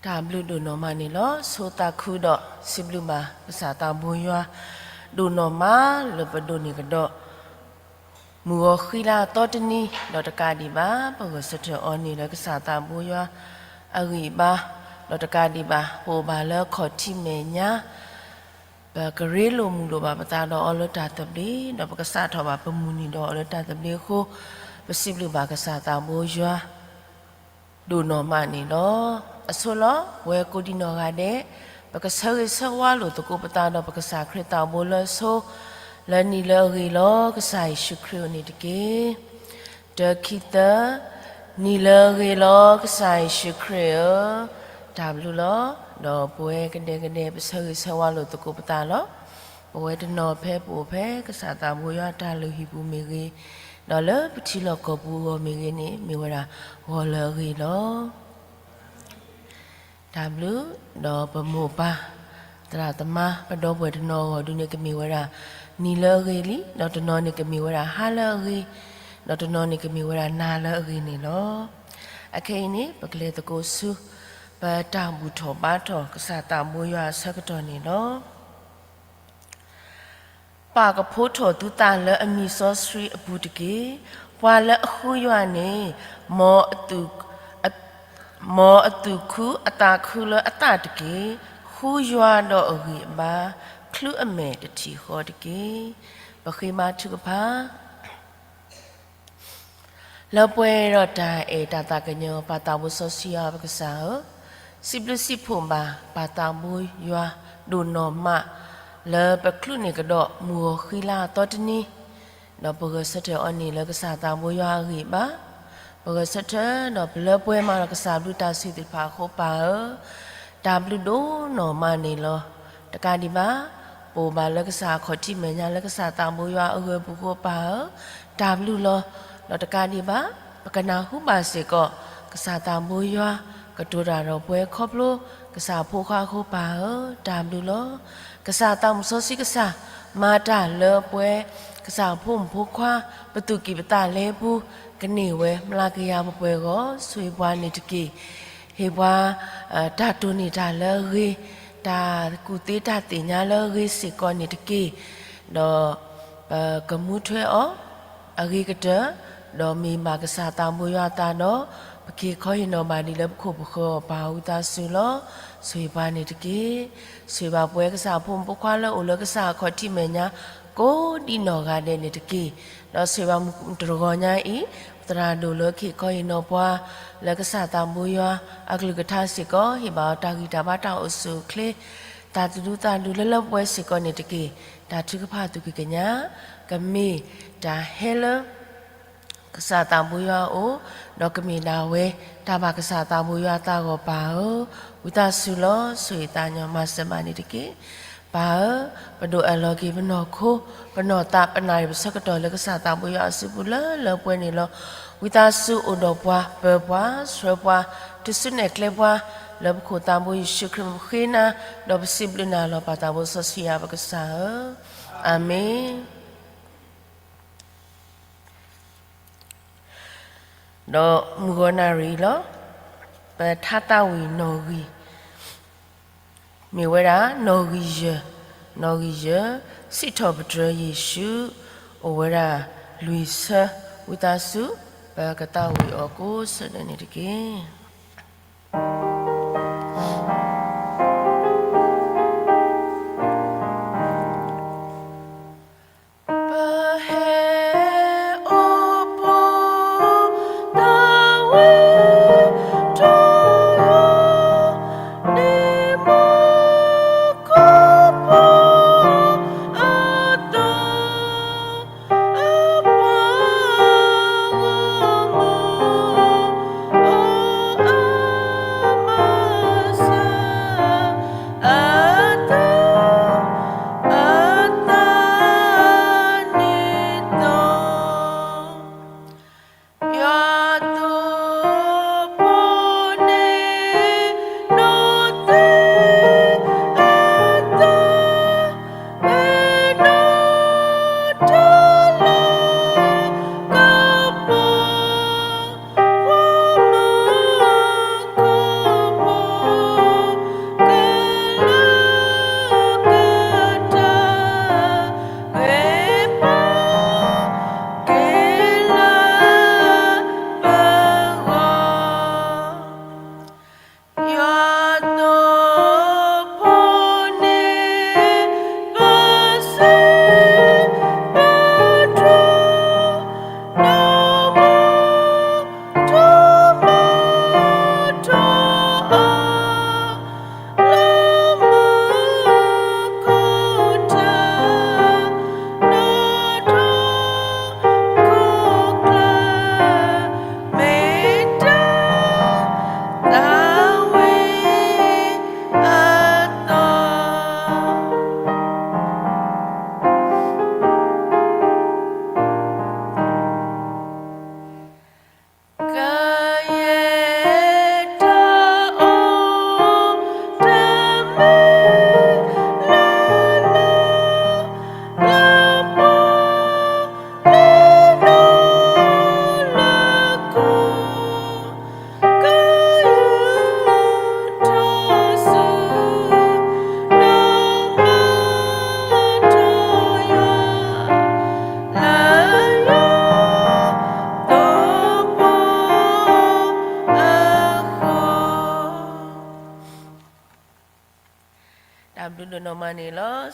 တၢ်ဘျုးဒိၣ်နီၢ်မးန့ၣ်လီၤ. ဆိသးခုဒီးစံးဘျုးဘၣ်ကစၢ်သးဘိယွၤ ဒိၣ်နီၢ်မးလၢပဒိးန့ၢ်ကဒီး မုၢ်ဂီၤဃံလၤသီတနံၤ ဒီးတကးဒံးဘၣ် ပဂဲၤဆၢထၢၣ်အီၤန့ၣ်လၢကစၢ်သးဘိယွၤအဂံၢ်အဘါ, ဒီးတကးဒံးဘၣ် ပအိၣ်ဘၣ်လၢခီၣ်ထံးမဲာ်ညါ ပကရ့လိာ်မုာ်လိာ်ဘၣ်ပသးဒီးအီၤလၢတၢ်သဘျ့, ဒီးပကစးထီၣ်ဘၣ်ပမုၢ်နံၤဒီးအီၤလၢတၢ်သဘျ့အဃိ, ပစံးဘျုးဘၣ်ကစၢ်သးဘိယွၤ ဒိၣ်နီၢ်မးန့ၣ်လီၤ. အဆိလီၤ, ပဝဲကိးဒံနီၢ်ဂၤဒဲး, ပကဆၢဂ့ၤဆၢဝါလိာ်သကိးပသးဒီးပကစၢ်ခရံာ်သးဘိလၢအဆိ, လၢနံၤလၢအဂ့ၤလီၤ ကစၢ်ယ့ၣ်ၡူးခရံာ်အအိၣ်န့ၣ်တက့ၢ်. တၢ ခံ သၢ, နံၤလၢအဂ့ၤလီၤ ကစၢ်ယ့ၣ်ၡူးခရံာ်ဧၢ, တၢ်ဘျုးလီၤ. ဒီးပဝဲကဒဲကဒဲ ပဆၢဂ့ၤဆၢဝါလိာ်သကိးပသးလီၤ. ပဝဲတနီၤဖဲပအိၣ်ဖဲကစၢ်သးဘိယွၤအတၢ်လုၢ်ဟံၣ်ပူၤမ့ၢ်ဂ့ၤ, ဒီးလၢပထံလီၢ်ကီၢ်ပူၤအဂီၢ်မ့ၢ်ဂ့ၤန့ၣ် မ့ၢ်ဝဲဒၣ်ဂီၤလၢအဂ့ၤလီၤ. တၢ်ဘျုး, ဒီးပမိၢ်ပၢ်, သရၣ်သမါ, ပဒီပုၢ်ဝဲၢ်တနီၤအဂီၢ်ဒုန့ၣ်ကမ့ၢ်ဝဲဒၣ် နံၤလၢအဂ့ၤလံ, ဒီးတနီၤန့ၣ်ကမ့ၢ်ဝဲဒၣ်ဟါလၢအဂ့ၤ, ဒီးတနီၤန့ၣ်ကမ့ၢ်ဝဲဒၣ်နၤလၢအဂ့ၤန့ၣ်လီၤ. အခဲအံၤန့ၣ် ပကလဲၤသကိးဆူ ပတၢ်ဘူၣ်ထီၣ်ဘါထီၣ်ကစၢ်သးဘိယွၤအဆၢကတီၢ်န့ၣ်လီၤ. ပၢ်ကဖိးထီၣ်သုသးလၢအမံၤစီဆှံအပူၤတက့ၢ်. ပှၤလၢအဃုယွၤန့ၣ် မ်အသူၣ်, မ်အသူၣ်ခုအသးခုလၢအသၣ်တက့ၢ်. ဃုယွၤဒီးအဂံၢ်အဘါ, ချုးအမဲာ်တထံၣ်ဃီတက့ၢ်. ပဃ့ဘါထုကဖၣ် လၢပှဲၤဒီးတၢ်အဲၣ်တၢ်သးကညီၤ ပၢ်သးဘိစီဆှံယွၤပကစၢ်ဧၢ, စံးဘျုးစံးဖှိၣ်ဘၣ် ပၢ်သးဘိယွၤဒိၣ်နီၢ်မး လၢပချုးန့ၢ်ကဒီးမုၢ်ဂီၤဃံလၤအသီတနံၤ, ဒီးပဂဲၤဆၢထၢၣ်အီၤန့ၣ်လၢကစၢ်သးဘိယွၤအဂံၢ်ဘါ, ပဂဲၤဆၢထၢၣ်ဒီးပလၢပှဲၤမးဒီးကစၢ်ဘျုးတၢ်စံးသ့ၣ်တဖၣ်အဃိပၢ်ဧၢ, တၢ်ဘျုးဒိၣ်နီၢ်မးန့ၣ်လီၤ. တကးဒံးဘၣ် ပအိၣ်ဘၣ်လၢကစၢ်အခီၣ်ထံးမဲာ်ညါလၢကစၢ်သးဘိယွၤအဂၢၢ်ပူၤဃိပၢ်ဧၢ, တၢ်ဘျုးလီၤ. ဒီးတကးဒံးဘၣ် ပကနၢ်ဟူဘၣ်စ့ၢ်ကီး ကစၢ်သးဘိယွၤ ကတိၤတၢ်ဒီးပှၤခီဖျိ ကစၢ်အဖိခွါအဃိပၢ်ဧၢ, တၢ်ဘျုးလီၤ. ကစၢ်သးမုၣ်စီဆှံကစၢ် မၤတၢ်လၢပှၤ ကစၢ်အဖိမုၣ်ဖိခွါ ပသူၣ်ကံၢ်ပသးလဲပူၤ ကန့ၢ်ဝဲမျးကယၤပှဲၤပှဲၤအဂီၢ် ဆိၣ်ဂ့ၤပှၤန့ၣ်တက့ၢ်. ဟ့ၣ်ပှၤ တၢ်တိၢ်န့ၢ်တၢ်လၢအဂ့ၤ, တၢ်ကူၣ်သ့တၢ်သ့ၣ်ညါလၢအဂ့ၤစ့ၢ်ကီးန့ၣ်တက့ၢ်. ဒီး ပကမူထွဲအီၤ အဂ့ၤကတၢၢ်, ဒီးမ့ၢ်ဘၣ်ကစၢ်သးဘိယွၤအသးဒီး ပက့ၤခီဟ့ၣ်နီၤဘၣ်ဒံးလၢပခိၣ်ပဃၢၤအီၤပၢ်ဝံသးစူၤလီၤ. ဆိၣ်ဂ့ၤပှၤန့ၣ်တက့ၢ်. ဆိၣ်ဂ့ၤဘၣ်ပှၤကစၢ်အဖိမုၣ်ဖိခွါလၢအိၣ်လၢကစၢ်အခီၣ်ထံးမဲာ်ညါ ကိးဒံနီၢ်ဂၤဒဲးန့ၣ်တက့ၢ်. ဒီးဆိၣ်ဂ့ၤဘၣ်မုၢ်တြီၢ်ဂီၤညါအံၤ ပသရၣ်ဒိၣ်လၢကဟ့ၣ်ခီဟ့ၣ်နီၤပှၤ လၢကစၢ်သးဘိယွၤအကလုၢ်ကထါစ့ၢ်ကီး ဟ့ၣ်ဘၣ်အီၤတၢ်ဂံၢ်တၢ်ဘါတၢ်အိၣ်ဆူၣ်အိၣ်ချ့ တၢ်သူၣ်ဒူသးဒူလၢလၢပှဲၤပှဲၤစ့ၢ်ကီးန့ၣ်တက့ၢ်. တၢ်ထုကဖၣ်သူၣ်ကံၢ်ကညး ကမ့ၢ်တၢ်ဟဲလၢ ကစၢ်သးဘိယွၤအအိၣ်, ဒီးကမ့ၢ်ဒၣ်ဝဲ တၢ်ဘၣ်ကစၢ်သးဘိယွၤအသးဂီၢ်ပၢ်ဧၢ, ဝံသးစူၤလီၤ. ဆိၣ်ဂ့ၤသးညီမၤစၢၤဘၣ်န့ၣ်တက့ၢ်. ပၢ်ဧၢ, ပဒိၣ်အၢၣ်လီၤက့ၤပနီၢ်ခိ ပနီၢ်သး ပနၢ်ရံၣ်ပဆၢကတီၢ်လၢကစၢ်သးဘိယွၤအစုပူၤလၢလၢပှဲၤပှဲၤန့ၣ်လီၤ. ဝံသးစူၤအိၣ်ဒီးပှၤ ပၢၤပှၤ ဆှၢပှၤ တုၤဆူနဲၣ်ကျဲပှၤ လၢပခိၣ်သးဘိယ့ၣ်ၡူးခရံာ် ပဃ့နၤ ဒီးပစံးဘျုးနၤလီၤ ပၢ်သးဘိစီဆှံယွၤပကစၢ်ဧၢ, အၤမ့ၣ်. ဒီးမုၢ်ဂီၤနၣ်ရံၣ်လီၤ. ပထါသးဝံၣ်နီၣ်ဂံၢ် မ့ၢ်ဝဲဒၣ် နီၣ်ဂံၢ်ယဲၢ်, နီၣ်ဂံၢ်ယဲၢ်, စံးထီၣ်ပတြၢၤယ့ၣ်ၡူး, အိၣ်ဝဲဒၣ်လွံၢ်ဆၢ, ဝံသးစူၤ ပကသးဝံၣ်အီၤကိးဆၢဒဲးန့ၣ်တက့ၢ်.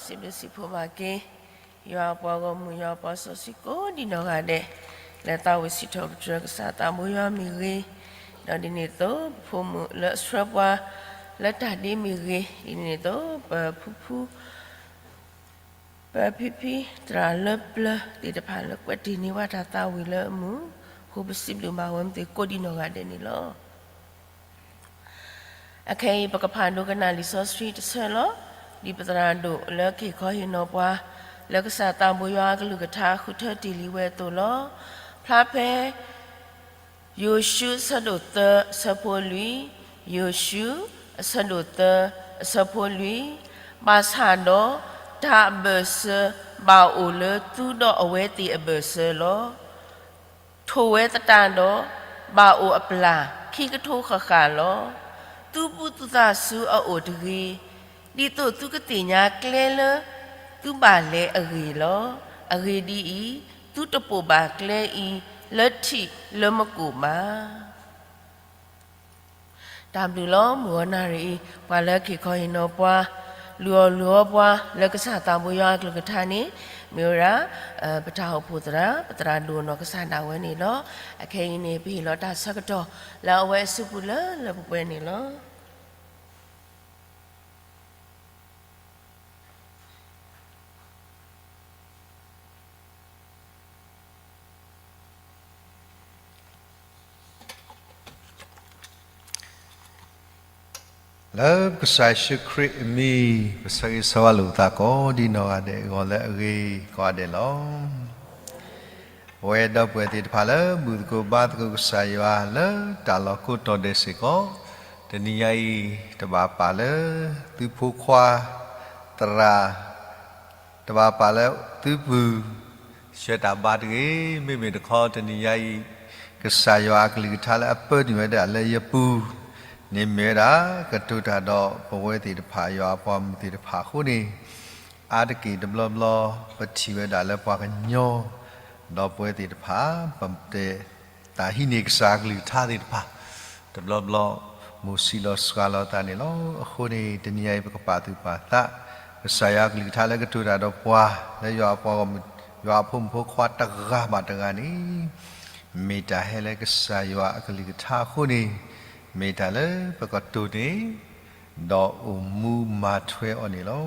စံးဘျုးစံးဖှိၣ်ဘၣ်က့ၤ ယွၤအပှၤဂီၢ်မုၢ် ယွၤအပှၤစီဆှံကိးဒံနီၢ်ဂၤဒဲး လၢသးဝံၣ်စံးထီၣ်ပတြၢၤကစၢ်သးဘိယွၤမ့ၢ်ဂ့ၤ, ဒီးဒ်န့ၣ်အသိး ပဖိမုၣ်လၢအဆှၢပှၤ လၢတၢ်ဒ့မ့ၢ်ဂ့ၤ, ဒ်န့ၣ်အသိး ပဖုဖု ပဖံဖံ သရၣ်လၢပျၢၤသ့ၣ်တဖၣ်လၢကွဲးတ့ၢ်န့ၢ်ဘၣ်တၢ်သးဝံၣ်လၢအမုာ်, ဃိပစံးဘျုးဘၣ်ဝဲမသ့ၣ်ကိးဒံနီၢ်ဂၤဒဲးန့ၣ်လီၤ. အခဲအံၤ ပကဖးဒိကနၣ်လံာ်စီဆှံတဆၢလီၤ. ဒ်ပသရၣ်ဒိၣ်လၢက့ၤခီဟ့ၣ်နီၤပှၤ လၢကစၢ်သးဘိယွၤအကလုၢ်ကထါဃုထၢတ့ၢ်လံဝဲအသိးလီၤ. ဖျါဖဲ ယိၤၡူ အဆၢဒိၣ်သၢ အဆၢဖိလွံၢ်, ယိၤၡူ အဆၢဒိၣ်သၢ အဆၢဖိလွံၢ်, ဘၣ်ဆၣ်ဒီး တၢ်အဘၢၣ်စၢၤဘၣ်အိၣ်လၢသုဒီးအဝဲသ့ၣ်အဘၢၣ်စၢၤလီၤ. ထိၣ်ဝဲသတးဒီး ဘၣ်အိၣ်အပျၢ်ခံကထိဃၣ်ဃၣ်လီၤ. သုဘူၣ်သုသးဆူအအိၣ်တဂ့ၤ, ဒ်သိးသုကသ့ၣ်ညါကျဲလၢသုဘၣ်လဲၤအဂ့ၢ်လီၤ. အဂ့ၢ်ဒ်အံၤ, သုတပိာ်ဘၣ်ကျဲအံၤလၢထံးလၢမကိာ်ဘၣ်. တၢ်ဘျုးလီၤ. မုၢ်ဂီၤနၣ်ရံၣ်အံၤ ပှၤလၢက့ၤခီဟ့ၣ်နီၤပှၤ လုၢ်အီၣ်လုၢ်အီပှၤ လၢကစၢ်သးဘိယွၤအကလုၢ်ကထါန့ၣ် မ့ၢ်ဝဲဒၣ် ပတၢ်အိၣ်ဖှိၣ်သရၣ် ပသရၣ်ဒိၣ်နီၢ်ကစၢ်ဒၣ်ဝဲန့ၣ်လီၤ. အခဲအံၤန့ၣ် ပဟ့ၣ်လီၤတၢ်ဆၢကတီၢ် လၢအဝဲအစုပူၤလၢလၢပှဲၤပှဲၤန့ၣ်လီၤ. လၢကစၢ်ယ့ၣ်ၡူးခရံာ်အမံၤ ပဆၢဂ့ၤဆၢဝါလိာ်ပသးကိးဒံနီၢ်ဂၤဒဲး ဂီၤလၢအဂ့ၤကိးဂၤဒဲးလီၤ. ပဝဲဒီပုၢ်ဝဲၢ်သ့ၣ်တဖၣ်လၢ ဘူၣ်သကိးဘါသကိးကစၢ်ယွၤလၢတၢ်လီၢ်ကိးတီၤဒဲးစ့ၢ်ကီး, တနံၤညါအံၤ တဘၣ်ပာ်လၢ သုဖိခွါ သရၣ် တဘၣ်ပာ်လၢသုပုၢ် ဆှၢတၢ်ဘါတဂ့ၤ, မ့မ့ၢ်တခီတနံၤညါအံၤ ကစၢ်ယွၤအကလုၢ်ကထါလၢအပၢနုာ်ဝဲဒၣ်လၢယပူၤ န့ၣ်မ့ၢ်ဝဲဒၣ် ကတိၤတၢ်ဒီးပဝဲသ့ၣ်တဖၣ် ယွၤအပှၤမုၢ်သ့ၣ်တဖၣ်အဃိန့ၣ်, အါတက့ၢ်တဘျီဘျီ ပထံၣ်ဝဲဒၣ်လၢပှၤကညီ ဒီပုၢ်ဝဲၢ်သ့ၣ်တဖၣ် ပတဲ တၢ်ဟံးန့ၢ်ကစၢ်အကလုၢ်ကထါသ့ၣ်တဖၣ် တဘျီဘျီ မိၢ်စံးလီၤစှၤလီၤသးန့ၣ်လီၤ. အဃိန့ၣ် တနံၤညါအံၤ ပကပာ်သူၣ်ပာ်သး ကစၢ်ယွၤအကလုၢ်ကထါလၢကတိၤတၢ်ဒီးပှၤ လၢယွၤအပှၤဂီၢ်မုၢ် ယွၤအဖိမုၣ်ဖိခွါတဂၤဘၣ်တဂၤန့ၣ် မ့ၢ်တၢ်ဟဲလၢကစၢ်ယွၤအကလုၢ်ကထါအဃိန့ၣ် မ့ၢ်တၢ်လၢပကတိၤန့ၣ် ဒီးအိၣ်မူမၤထွဲအီၤန့ၣ်လီၤ.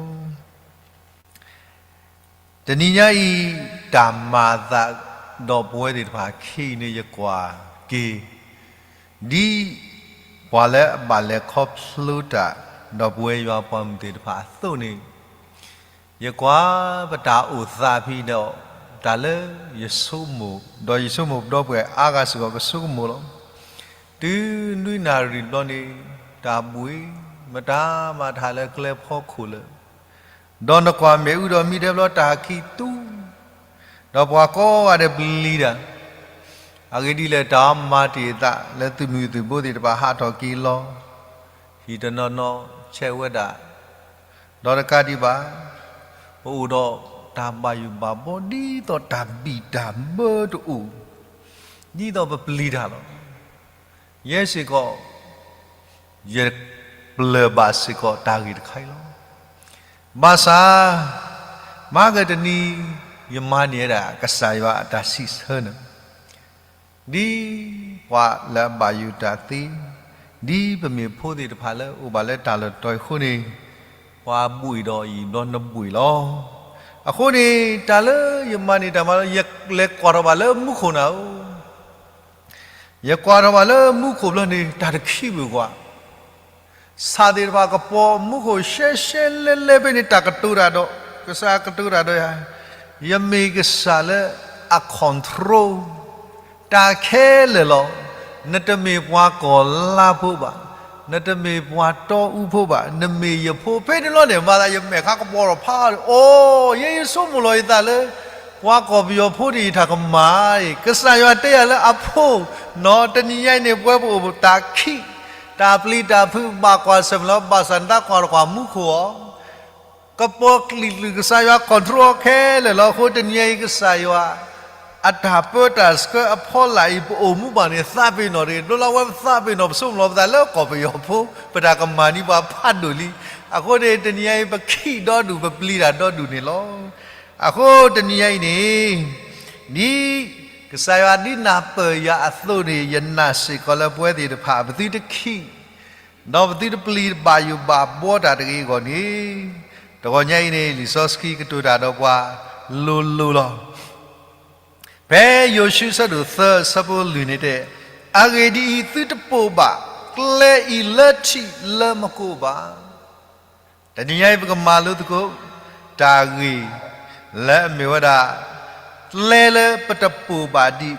တနံၤညါအံၤ တၢ်မၤအသးဒီးပဝဲသ့ၣ်တဖၣ်အခံအံၤန့ၣ် ယကွၢ်က့ၤ ဒ်ပှၤလၢအဘၣ်လဲၤခီဖျိတၢ် ဒီးပဝဲယွၤပှၤမုၢ်သ့ၣ်တဖၣ်အသိးန့ၣ်, ယကွၢ်ပတၢ်အိၣ်သးဖဲဒီး တၢ်လၢယဆိကမိၣ်, ဒီးယဆိကမိၣ်ဒီပုၢ်ဝဲၢ်အါဂၤစ့ၢ်ကီးကဆိကမိၣ်လီၤ. တုၤနွံနၣ်ရံၣ်ဘျီန့ၣ် တၢ်ဘှံး မတၤမၤတၢ်လၢကျဲဖီခိၣ်လၢ ဒီးနကွၢ်မ့ၣ်အူဒီးမံထဲဘျီတၢ်ခံးသူ, ဒီးပှၤကိးဂၤဒဲးပျံၤတၢ်, အဂ့ၢ်ဒ်လဲၣ် တၢ်မၤတ့ၢ်အသးလၢသုးမုၢ်သုးဘိသ့ၣ်တဖၣ်ဟးထီၣ်က့ၤလီၤ. ဟံၣ်တနီၤနီၤဆဲးဝဲဒၣ်, ဒီးတကးဒံးဘၣ်, ပအိၣ်ဒီးတၢ်ဘၣ်ယိၣ်ဘၣ်ဘီဒ်သိးတၢ်ဘံၣ်တၢ်ဘၢတအိၣ်, ဒ်သိးပပျံၤတၢ်လီၤ. ယဲစ့ၢ်ကီး ယပျၢ်ဘၣ်စ့ၢ်ကီးတၢ်ဂ့ၢ်တခါအံၤလီၤ. ဘၣ်ဆၣ် မၤကတနံၤ ယမၤန့ၢ်ဝဲဒၣ်ကစၢ်ယွၤအတၢ်စံးဆၢန့ၣ်, ဒ်ပှၤလၢအဘၣ်ယိၣ်တၢ်သ့, ဒ်ပမ့ၢ်ဖိသ့ၣ်တဖၣ်လၢအိၣ်ဘၣ်လၢတၢ်လီၢ်တတီၤအံၤအဃိန့ၣ်, ပှၤဘှံးဒီးအံၤဘျီနဘှံးလီၤ. အဃိန့ၣ် တၢ်လၢယမၤန့ၢ်တၢ်မၤလၢ ယလဲၤကွၢ်ထီၣ်ဘၣ်လၢမူခိၣ်နၤဧၢ ယကွၢ်ထီၣ်ဘၣ်လၢမူခိၣ်ဘျီန့ၣ် တၢ်တခံးဘၣ်ကွၢ်, ဆၣ်သ့ၣ်တဖၣ်ကပီၤမူခိၣ်ရှဲရှဲလဲလဲဖဲန့ၣ် တၢ်ကတိၤတၢ်ဒီး, ကစၢ်ကတိၤတၢ်ဒီးယၤ, ယမ့ၢ်ကစၢ်လၢအ control တၢ်ခဲလၢာ်လီၤ. နတမ့ၢ်ပှၤကီၢ်လါဖိဘၣ်, နတမ့ၢ်ပှၤတီအူဖိဘၣ်, နမ့ၢ်ယဖိ ဖဲန့ၣ်လီၤန့ၣ် မၤသးယမဲာ်ခါကပီၤထီၣ်ဖးဒီး အိၣ် ယဲယဆိကမိၣ်လီၤယသးလၢ ပှၤကီၢ်ပယီၤဖိန့ၣ် ယတၢ်ကမၣ်အံၤ ကစၢ်ယွၤတဲယၤလၢအဖိ, နီၢ်တနံၤညါအံၤန့ၣ် ပဝဲပအိၣ်တၢ်ခံး, တၢ်ပျံၤတၢ်ဖုးဘၣ်ကွၢ်ဆၢၣ်မဲာ်လီၤ, ဘၣ်ဆၣ်နတကွၢ်တကွၢ်မူခိၣ်အီၤ, ကပီၤကလံၤကလုာ် ကစၢ်ယွၤ control ခဲလၢာ်လီၤ. အဃိတနံၤညါအံၤ ကစၢ်ယွၤ အတၢ်ပၢတၢ်ဆှၢအဖီလာ်အံၤ ပအိၣ်မူဘၣ်န့ၣ် သးပ့ၤနီၣ်တဂ့ၤ, ဒိလီၤဝဲပသးပ့ၤနီၣ် ပဆိကမိၣ်လီၤပသးလၢကီၢ်ပယီၤဖိ ပတၢ်ကမၣ်န့ၢ်ပှၤဖးဒိၣ်လံ. အဃိန့ၣ် တနံၤညါအံၤ ပခံးဒီဒူၣ် ပပျံၤတၢ်ဒီဒူၣ်န့ၣ်လီၤ. အဃိတနံၤညါအံၤန့ၣ် ဒ်ကစၢ်ယွၤဒုးနၢ်ပၢၢ်ယၤအသိးန့ၣ် ယနာ်စ့ၢ်ကီးလၢပဝဲသ့ၣ်တဖၣ် ပသုတခံး ဒီးပသုတပျံၤဘၣ်ယိၣ်ဘၣ်ဘှီတၢ်တဂ့ၤအဂီၢ်န့ၣ်, တဂီၤညါအံၤန့ၣ် လံာ်စီဆှံကတိၤတၢ်ဒီးပှၤလိၤလိၤလီၤ. ဖဲယိၤၡူအဆၢဒိၣ်သၢ အဆၢဖိလွံၢ်န့ၣ်တဲ, အဂ့ၢ်ဒ်အံၤ, သုတပိာ်ဘၣ်ကျဲအံၤလၢထံးလၢမကိာ်ဘၣ်. တနံၤညါအံၤ ပကမၤလိသကိး တၢ်ဂ့ၢ်လၢအမ့ၢ်ဝဲဒၣ် ကျဲလၢပတပိာ်ဘၣ်ဒံး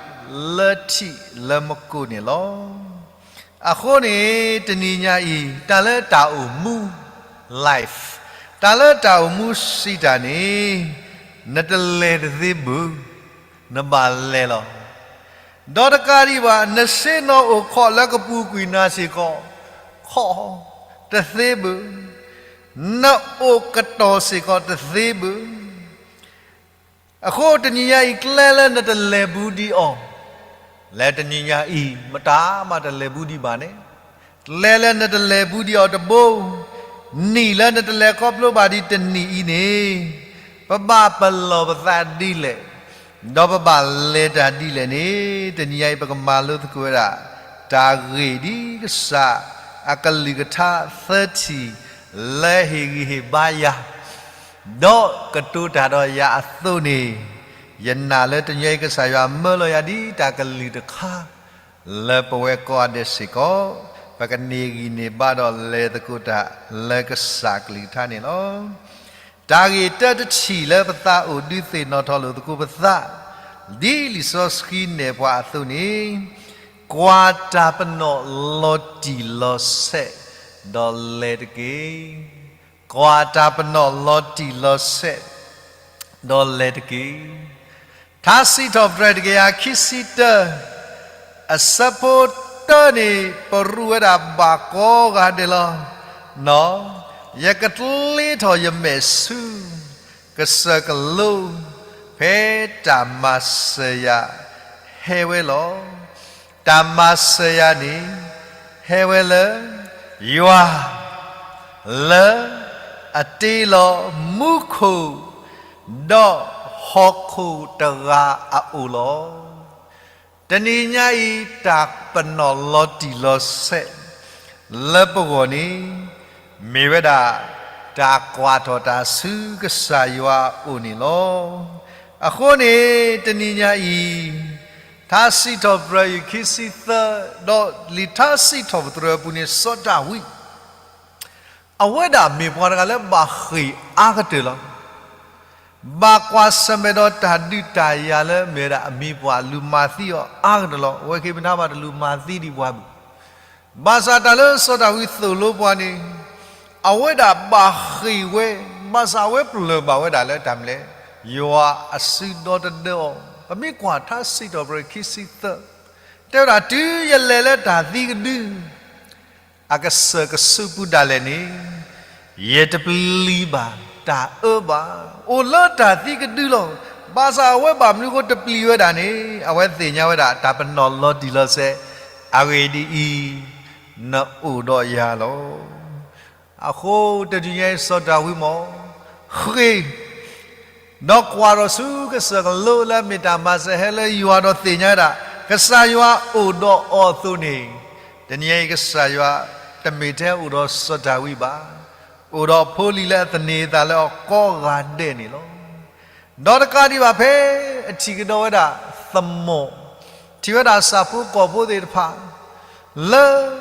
လၢထံးလၢမကိာ်န့ၣ်လီၤ. အဃိန့ၣ် တနံၤညါအံၤ တၢ်လၢတၢ်အိၣ်မူ life, တၢ်လၢတၢ်အိၣ်မူစံးတၢ်န့ၣ် နတလဲၤတသ့ဘၣ်, နဘၣ်လဲၤလီၤ. ဒီးတကးဒံးဘၣ် နဆ့ၣ်နီၤအိၣ်ခိးလၢကပူၤကွံာ်နၤစ့ၢ်ကီး ခိးတသ့ဘၣ်, နအိၣ်ကတီၢ်စ့ၢ်ကီးတသ့ဘၣ်. အဃိတနံၤညါအံၤ ကျဲလၢနတလဲၤဘူးဒံးအီၤ လၢတနံၤညါအံၤ မတၤမးတလဲၤဘူးဒံးဘၣ်န့ၣ်, ကျဲလၢနတလဲၤဘူးဒံးအီၤတဘိ, နံၣ်လၢနတလဲၤခီဖျိဘၣ်ဒံးတနံၣ်အံၤန့ၣ်, ပဘၣ်ပလီၢ်ပသးဒ်လဲၣ်, ဒီးပဘၣ်လဲၤတၢ်ဒ်လဲၣ်န့ၣ် တနံၤညါအံၤ ပကမၤလိသကိးဝဲဒၣ် တၢ်ဂ့ၢ်ဒ်ကစၢ်အကလုၢ်ကထါသၢထံၣ် လၢဟ့ၣ်ဂံၢ်ဟ့ၣ်ဘါယၤ ဒီးကတိၤတၢ်ဒီးယၤအသိးန့ၣ်, ယနာ်လၢတနံၤအံၤ ကစၢ်ယွၤမၢလီၤယၤဒ်တၢ်ကလုၢ်တခါ လၢပဝဲကိးဂၤဒဲးစ့ၢ်ကီး ပကန့ၢ်ဂံၢ်န့ၢ်ဘါဒီးလဲၤသကိးတၢ်လၢကစၢ်ကလုၢ်ကထါန့ၣ်လီၤ. တၢ်ဂ့ၢ်တၢတထံၣ်လၢပသးအိၣ်ဒုးသ့ၣ်နီၣ်ထီၣ်လိာ်သကိးပသး, ဒ်လံာ်စီဆှံနဲၣ်ပှၤအသိးန့ၣ်, ကွၢ်တၢ်ပနီၣ်လီၤတံၢ်လီၤဆဲး ဒီးလဲၤတက့ၢ်. ကွၢ်တၢ်ပနီၣ်လီၤတံၢ်လီၤဆဲး ဒီးလဲၤတက့ၢ်. ထါစံးထီၣ်ပတြၢၤတကယၤခံဆံတၢ အဆၢဖိတၢန့ၣ် ပရူးဝဲဒၣ်ဘၣ်ကိးဂၤဒဲးလီၤ. ယကကျ့ထီၣ်ယမဲာ်ဆူ ကစၢၢ်ကလိ, ဖဲတၢ်မၤစၢၤယၤဟဲဝဲလီၤ. တၢ်မၤစၢၤယၤန့ၣ် ဟဲဝဲလၢ ယွၤ လၢအတ့လီၤမူခိၣ် ဒီးဟီၣ်ခိၣ်တဂၤအအိၣ်လီၤ. တနံၤညါအံၤ တၢ်ပနီၣ်လီၤတံၢ်လီၤဆဲး လၢပဂီၢ်န့ၣ် မ့ၢ်ဝဲဒၣ် တၢ်ကွၢ်ထီၣ်တၢ်ဆူကစၢ်ယွၤအအိၣ်န့ၣ်လီၤ. အဃိန့ၣ် တနံၤညါအံၤ ထါစံးထီၣ်ပတြၢၤအံၤခံဆံသၢ ဒီးလံာ်ထါစံးထီၣ်ပတြၢၤအပူၤန့ၣ် စီၤဒၤဝံး အဝဲဒၣ်မ့ၢ်ပှၤတဂၤလၢဘၣ်ဃ့ၢ်အါကတၢၢ်လီၤ. ဘၣ်ကွၢ်ဆၢၣ်မဲာ်ဒီးတၢ်ဒုးတၢ်ယၤလၢမ့ၢ်ဝဲဒၣ်အမံၤပှၢ် လူၤမၤသံအီၤအါကတၢၢ်လီၤ. အဝဲက့ၤမနုၤမးတလူၤမၤသံဒံးပှၤဘၣ်. ဘၣ်ဆၣ်တၢ်လၢစီၤဒၤဝံးသိၣ်လိပှၤန့ၣ် အဝဲဒၣ်ဘၣ်ဃ့ၢ်ဝဲ, ဘၣ်ဆၣ်အဝဲပလၢၢ်ဘၣ်ဝဲဒၣ်လၢတၢ်မနုၤလဲၣ်, ယွၤအစုဒီတဒၢအီၤ. ပမ့ၢ်ကွၢ်ထါစံးထီၣ်ပတြၢၤခံဆံသၢ တဲဝဲဒၣ် တုၤယလဲၤလၢတၢ်သံကဒု အကစၢၢ်ကဆူးပူၤဒၣ်လဲာ်န့ၣ် ယတပျံၤဘၣ်တၢ်အၢဘၣ်. အိၣ်လၢတၢ်သံကဒုလီၤ. ဘၣ်ဆၣ်အဝဲဘၣ်မနုၤအဃိတပျံၤဝဲဒၣ်န့ၣ် အဝဲသ့ၣ်ညါဝဲဒၣ် တၢ်ပနီၣ်လီၤတံၢ်လီၤဆဲး အဂ့ၢ်ဒ်အံၤ, နအိၣ်ဒီးယၤလီၤ. အဃိတနံၤညါအံၤ စီၤဒၤဝံးမ့ၢ် ဃ့ၢ် ဒီးကွၢ်ထီၣ်ဆူကစၢၢ်ကလိလၢအမ့ၢ်တၢ်မၤစၢၤဟဲလၢယွၤဒီးသ့ၣ်ညါဝဲဒၣ် ကစၢ်ယွၤအိၣ်ဒီးအီၤအသိးန့ၣ်, တနံၤညါအံၤ ကစၢ်ယွၤတမ့ၢ်ထဲအိၣ်ဒီးစီၤဒၤဝံးဘၣ်, အိၣ်ဒီးဖိလံၤလၢအသန့ၤအသးလၢအီၤကိးဂၤဒဲးန့ၣ်လီၤ. ဒီးတကးဒံးဘၣ်ဖဲအထံၣ်ကဒီးဝဲဒၣ် သမီၣ် ထံၣ်ဝဲဒၣ်ဆၣ်ဖိကီၢ်ဖိသ့ၣ်တဖၣ် လၢ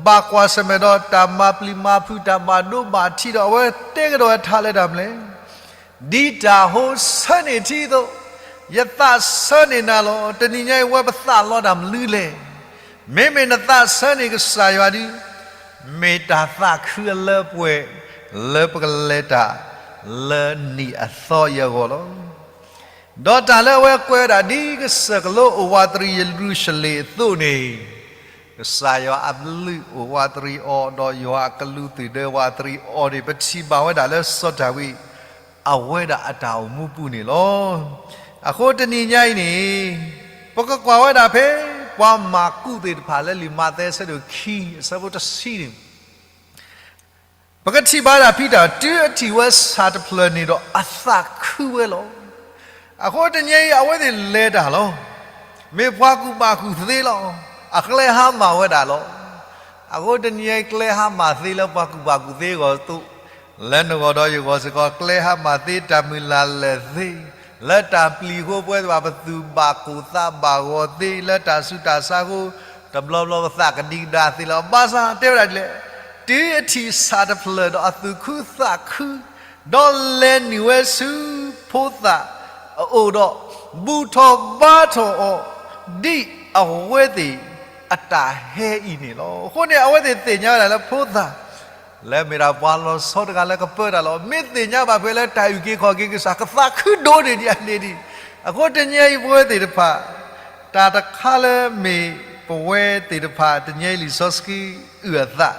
ဘၣ်ကွၢ်ဆၢၣ်မဲာ်ဒီးတၢ်မၤပျံၤမၤဖုး တၢ်ဘၣ်ဒိဘၣ်ထံးဒီး အဝဲတဲကဒီးဝဲထါလၢတၢ်မနုၤလဲၣ်, ဒ်တၢ်ဟိဆၢန့ၢ်ထံအသိး, ယသးဆၢန့ၢ်နၤလီၤ. တနံၤညါအံၤ ဝဲပသးလီတၢ်မနုၤလဲၣ်. မ့မ့ၢ်နသးဆၢန့ၢ်ကစၢ်ယွၤဒီး မ့ၢ်တၢ်သးခုအလၢပှဲၤ လၢပကလဲၤတၢ်လၢနံၣ်အသီအံၤအဂီၢ်လီၤ. ဒီးတၢ်လၢအဝဲကွဲးဝဲဒၣ် ဒ်ကစၢၢ်ကလိအိၣ်ဝးတရံးယရူၤၡလ့ၣ်အသိးန့ၣ်, ကစၢ်ယွၤအဘျုးအိၣ်ဝးတရံးအီၤ ဒီးယွၤအကလူးသုၣ်ဒၢဝးတရံးအီၤန့ၣ် ပထံၣ်ဘၣ်ဝဲဒၣ်လၢစီၤဒၤဝံး အဝဲဒၣ်အတၢ်အိၣ်မူပူၤန့ၣ်လီၤ. အဃိတနံၤညါအံၤန့ၣ် ပကကွၢ်ဝဲဒၣ်ဖဲ ပှၤမၤကူးသ့ၣ်တဖၣ်လၢလံာ်မးသဲအဆၢဒိၣ်ခံ အဆၢဖိတဆံန့ၣ် ပ ပကထံၣ်ဘၣ်ဒၣ်ဖံတၢ် တုၤအထံၣ်ဝဲဆၣ်တဖျၢၣ်န့ၣ်ဒီးအသးခုဝဲလီၤ. အဃိတနံၤအံၤ အဝဲသ့ၣ်လဲၤတၢ်လီၤ. မ့ၢ်ပှၤကူၣ်ဘၣ်ကူၣ်သ့လီၤ. အကျဲဟါမၢ်ဝဲဒၣ်လီၤ. အဃိတနံၤအံၤ ကျဲဟါမၢ်သ့လၢပှၤကူၣ်ဘၣ်ကူၣ်သ့အဂီၢ်အသိး, လၢနဂီၢ်ဒီးယဂီၢ်စ့ၢ်ကီး ကျဲဟါမၢ်သ့ တၢ်မုၢ်လၢ်လၢာ်သ့, လၢတၢ်ပျံၤအဃိ ပဝဲသ့ၣ်ဘၣ်ပသူၣ်ဘၣ်ကိၢ်သးဘၣ်ဂီၤသ့, လၢတၢ်ဆူးတၢ်ဆါအဃိ တဘျီဘျီပသးကဒံကဒါသ့လီၤ. ဘၣ်ဆၣ်တဲဝဲဒၣ်ဒ်လဲၣ်, တုၤအထံၣ်ဆၣ်တဖျၢၣ်ဒီးအသူၣ်ခုသးခု, ဒီးလဲၤနုာ်ဝဲဆူဖိသၣ်အအိၣ်ဒီး ဘူၣ်ထီၣ်ဘါထီၣ်အီၤ ဒ်အဝဲသ့ၣ်အတၢ်ဟဲအံၤန့ၣ်လီၤ. အဃိန့ၣ် အဝဲသ့ၣ်သ့ၣ်ညါဝဲဒၣ်လၢဖိသၣ် လၢမ့ၢ်ဒၣ်ပှၤလီၤဆီတဂၤလၢကပၢတၢ်လီၤ. မ့ၢ်သ့ၣ်ညါဘၣ်ဖဲလၢတၢ်အုၣ်က့ၤခီၣ်က့ၤကစၢ် ကသးခုဒိၣ်န့ၢ်ဒံးအန့ၣ်ဒံး. အဃိတနံၤအံၤပဝဲသ့ၣ်တဖၣ် တၢ်တခါလၢမ့ၢ်ပဝဲသ့ၣ်တဖၣ် တနံၤအံၤလံာ်စီဆှံအုၣ်အသး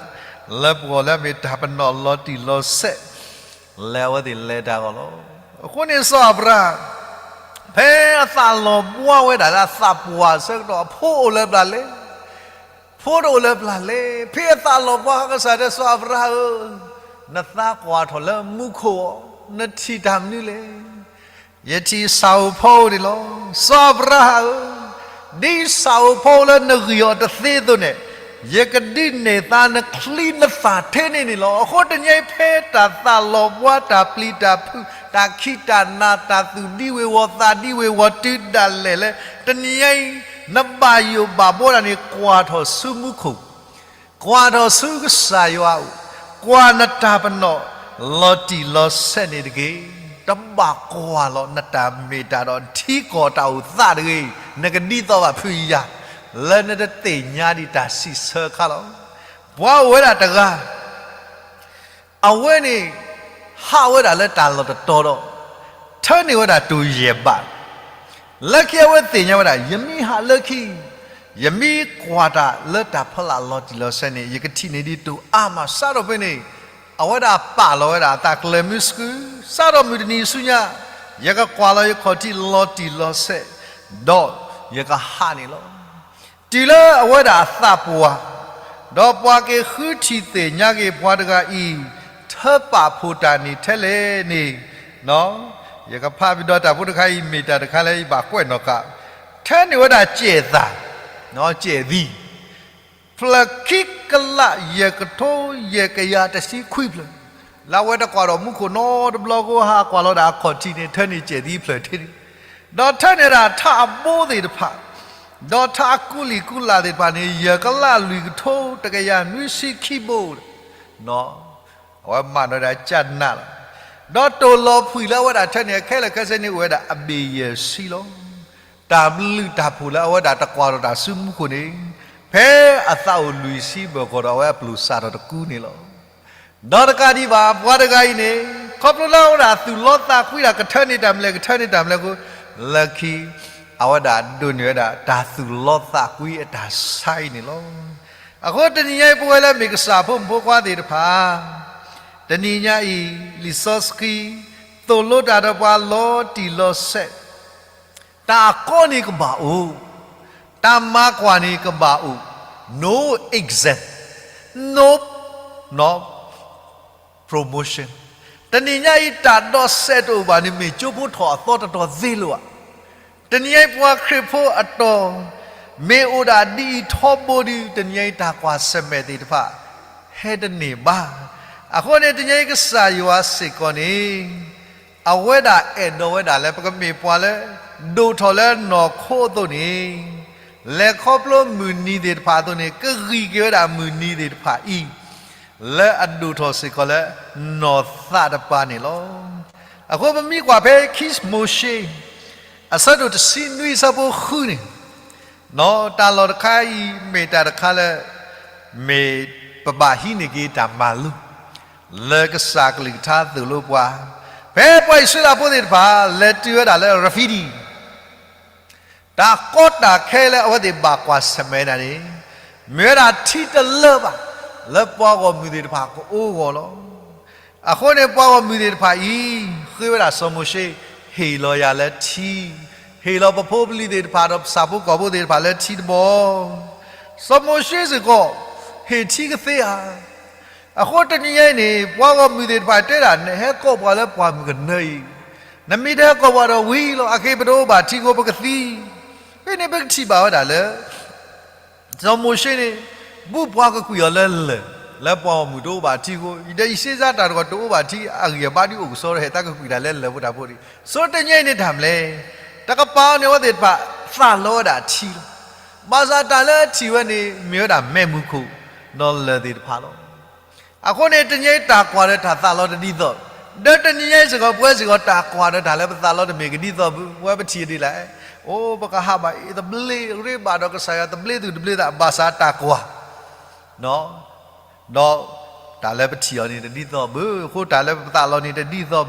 လၢပဂီၢ်လၢအမ့ၢ်တၢ်ပနီၣ်လီၤတံၢ်လီၤဆဲး လၢအဝဲသ့ၣ်လဲၤတၢ်အဂီၢ်လီၤ. အဃိန့ၣ်စီၤအၤဘြၤဟၣ် ဖဲအသးလီၤဘှါဝဲဒၣ်လၢအသးပှၢ်အဆၢကတီၢ် အဖိအိၣ်လၢပျၢ်လဲၣ်, ဖိတအိၣ်လၢပျၢ်လဲၣ်, ဖဲအသးလီၤဘှါ ကစၢ်တဲစီၤအၤဘြၤဟၣ်ဧၢ, နသးကွၢ်ထီၣ်လၢမူခိၣ်အီၤ, နထံၣ်တၢ်မနုၤလဲၣ်. ယထံၣ်ဆၣ်ဧိၤဖီဧိၤန့ၣ်လီၤ. စီၤအၤဘြၤဟၣ်ဧၢ, ဒ်ဆၣ်ဧိၤဖီဧိၤလၢနဂံၢ်အီၤတသ့အသိးန့ၣ်, ယကဒုးနဲၣ်သးနချံနသၣ်ထဲန့ၣ်န့ၣ်လီၤ. အဃိတနံၤအံၤဖဲတၢ်သးလီၤဘှါ တၢ်ပျံၤတၢ်ဖုး တၢ်ခံးတၢ်နၤ တၢ်သူၣ်ဒံဝ့ၤဝီၤ သးဒံဝ့ၤဝီၤ တုၤဒၣ်လဲာ်လၢ တနံၤအံၤ နဘၣ်ယိၣ်ဘၣ်ဘှီဒၣ်န့ၣ် ကွၢ်ထီၣ်ဆူမူခိၣ် ကွၢ်ထီၣ်ဆူကစၢ်ယွၤအအိၣ်, ကွၢ်နတၢ်ပနီၣ်လီၤတံၢ်လီၤဆဲးန့ၣ်တက့ၢ်. တဘၣ်ကွၢ်လီၤနတၢ်မ့ၢ်တၢ်ဒီးထံကီၢ်တၢ်အိၣ်သးတဂ့ၤ. နကဒ်သိးဘၣ်ဖုးယၤ လၢနတသ့ၣ်ညါဒံးတၢ်စံးဆၢခါလီၤ. ပှၤအိၣ်ဝဲဒၣ်တဂၤ အဝဲန့ၣ် ဟးဝဲဒၣ်လၢတၢ်လီၢ်တတီၤဒီး ထၢန့ၢ်ဝဲဒၣ်တိၤယဲၢ်ဘး လၢခံအဝဲသ့ၣ်ညါဝဲဒၣ် ယမ့ၢ်ဟးလၢခံ ယမ့ၢ်ကွၢ်တၢ်လၢတၢ်ဖီလာ်လီၤတံၢ်လီၤဆဲးန့ၣ် ယကထံၣ်န့ၢ်ဒံးတိၤအါမး စးထီၣ်ဖဲန့ၣ် အဝဲဒၣ်ပာ်လီၤဝဲဒၣ်အသးကျၢၤမုၢ်ဆူၣ် စးထီၣ်မုၢ်တနံၤဆူညါ ယကကွၢ်လီၤယခီၣ်ထံးလီၤတံၢ်လီၤဆဲး ဒီးယကဟးန့ၣ်လီၤ. တုၤလၢအဝဲဒၣ်အသးပှၢ်, ဒီးပှၤက့ၤဃုထံၣ်သ့ၣ်ညါက့ၤပှၤတဂၤအံၤ ထၢပာ်ဖှိၣ်တၢ်န့ၣ်ထဲလဲၣ်န့ၣ်, ယကဖးဘံဒီးတၢ်ဖိတခါအံၤ မ့ၢ်တၢ်တခါလၢယဘၣ်ကွဲးနီၢ်ကး, ထၢန့ၢ်ဝဲဒၣ်စဲးသၣ်, စဲးသံ ဖျၢၣ်ခံကလးယဲၢ်ကထိယဲၢ်ကယၤတဆံခွံဖျၢၣ်, လၢအဝဲတကွၢ်ဒီးမူခိၣ်နီတဘျီဃီ ဟးကွၢ်လီၤဒၣ်အခီၣ်ထံးန့ၣ် ထၢန့ၢ်စဲးသံဖျၢၣ်ထဲန့ၣ်, ဒီးထၢန့ၢ်ဒၣ်ထးအဘိသ့ၣ်တဖၣ်, ဒီးထးအကူလံာ်ကူလာ်သ့ၣ်တဖၣ်န့ၣ် ယဲၢ်ကလးလွံၢ်ကထိတကယၤနွံဆံခံဘိ, အဝဲမၤနၢၤဒၣ်ကနးလီၤ. ဒီးတိၢ်လီၤဖှံၣ်လၢအဝဲဒၣ်ထၢန့ၢ်အခဲလၢာ်ခဲဆ့န့ၣ် အိၣ်ဝဲဒၣ်အဘ့ၣ်ယဲၢ်ဆံလီၤ. တၢ်ဘျုးတၢ်ဖှိၣ်လၢအဝဲဒၣ်တကွၢ်ဒီးတၢ်ဆူမူခိၣ်န့ၣ်, ဖဲအသးအိၣ်လွံၢ်ဆံဘၢၣ်ကီၢ်ဒီး အဝဲအပျိၢ်စးထီၣ်တကူန့ၣ်လီၤ. ဒီးတကးဒံးဘၣ် ပှၤတဂၤအံၤန့ၣ် ခီဖျိလၢအဝဲဒၣ်သူၣ်လီသးကွံဒၣ် ကထၢန့ၢ်တၢ်မလဲၣ် ကထၢန့ၢ်တၢ်မလဲၣ်အဃိ, လၢခံ အဝဲဒၣ်ဒိးန့ၢ်ဝဲဒၣ်တၢ်သူၣ်လီသးကွံအတၢ်ဆါအံၤန့ၣ်လီၤ. အဃိတနံၤညါအံၤ ပဝဲလၢမ့ၢ်ကစၢ်ဖိမုၣ်ဖိခွါသ့ၣ်တဖၣ်, တနံၤညါအံၤ လံာ်စီဆှံ သိၣ်လိတၢ်ဒီးပှၤလီၤတံၢ်လီၤဆဲး, တၢ်အကီန့ၣ်ကဘၣ်အိၣ်, တၢ်မၤကွၢ်န့ၣ်ကဘၣ်အိၣ်, no exam, no, no promotion. တနံၤညါအံၤ တၢ်ဒိးစဲးတအိၣ်ဘၣ်န့ၣ် မ့ၢ်ကၠိဖိထီၣ်အသီတတီၤသ့လီၤဧါ. တနံၤညါအံၤ ပှၤခရံာ်ဖိအတီၤ မ့ၢ်အိၣ်ဒၣ်ဒ်အံၤထီဘိဒီး တနံၤညါအံၤ တၢ်ကွၢ်ဆၢၣ်မဲာ်သ့ၣ်တဖၣ် ဟဲတန့ၢ်ဘၣ်. အဃိန့ၣ် တနံၤညါအံၤ ကစၢ်ယွၤစ့ၢ်ကီးန့ၣ် အဝဲဒၣ်အဲၣ်ဒိးဝဲဒၣ်လၢ ပကမ့ၢ်ပှၤလၢ ဒိၣ်ထီၣ်လၢနီၢ်ခိအသိးန့ၣ်, လဲၤခီဖျိမုၢ်နံၤသ့ၣ်တဖၣ်အသိးန့ၣ် ကဂံၢ်က့ၤဝဲဒၣ်မုၢ်နံၤသ့ၣ်တဖၣ်အံၤ လၢအဒိၣ်ထီၣ်စ့ၢ်ကီးလၢနီၢ်သးတပၤန့ၣ်လီၤ. အဃိပမ့ၢ်ကွၢ်ဖဲခံ မိၤၡ့ အဆၢဒိၣ်တဆံနွံ အဆၢဖိဃုန့ၣ်, တၢ်လီၢ်တခါအံၤ မ့ၢ်တၢ်တခါလၢ မ့ၢ်ပဘၣ်ဟံးန့ၢ်က့ၤတၢ်မၤလိ လၢကစၢ်ကလုၢ်ကထါသိၣ်လိပှၤ, ဖဲပှၤအံၣ်စရ့လးဖိသ့ၣ်တဖၣ် လဲၤတုၤဝဲဒၣ်လၢရဖံဒံၣ် တၢ်ကီတၢ်ခဲလၢအဝဲသ့ၣ်ဘၣ်ကွၢ်ဆၢၣ်မဲာ်ဒၣ်န့ၣ်, မ့ၢ်ဝဲဒၣ်ထံတလၢဘၣ် လၢပှၤဂီၢ်မုၢ်သ့ၣ်တဖၣ်ကအိၣ်ဂီၢ်လီၤ. အဃိန့ၣ် ပှၤဂီၢ်မုၢ်သ့ၣ်တဖၣ်အံၤ ဃ့ဝဲဒၣ်စီၤမိၤၡ့, ဟ့ၣ်လီၤယၤလၢထံ, ဟ့ၣ်လီၤပဖိပလံၤသ့ၣ်တဖၣ်ဒီးပဆၣ်ဖိကီၢ်ဖိသ့ၣ်တဖၣ်လၢထံတဘီ, စီၤမိၤၡ့စ့ၢ်ကီး ဟ့ၣ်ထံကသ့ဧါ. အဃိတနံၤညါအံၤန့ၣ် ပှၤဂီၢ်မုၢ်သ့ၣ်တဖၣ်တဲဒၣ် နဟဲကိးပှၤလၢပှၢ်မုၢ်ကနၢအံၤ, နမ့ၢ်တဟဲကိးပှၤဒီးဝံၤလီၤ, အခဲအံၤပတအိၣ်ဘၣ်ထံအဃိပကသံ. ဖဲန့ၣ်ပကထံၣ်ဘၣ်ဝဲဒၣ်လၢ စီၤမိၤၡ့န့ၣ် ဘူၣ်ပှၤကကွံာ်အီၤလၢလၢၢ်, လၢပှၤဂီၢ်မုၢ်တအိၣ်ဘၣ်ထံအဃိ, ဒီးယစ့စါတၢ်တဂီၤတအိၣ်ဘၣ်ထံအဂံၢ်အဘါဒ်အိၣ်ကစီဒီး ဟဲသးကကွံာ်တၢ်လၢလၢၢ်ဖိတၢ်ဖိန့ၣ်, ဆိတနံၤညါအံၤန့ၣ်တၢ်မနုၤလဲၣ်, တကပၤအီၤန့ၣ် အဝဲသ့ၣ်တဖၣ်သးလီဝဲဒၣ်ထံလီၤ. ဘၣ်ဆၣ်တၢ်လၢထံၣ်ဝဲန့ၣ် မ့ၢ်ဝဲဒၣ်မဲးမူခိၣ် ဒီးလၢၢ်သ့ၣ်တဖၣ်လီၤ. အဃိန့ၣ် တနံၤညါအံၤတၢ်ကွၢ်ဒီးတၢ်သးလီတဒ်သိး, ဒီးတနံၤညါအံၤစ့ၢ်ကီး ပဝဲစ့ၢ်ကီးတၢ်ကွၢ်ဒီးတၢ်လၢပသးလီတမ့ၢ်ကဒ်သိးဘၣ်, ပဝဲပထံၣ်ဒ်လဲၣ်, အိၣ် ပကဟးဘၣ်အ့ၣ်သဘျ့ ရ့ဘၣ်ဒီးကစၢ်ယွၤသဘျ့သူၣ်သဘျ့သး ဘၣ်ဆၣ်တၢ်ကွၢ် ဒီးတၢ်လၢပထံၣ်အီၤန့ၣ်တဒ်သိးဘၣ်, အဃိတၢ်လၢပသးလီန့ၣ်တဒ်သိးဘၣ်.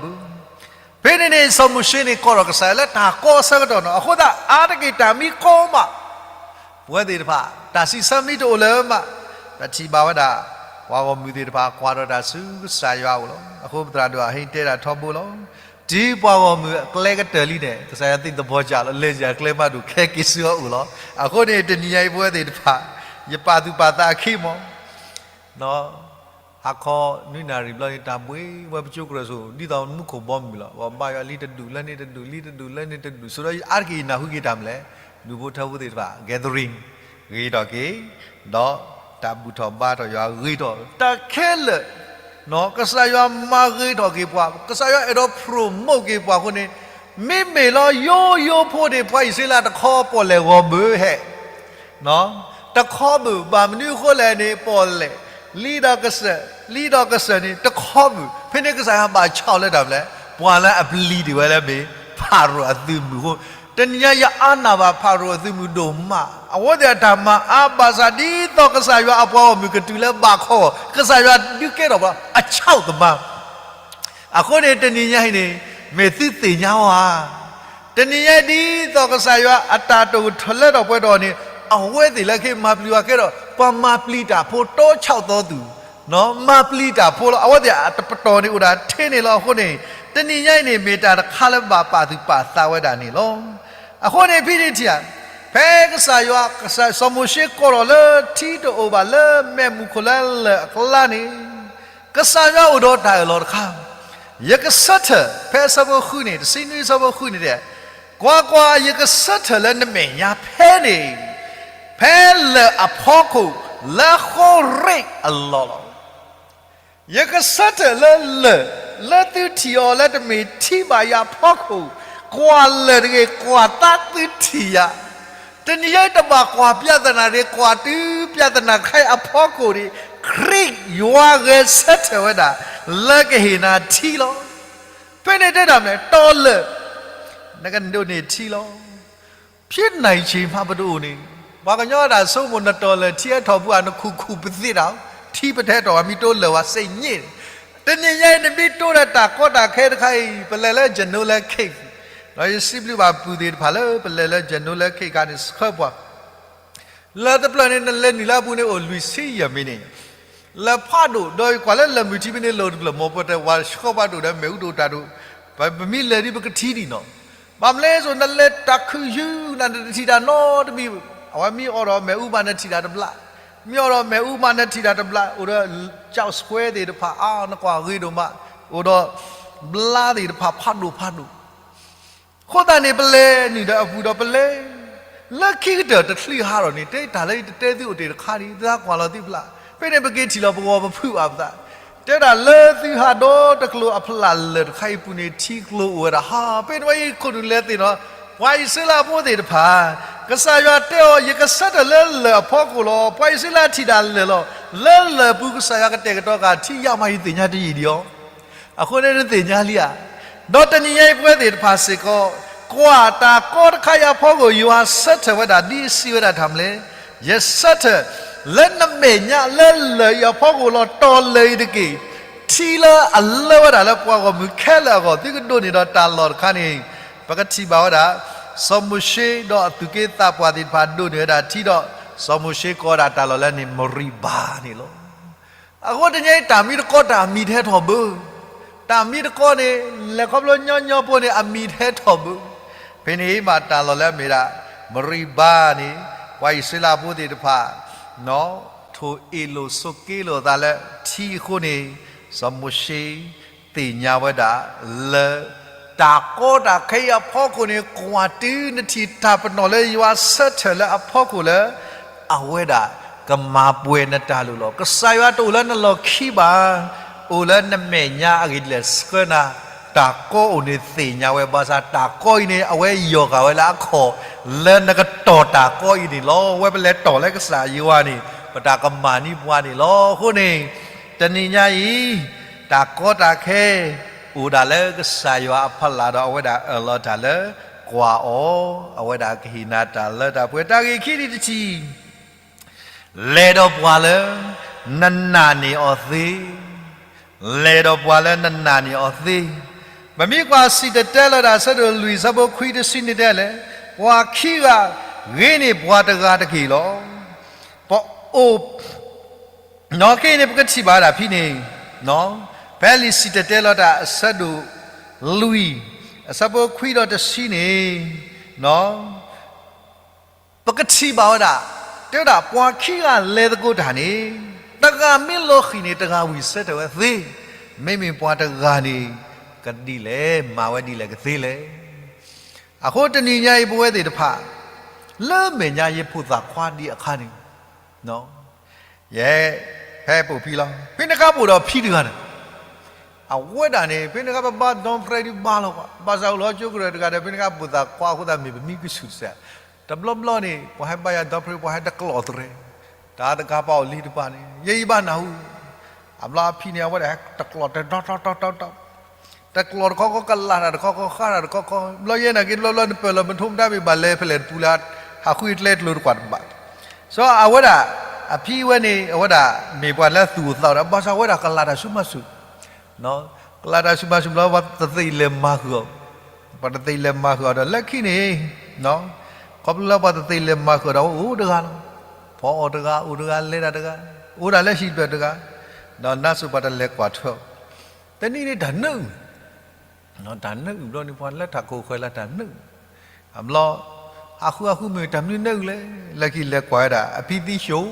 ဖဲန့ၣ်န့ၣ် စီၤမိၤၡ့န့ၣ် ကိးဒီးကစၢ်ယွၤလၢတၢ်ကီအဆၢကတီၢ်နီၤ, အဃိသတးအါတက့ၢ်တၢ်မံကီမး, ပဝဲသ့ၣ်တဖၣ် တၢ်စံးဆၢမံတအိၣ်လၢၤမး, ပထံၣ်ဘၣ်ဝဲဒၣ် ပှၤဂီၢ်မုၢ်သ့ၣ်တဖၣ်ကွၢ်ဒီးတၢ်ဆူကစၢ်ယွၤအအိၣ်လီၤ. အဃိပသရၣ်ဒိၣ်အဟ့ၣ်တဲဒၣ်ထီဘိလီၤ. တုၤပှၤဂီၢ်မုၢ်အကျဲကတၢၢ်လံန့ၣ် ကစၢ်ယွၤသ့ၣ်တဘီကၢ်လီၤ, လဲၤစ့ၢ်အကျဲမးဒိၣ် ခဲက့ၤဆူအအိၣ်လီၤ. အဃိန့ၣ် တနံၤညါအံၤပဝဲသ့ၣ်တဖၣ် ယပာ်သူၣ်ပာ်သးအခံမး ဟါခီနွံနၣ်ရံၣ်ဘျီန့ၣ် တၢ်ဘှ့ဝဲပကၠိကရၢၢ်စိၤ ဒ်သိးမူခိၣ်ဘီမုၢ်လီၤ. ပှၤဘါယွၤလံတဒူၣ် လၢန့ၣ်တဒူၣ် လံတဒူၣ် လၢန့ၣ်တဒူၣ်, ဆိဒီးအါတက့ၢ်ယနၢ်ဟူက့ၤတၢ်မနုၤလဲၣ်, ဒူၣ်ဖိထၢဖိသ့ၣ်တဖၣ် gathering ဂ့ၤထီၣ်က့ၤ, ဒီးတၢ်ဘူၣ်ထီၣ်ဘါထီၣ်ယွၤဂ့ၤထီၣ် တၢ်ခဲလၢာ် ကစၢ်ယွၤမၤဂ့ၤထီၣ်က့ၤပှၤ, ကစၢ်ယွၤအဲၣ်ဒိး promote က့ၤပှၤအဃိန့ၣ်, မ့မ့ၢ်လီၤယိယိဖိန့ၣ် ပှၤအံၣ်စရ့လးတခီပီၣ်လဲၣ်ဂီၤဘၣ်ဟဲ တခီဘၣ်, ဘၣ်မနုၤအဃိလဲၣ်န့ၣ် ပီၣ်လဲၣ်, လံဒီးကစၢၢ်, လံဒီးကစၢၢ်န့ၣ် တခီဘၣ်. ဖဲန့ၣ်ကစၢ်ယွၤဘၣ်ဆါအီၤလၢတၢ်မနုၤလဲၣ်, ပှၤလၢအပျံၤတ့ၢ်ဝဲလၢမ့ၢ်ဖၤရိၤအသုးမုၢ်အဃိ, တနံၤညါယအါနၢ်ဘၣ်ဖၤရိၤအသုးမုၢ်ဒိၣ်မး, အဝဲသ့ၣ်အတၢ်မၤအါဘၣ်ဆၣ် ဒ်သိးကစၢ်ယွၤအပှၤဂီၢ်မုၢ်ကတုၤလၢဘၣ်ခီ, ကစၢ်ယွၤဒုးကဲထီၣ်ပှၤအဆီၣ်သမါ အဃိန့ၣ် တနံၤညါအံၤန့ၣ် မ့ၢ်သုသ့ၣ်ညါဝဲဧါ. တနံၤညါအံၤ ဒ်သိးကစၢ်ယွၤအတၢ်တိာ်ကထၢလၢထီၣ်ပှဲၤထီၣ်န့ၣ် အဝဲသ့ၣ်လၢကမၤပျံၤဝဲကဲဒီး ပှၤမၤပျံၤတၢ်ဖိ တီဆီၣ်သီသုး, မၤပျံၤတၢ်ဖိလီၤ. အဝဲသ့ၣ်အတပတီၢ်န့ၣ်အိၣ်ဒၣ်ထဲန့ၣ်လီၤ. အဃိန့ၣ် တနံၤညါအံၤန့ၣ် မ့ၢ်တၢ်တခါလၢပဘၣ်ပာ်သူၣ်ပာ်သးဝဲဒၣ်န့ၣ်လီၤ. အဃိန့ၣ် ဖဲန့ၣ်ထံၣ်ဧါ, ဖဲကစၢ်ယွၤ စီၤမိၤၡ့ကိးထီၣ်လၢထံတအိၣ်ဘၣ်လၢမဲးမူခိၣ်လၢလၢၢ်အကျါန့ၣ် ကစၢ်ယွၤအိၣ်ဒီးတၢ်အၢၣ်လီၤတခါ, ယကဆၢထၢၣ်, ဖဲအဆၢဖိဃုန့ၣ် တဆံနွံအဆၢဖိဃုန့ၣ်, ကွၢ်ကွၢ်, ယကဆၢထၢၣ်လၢနမဲာ်ညါဖဲန့ၣ်, ဖဲလၢၢ်အဖီခိၣ် လၢဃိရ့းအလီၢ်လီၤ. ယကဆၢထၢၣ်လၢလၢၢ် လၢသုထံၣ်အီၤလၢတမ့ၢ်ထံဘၣ်ယၤအဖီခိၣ်, ကွၢ်လၢၢ်တဂ့ၤ, ကွၢ်သးသုထံၣ်ယၤ တနံၤညါအံၤတဘၣ်ကွၢ်ပြဿနာတဂ့ၤ, ကွၢ်တုၤပြဿနာတခါအံၤအဖီခိၣ်န့ၣ် ခရံာ်ယွၤဂဲၤဆၢထၢၣ်ဝဲဒၣ် လၢကဟ့ၣ်နၤထံလီၤ. ဖဲန့ၣ်တဲဒၣ်မ့ၢ် တီၤလၢၢ်, နကဒိးန့ၢ်ထံလီၤ. ဖဲနံၣ်ဆံးမး ပတအိၣ်န့ၣ်, ပှၤကညီတၢ်ဆိကမိၣ် နတီၤလၢၢ်ထံဟဲထီၣ်ပူၤဧါ, နခူၣ်ခူၣ်ပသ့တၢ်, ထံပတဟဲထီၣ်ဘၣ် မ့ၢ်တိလၢၢ်ဝဲစ့ၢ်န့ၣ်. တနံၤညါအံၤ နမ့ၢ်တိဒီးတၢ်ကီတၢ်ခဲတခါအံၤ ပလဲၤလၢ Genola Cave, ဒီးယစံးဘျုးဘၣ်ပုၢ်သ့ၣ်တဖၣ်လၢပလဲၤလၢ Genola Cave ခါန့ၣ် ဆှၢပှၤ လၢၢ်တဖျၢၣ်န့ၣ် နလဲၤနုာ်လၢအပူၤန့ၣ် အိၣ်လွံၢ်ဆံယဲၢ်မံးနံး, လၢၢ်ဖးဒိၣ်, ဒီးကွၢ်လၢလၢၢ်မုၢ်ထံဖဲန့ၣ် လၢၢ်တဖျၢၣ် မ့ၢ်ပှၤတဲဝဲ ဆှၢပှၤဒိၣ်ဒီး မ့ၣ်အူဒိၣ်တၢ်ဒိၣ်, ပမ့ၢ်လဲၤဒ်ပကထံၣ်ဒံးနီၤ. ဘၣ်မနုၤလဲၣ်စိၤ နလဲၤတၢ်ခုၣ်ယုၢ်နၤ နတထံၣ်တၢ်နီတမံၤ, အဝဲမ့ၢ်အိၣ်ဒီးမ့ၣ်အူမး နထံၣ်တၢ်တဘျီ, မ့ၢ်အိၣ်ဒီးမ့ၣ်အူမး နထံၣ်တၢ်တဘျီ, အိၣ်ဒီး ကျောက်ဆွဲ သ့ၣ်တဖၣ် အါ နကွၢ်ဂ့ၤဒိၣ်မး, အိၣ်ဒီး ဘျါသ့ၣ်တဖၣ်ဖးဒိၣ်ဖးဒိၣ် အဃိသတးန့ၣ် ပလဲၤနုာ်ဒီးအပူၤဒီးပလဲၤ လၢခံကတၢၢ်တချုးဟးထီၣ်န့ၣ် တဲတၢ်လၢတတဲသုအိၣ်တ့ၢ်တခါန့ၣ် သးကွၢ်လီၤသုဖျါ, ဖဲန့ၣ်ပက့ၤထံၣ်လီၤပဂီၢ်ပဖုးဘၣ်ပသး, တဲဒၣ်လၢသုဟးဒီတကျိၤအဖျၢၣ်လၢၢ်တခါအံၤပူၤန့ၣ် ထံကျိအိၣ်ဝဲဒၣ်ဟး, ဖဲန့ၣ်ဝဲအံၤခိၣ်နူာ်လဲၤသ့ၣ်နီၤ, ပှၤအံၣ်စရ့လးဖိသ့ၣ်တဖၣ်, ကစၢ်ယွၤတဲအီၤ ယကဆၢထၢၣ်လၢလၢၢ်အဖီခိၣ်လီၤ, ပှၤအံၣ်စရ့လးထံၣ်တၢ်လၢာ်လီၤ, လၢလၢၢ်ပူၤကစၢ်ယွၤကတဲာ်ကတီၤဃာ်ထံယါမး ယသ့ၣ်ညါတယံာ်ဒံးအီၤ အဃိန့ၣ်နသ့ၣ်ညါလံဧါ. ဒီးတနံၤညါအံၤပဝဲသ့ၣ်တဖၣ်စ့ၢ်ကီး, ကွၢ်တၢ်ကီတခါအံၤအဖီခိၣ် ယွၤဆၢထၢၣ်ဝဲဒၣ်ဒ်အစံးဝဲဒၣ်တၢ်မနုၤလဲၣ်, ယဆၢထၢၣ်လၢနမဲာ်ညါလၢလၢၢ်အံၤအဖီခိၣ်လီၤ, တီၤလၢၢ်အံၤတက့ၢ်, ထံလၢအလၢဝဲဒၣ်လၢပှၤဂီၢ်မုၢ်ခဲလၢာ်အဂီၢ် သုကဒိးန့ၢ်ဒီးတၢ်လီၢ်တခါန့ၣ်, ပကထံၣ်ဘၣ်ဝဲဒၣ် စီၤမိၤၡ့ဒီးအသူၣ်က့သးပှၢ်သ့ၣ်တဖၣ်ဒိးန့ၢ်ဝဲဒၣ်ထံဒီး စီၤမိၤၡ့ကိးဒၣ်တၢ်လီၢ်လၢန့ၣ် မရံဘၤန့ၣ်လီၤ. အဃိတနံၤညါအံၤ တၢ်မံတကီတၢ်မံၤတဟဲထီၣ်ဘၣ်, တၢ်မံတကီန့ၣ် လဲၤခီဖျိညီညီဖိန့ၣ် အမံၤတဟဲထီၣ်ဘၣ်. ဖဲန့ၣ်မးတၢ်လီၢ်လၢအမ့ၢ်ဒၣ် မရံဘၤန့ၣ် ပှၤအံၣ်စရ့လးဖိသ့ၣ်တဖၣ် နီၣ် ဟီၣ်ခိၣ်အ့ၣ်လိာ်ဆိးက့လိာ်အသးလၢထံအဃိန့ၣ်, စီၤမိၤၡ့သ့ၣ်ညါဝဲဒၣ်လၢ တၢ်ကီတၢ်ခဲအံၤအဖီခိၣ်န့ၣ် ကွၢ်တုၤနထံၣ်တၢ်ပနီၣ်လၢယွၤဆၢထၢၣ်လၢအဖီခိၣ်လၢ အဝဲဒၣ်ကမၤပှဲၤနတၢ်လိၣ်လီၤ. ကစၢ်ယွၤတအိၣ်လၢနလီၢ်ခံဘၣ်, အိၣ်လၢနမဲာ်ညါအဂ့ၢ်ဒ်လဲၣ်ဆှၢနၤ, တၢ်ကီအိၣ်န့ၣ်သ့ၣ်ညါဝဲ, ဘၣ်ဆၣ်တၢ်ကီအံၤန့ၣ် အဝဲယီၢ်ဃာ်ဝဲလၢအခီၣ် လၢနကတီၢ်တၢ်ကီအံၤန့ၣ်လီၤ. ဝဲပလဲၤတီၢ်လၢကစၢ်ယွၤန့ၣ် ပတၢ်ကမၣ်န့ၢ်ပှၤန့ၣ်လီၤ. အဃိန့ၣ် တနံၤညါအံၤ တၢ်ကီတၢ်ခဲ အိၣ်ဒၣ်လၢကစၢ်ယွၤအဖီလာ်ဒီး အဝဲဒၣ်အၢၣ်လီၤတၢ်လၢ ကွၢ်အီၤ, အဝဲဒၣ်ကဟ့ၣ်နၤတၢ်လၢတၢ်ပှဲၤ. တၢ်ဂ့ၢ်ခံဒံးတထံၣ် လဲၤဒီးပှၤလၢ နနာ်န့ၢ်အီၤသ့, လဲၤဒီးပှၤလၢနနာ်န့ၢ်အီၤသ့. ပမ့ၢ်ကွၢ်စံၣ်တဲၤတဲလီၤတၢ်အဆၢဒိၣ်လွံၢ်အဆၢဖိခွံတဆံန့ၣ်တဲလဲၣ်, ပှၤခံဂၤဂ့ၤန့ၢ်ပှၤတဂၤတက့ၢ်လီၤ. ပအိၣ် နီၢ်က့န့ၣ် ပကထံၣ်ဘၣ်ဝဲဒၣ်ဖဲန့ၣ်, ဖဲလံာ်စံၣ်တဲၤတဲလီၤတၢ်အဆၢဒိၣ်လွံၢ် အဆၢဖိခွံဒီးတဆံန့ၣ်, ပကထံၣ်ဘၣ်ဝဲဒၣ်, တဲဝဲဒၣ်ပှၤခံဂၤလဲၤသကိးတၢ်န့ၣ်, တဂၤမ့ၢ်လီၤဃံၤန့ၣ် တဂၤဝံၢ်ဆၢထၢၣ်ဝဲသ့, မ့မ့ၢ်ပှၤတဂၤန့ၣ် ကဒ်လဲၣ် မၤဝဲဒ်လဲၣ်ကသ့လဲၣ်. အဃိတနံၤညါအံၤ ပဝဲသ့ၣ်တဖၣ် လၢမဲာ်ညါယဖိသၣ်ခွါဒံးအခါန့ၣ် ယဲ ဖဲပအိၣ်ဖံလီၤ, ဖဲန့ၣ်အခါပအိၣ်ဒီးဖံတဂၤန့ၣ်, အဝဲဒၣ်န့ၣ် ဖဲန့ၣ်အခါပဘါဒီဖရဲဒံးဘါလီၤကွၢ်, ဘၣ်ဆၣ်အိၣ်လီၤကၠိကရၢၢ်တဂၤဒီး ဖဲန့ၣ်အခါပအိၣ်သးခွါအဃိသတးမ့ၢ်ပမံကဆူၣ်တစဲး, တဘျီဘျီန့ၣ် ပှၤဟဲဘါယွၤဒီဖရဲ ပှၤဟဲတကျိးသရဲ, တၢ်တကးပာ်အိၣ်လံတပၤန့ၣ် ယဲယဘၣ်နၢ်ဟူ, အဘျီအဖံန့ၣ် အဝဲဒၣ်ဟဲတကျိးတဒီဒီဒီဒီ တကျိးတခီခီ ကလၤတၢ်တခီခီ ဃါတၢ်တခီခီ, ဘျီယဲနာ်က့ တဘျီဘျီနပၢၢ်လီၤမထိမတၢ်မ့ၢ်ဘၣ်လဲၤဖဲလဲၣ်တပူၤလၢ ဟးဃုကျဲကျိၤတကွၢ်တဘၣ်. စီၤအဝဲဒၣ် အဖံဝဲန့ၣ် အဝဲဒၣ်မ့ၢ်ပှၤလၢသူၣ်အိၣ်သးအိၣ်ဒီး ဘၣ်ဆၣ်အဝဲဒၣ်ကလၤတၢ်ဆူၣ်မၤဆူၣ်, ကလၤတၢ်ဆူၣ်မၤဆူၣ်ဘျီ ပှၤတသ့ၣ်လဲၤမၤဃုာ်အီၤ, ပှၤတသ့ၣ်လဲၤမၤဃုာ်အီၤဒီး လၢခံန့ၣ် ခီဖျိလၢပှၤတသ့ၣ်လဲၤမၤဃုာ်ဒီး အိၣ်တဂၤလီၤ, ဖီအီၣ်တဂၤ အိၣ်တဂၤ လဲၤတၢ်တဂၤ, အိၣ်ဒၣ်လၢဟံၣ်တဖျၢၣ်တဂၤ, ဒီးနါစိၤပှၤတလဲၤကွၢ်ထွဲအီၤ, တနံၤန့ၣ်တၢ်နၢအုၣ် တၢ်နၢအုၣ်ဘျီန့ၣ် ပှၤလၢတၢ်ခိၣ်ဃၢၤလၢတၢ်နၢအုၣ်, အဘျီ ဟးဃုဟးဃုမ့ၢ်တၢ်မနုၤနၢအုၣ်လဲၣ်, လၢခံလဲၤကွၢ်ဝဲဒၣ် အဖံသံၣ်ၡိၣ်,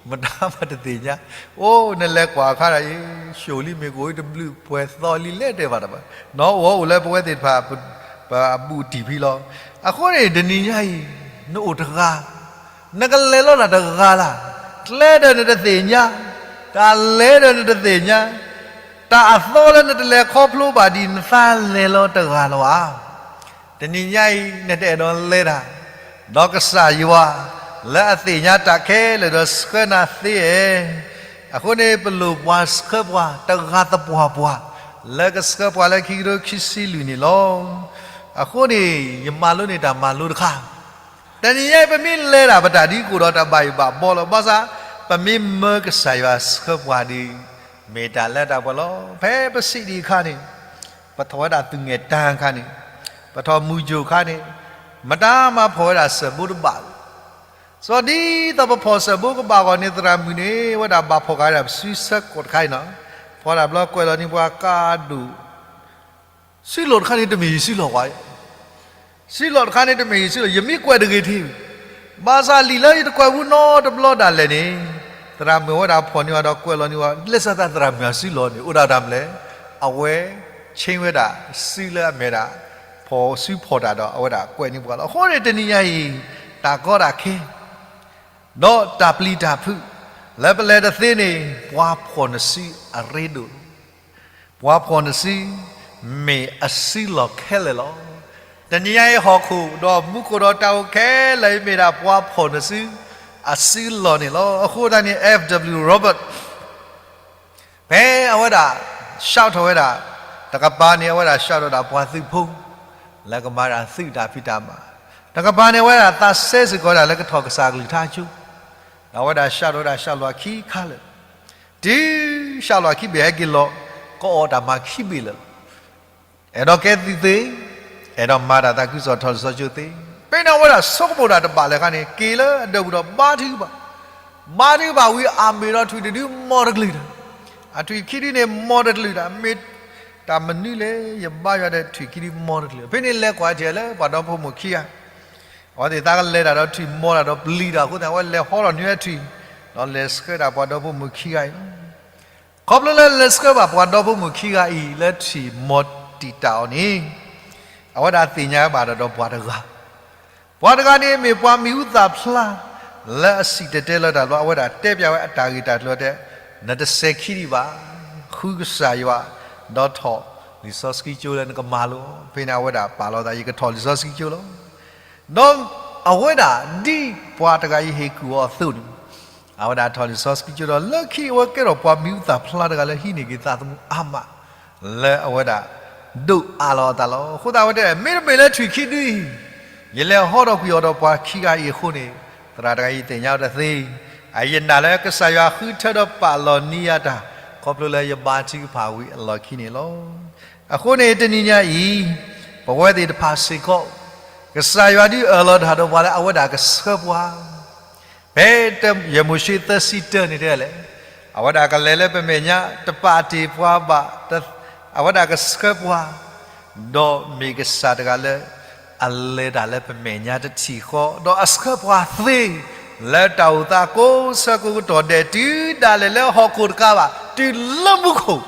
မတၤမၤတသ့ၣ်ညါ, အိၣ်နလဲၤကွၢ်အခါဒၣ်အံၤ ၡိၣ်လံမ့ၢ်ကအိၣ်တဘျုးပှဲၤသီလံလဲၣ်တဲဘၣ်တဘၣ်, နီၢ်အိၣ်အိၣ်လၢပဝဲသ့ၣ်တဖၣ် ပအဘူးတံၢ်ဖံလီၤ. အဃိန့ၣ် တနံၤညါအံၤ နအိၣ်တဂၤ နကလဲၤလီၤတၢ်တဂၤလၢ်, ကျဲဒီးနတသ့ၣ်ညါ, တၢ်လဲၤဒီးနတသ့ၣ်ညါ, တၢ်အသီလၢနတလဲၤခီဖျိဘၣ်ဒံး နသးလဲၤလီၤတဂၤလီၤဧါ. တနံၤညါအံၤ နတအဲၣ်ဒိးလဲၤတၢ် ဒီးကစၢ်ယွၤ လၢအသ့ၣ်ညါတၢ်ခဲလၢာ်ဒီးဆှၢနၤသ့ဧါ. အဃိန့ၣ် ပလိၣ်ပှၤဆှၢပှၤတဂၤသပှၢ်ပှၢ် လၢကဆှၢပှၤလၢခံကထိခံဆံလွံၢ်န့ၣ်လီၤ. အဃိန့ၣ် ယမၤလိတၢ်မၤလိတခါ တနံၤညါအံၤ ပမ့ၢ်လဲၤတၢ် ပတၢ်ဒ်ကိၣ်ဒီးတၢ်ဘၣ်ယိၣ်ဘၣ်ဘီလီၤ. ဘၣ်ဆၣ် ပမ့ၢ်မၢကစၢ်ယွၤဆှၢပှၤဒီး မ့ၢ်တၢ်လၢတၢ်ပှဲၤလီၤ. ဖဲပစံးဒံးအခါန့ၣ် ပထီၣ်ဝဲဒၣ်သူၣ်ငဲၢ်တၢ်အခါန့ၣ်, ပထီၣ်မုၢ်ယိၤခါန့ၣ်, မတၤမၤဖီၣ်ဝဲဒၣ်စၢၣ်ဘိတဘၣ်လီၤ. စီၤဒ်သိးပဖီၣ်စၢၣ်ဘိကဘၣ်ဂီၢ်န့ၣ် သရၣ်မုၣ်န့ၣ် ဝဲဒၣ်ဘၣ်ဖီၣ်ဃာ်ဝဲဒၣ်ပစုဆၢကိးတခါအံၤနီၤ. ဖီၣ်တၢ်ဘျီကွဲးလီၤန့ၢ်ပှၤကါဒိၣ် စုလီၢ်တခါန့ၣ်တမ့ၢ်ယစုလီၢ်ဝဲ, စုလီၢ်တခါန့ၣ်တမ့ၢ်ယစုလီၢ်, ယမ့ၢ်ကွဲးတဂ့ၤထံၣ်, ဘၣ်ဆၣ်လံာ်လၢယတကွဲးဘူးနီတဘျီဒၣ်လဲာ်န့ၣ်, သရၣ်မုၣ်ဝဲဒၣ်ဖီၣ်န့ၢ်ဝဲဒီးကွဲးလီၤန့ၢ်ဝဲ, လၢစၢ်သးသရၣ်မုၣ်အစုလီၢ်န့ၣ် အိၣ်ဒၣ်တၢ်မနုၤလဲၣ်, အဝဲဆ့ဝဲဒၣ်စုလၢအမ့ၢ်ဒၣ် ဖီၣ်စုဖီၣ်တၢ်ဒီးအဝဲဒၣ်ကွဲးန့ၢ်ပှၤလီၤ. အဃိန့ၣ်တနံၤညါအံၤ တၢ်ကီတၢ်ခဲ ဒီးတၢ်ပျံၤတၢ်ဖုး လၢပလဲၤတသ့န့ၣ် ပှၤဖီၣ်နစုအရ့ဒိၣ်လီၤ. ပှၤဖီၣ်နစု မ့ၢ်အစုလီၢ်ခဲလၢာ်လီၤ. တနံၤညါအံၤဟီၣ်ခိၣ်ဒီးမူခိၣ်ဒီးတၢ်အိၣ်ခဲလၢာ်အံၤမ့ၢ်ဒၣ်ပှၤဖီၣ်နစု အစုလီၢ်န့ၣ်လီၤ. အဃိသတးန့ၣ် F W Roberts ဖဲအဝဲဒၣ် shout ထီၣ်ဝဲဒၣ် တကပၤန့ၣ် အဝဲဒၣ် shout ထီၣ်ဝဲဒၣ်ပှၤသုးဖိ လၢကမၤဒၣ်သုးတၢ်ဖံးတၢ်မၤ, တကပၤန့ၣ် အဝဲဒၣ်သးစဲစ့ၢ်ကီးဝဲဒၣ်လၢကထီၣ်ကစၢ်ကလုၢ်ကထါကၠိ, ဒီးအဝဲဒၣ် shout ထီၣ်ဝဲဒၣ် shout လီၤခံခါလၢာ်, တုၤ shout လီၤခံဘ့ၣ်ဟဲက့ၤလီၤ ကအီၣ်တၢ်မၤခံဘ့ၣ်လၢာ်လီၤ. အဲၣ်ဒိးကဲသုးသ့, အဲၣ်ဒိးမၤတၢ်သးခုကစီၣ်ထီၣ်လၢစီၤကၠိသ့, ဖဲန့ၣ်အဝဲဒၣ်ဆိကမိၣ်တၢ်တဘၣ်လၢၤခါန့ၣ် က့ၤလၢအဒၢးပူၤဒီးဘါထုကဖၣ်, ဘါထုကဖၣ်ဝံၤအမ့ၢ်ဒီးထွံၣ်တဒုမီတကလုာ်တၢ်, အထွံၣ်ခံဒုန့ၣ်မီတကလုာ်တၢ်, မ့ၢ်တၢ်မနုၤလဲၣ် ယဘါယွၤဒီးထွံၣ်ခံဒုမီတကလုာ်, ဖဲန့ၣ်လဲၤကွၢ်ထံၣ်လၢပှၤဒီဖိမိၢ်ခံဂၤ အဝဲသ့ၣ်သးကလဲၤတၢ်ဒီးထွံၣ်မီတၢ်ဒီးပျံၤတၢ်အဃိသတး အဝဲလဲၤဟီထီၣ်န့ၢ်ဝဲထွံၣ်, ဒီးလဲၤဆှၢဒၣ်ပှၤဒီဖိမိၢ်ခံဂၤအံၤလီၤ. ခီဖျိလၢလဲၤဆှၢဘၣ်ပှၤဒီဖိမိၢ်ခံဂၤအံၤလၢထံၣ်မိၢ်တံာ်တာ်အီၤန့ၣ်, အဝဲဒၣ်သ့ၣ်ညါဘၣ်ဒီးပှၤတဂၤ, ပှၤတဂၤန့ၣ်မ့ၢ်ပှၤမံၤဟူသၣ်ဖျါ လၢအစံၣ်တဲၤတဲလီၤတၢ်ဘျီ အဝဲဒၣ်တဲပျးဝဲအတၢ်ဂ့ၢ်တၢ်ကျိၤတဲ, နတစဲၤခံဒံးဘၣ်, ဃုကစၢ်ယွၤ, ဒီးထီၣ်လံာ်စီဆှံကၠိလၢနကမၤလိ, ဖဲန့ၣ်အဝဲဒၣ်ပာ်လီၤသး ယကထီၣ်လံာ်စီဆှံကၠိလီၤ. ဒီးအဝဲဒၣ်ဒ်ပှၤတဂၤအံၤဟ့ၣ်ကူၣ်အီၤအသိးန့ၣ်, အဝဲဒၣ်ထီၣ်လံာ်စီဆှံကၠိဒီး လၢခံအဝဲကဲထီၣ်ပှၤမံၤဟူသၣ်ဖျါတဂၤလၢဟံးန့ၢ်က့ၤသးသမူအါမး လၢအဝဲဒၣ်ဒိးအးလီၤအသးလီၤ. အဃိသတးအဝဲတဲ မ့တမ့ၢ်လၢထံၣ်ခံဒုအံၤ, ယလဲၤဟီထီၣ်ကွံာ်အီၤဒီးပှၤခံဂၤအံၤအဃိန့ၣ်, သရၣ်တဂၤအံၤသ့ၣ်ညါအီၤတသ့, အယနာ်လၢကစၢ်ယွၤဃုထၢဒီးပာ်လီၤန့ၢ်ယၤတၢ် ခီဖျိလၢယဘါထုကဖၣ်ဝံၤအလီၢ်ခံန့ၣ်လီၤ. အဃိန့ၣ်တနံၤညါအံၤ, ပဝဲသ့ၣ်တဖၣ်စ့ၢ်ကီး, ကစၢ်ယွၤဒုးအၢၣ်လီၤတၢ်ဒီးပှၤလၢအဝဲဒၣ်ကဆှၢပှၤ ဖဲတၢယဲၢ်မိၤၡ့သၢဆံတၢန့ၣ်တဲလဲၣ်, အဝဲဒၣ်ကလဲၤလၢပမဲာ်ညါ တပာ်တ့ၢ်ပှၤဘၣ်, အဝဲဒၣ်ကဆှၢပှၤ, ဒီးမ့ၢ်ကစၢ်တဂၤလၢ အလဲၤတၢ်လၢပမဲာ်ညါတထံၣ်ဃီ, ဒီးအဆှၢပှၤသ့ လၢတၢ်အိၣ်သးကိးဆၢကိးကတီၢ်ဒဲး တုၤဒၣ်လဲာ်လၢဟီၣ်ခိၣ်တကးဘၣ် တုၤလၢမူခိၣ်,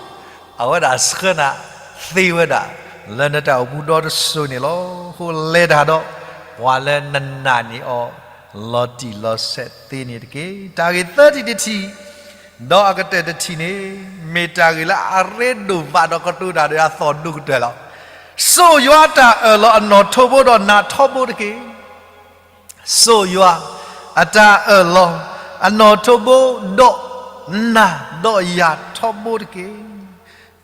အဝဲဒၣ်ဆှၢနၤသ့ဝဲဒၣ် လၢနတၢ်အိၣ်မူဒီတစိၤန့ၣ်လီၤ. အဃိလဲၤတၢ်ဒီး ပှၤလၢနနာ်န့ၢ်အီၤ လီၤတံၢ်လီၤဆဲးသ့န့ၣ်တက့ၢ်. တၢ်ဂ့ၢ်သၢထံၣ်တထံၣ်, ဒီးအကတၢၢ်တထံၣ်န့ၣ်, မ့ၢ်တၢ်ဂ့ၢ်လၢအရ့ဒိၣ်ဘၣ်ဒီးကတိၤတၢ်ဒီးအသီၣ်ဒိၣ်ကတၢၢ်လီၤ. စိာ်ယွၤအတၢ်အၢၣ်လီၤအနီၣ်ထိးဘိဒီးနၤထီဘိတက့ၢ်. စိာ်ယွၤအတၢ်အၢၣ်လီၤ အနီၣ်ထိးဘိဒီးနၤဒီးယၤထီဘိတက့ၢ်.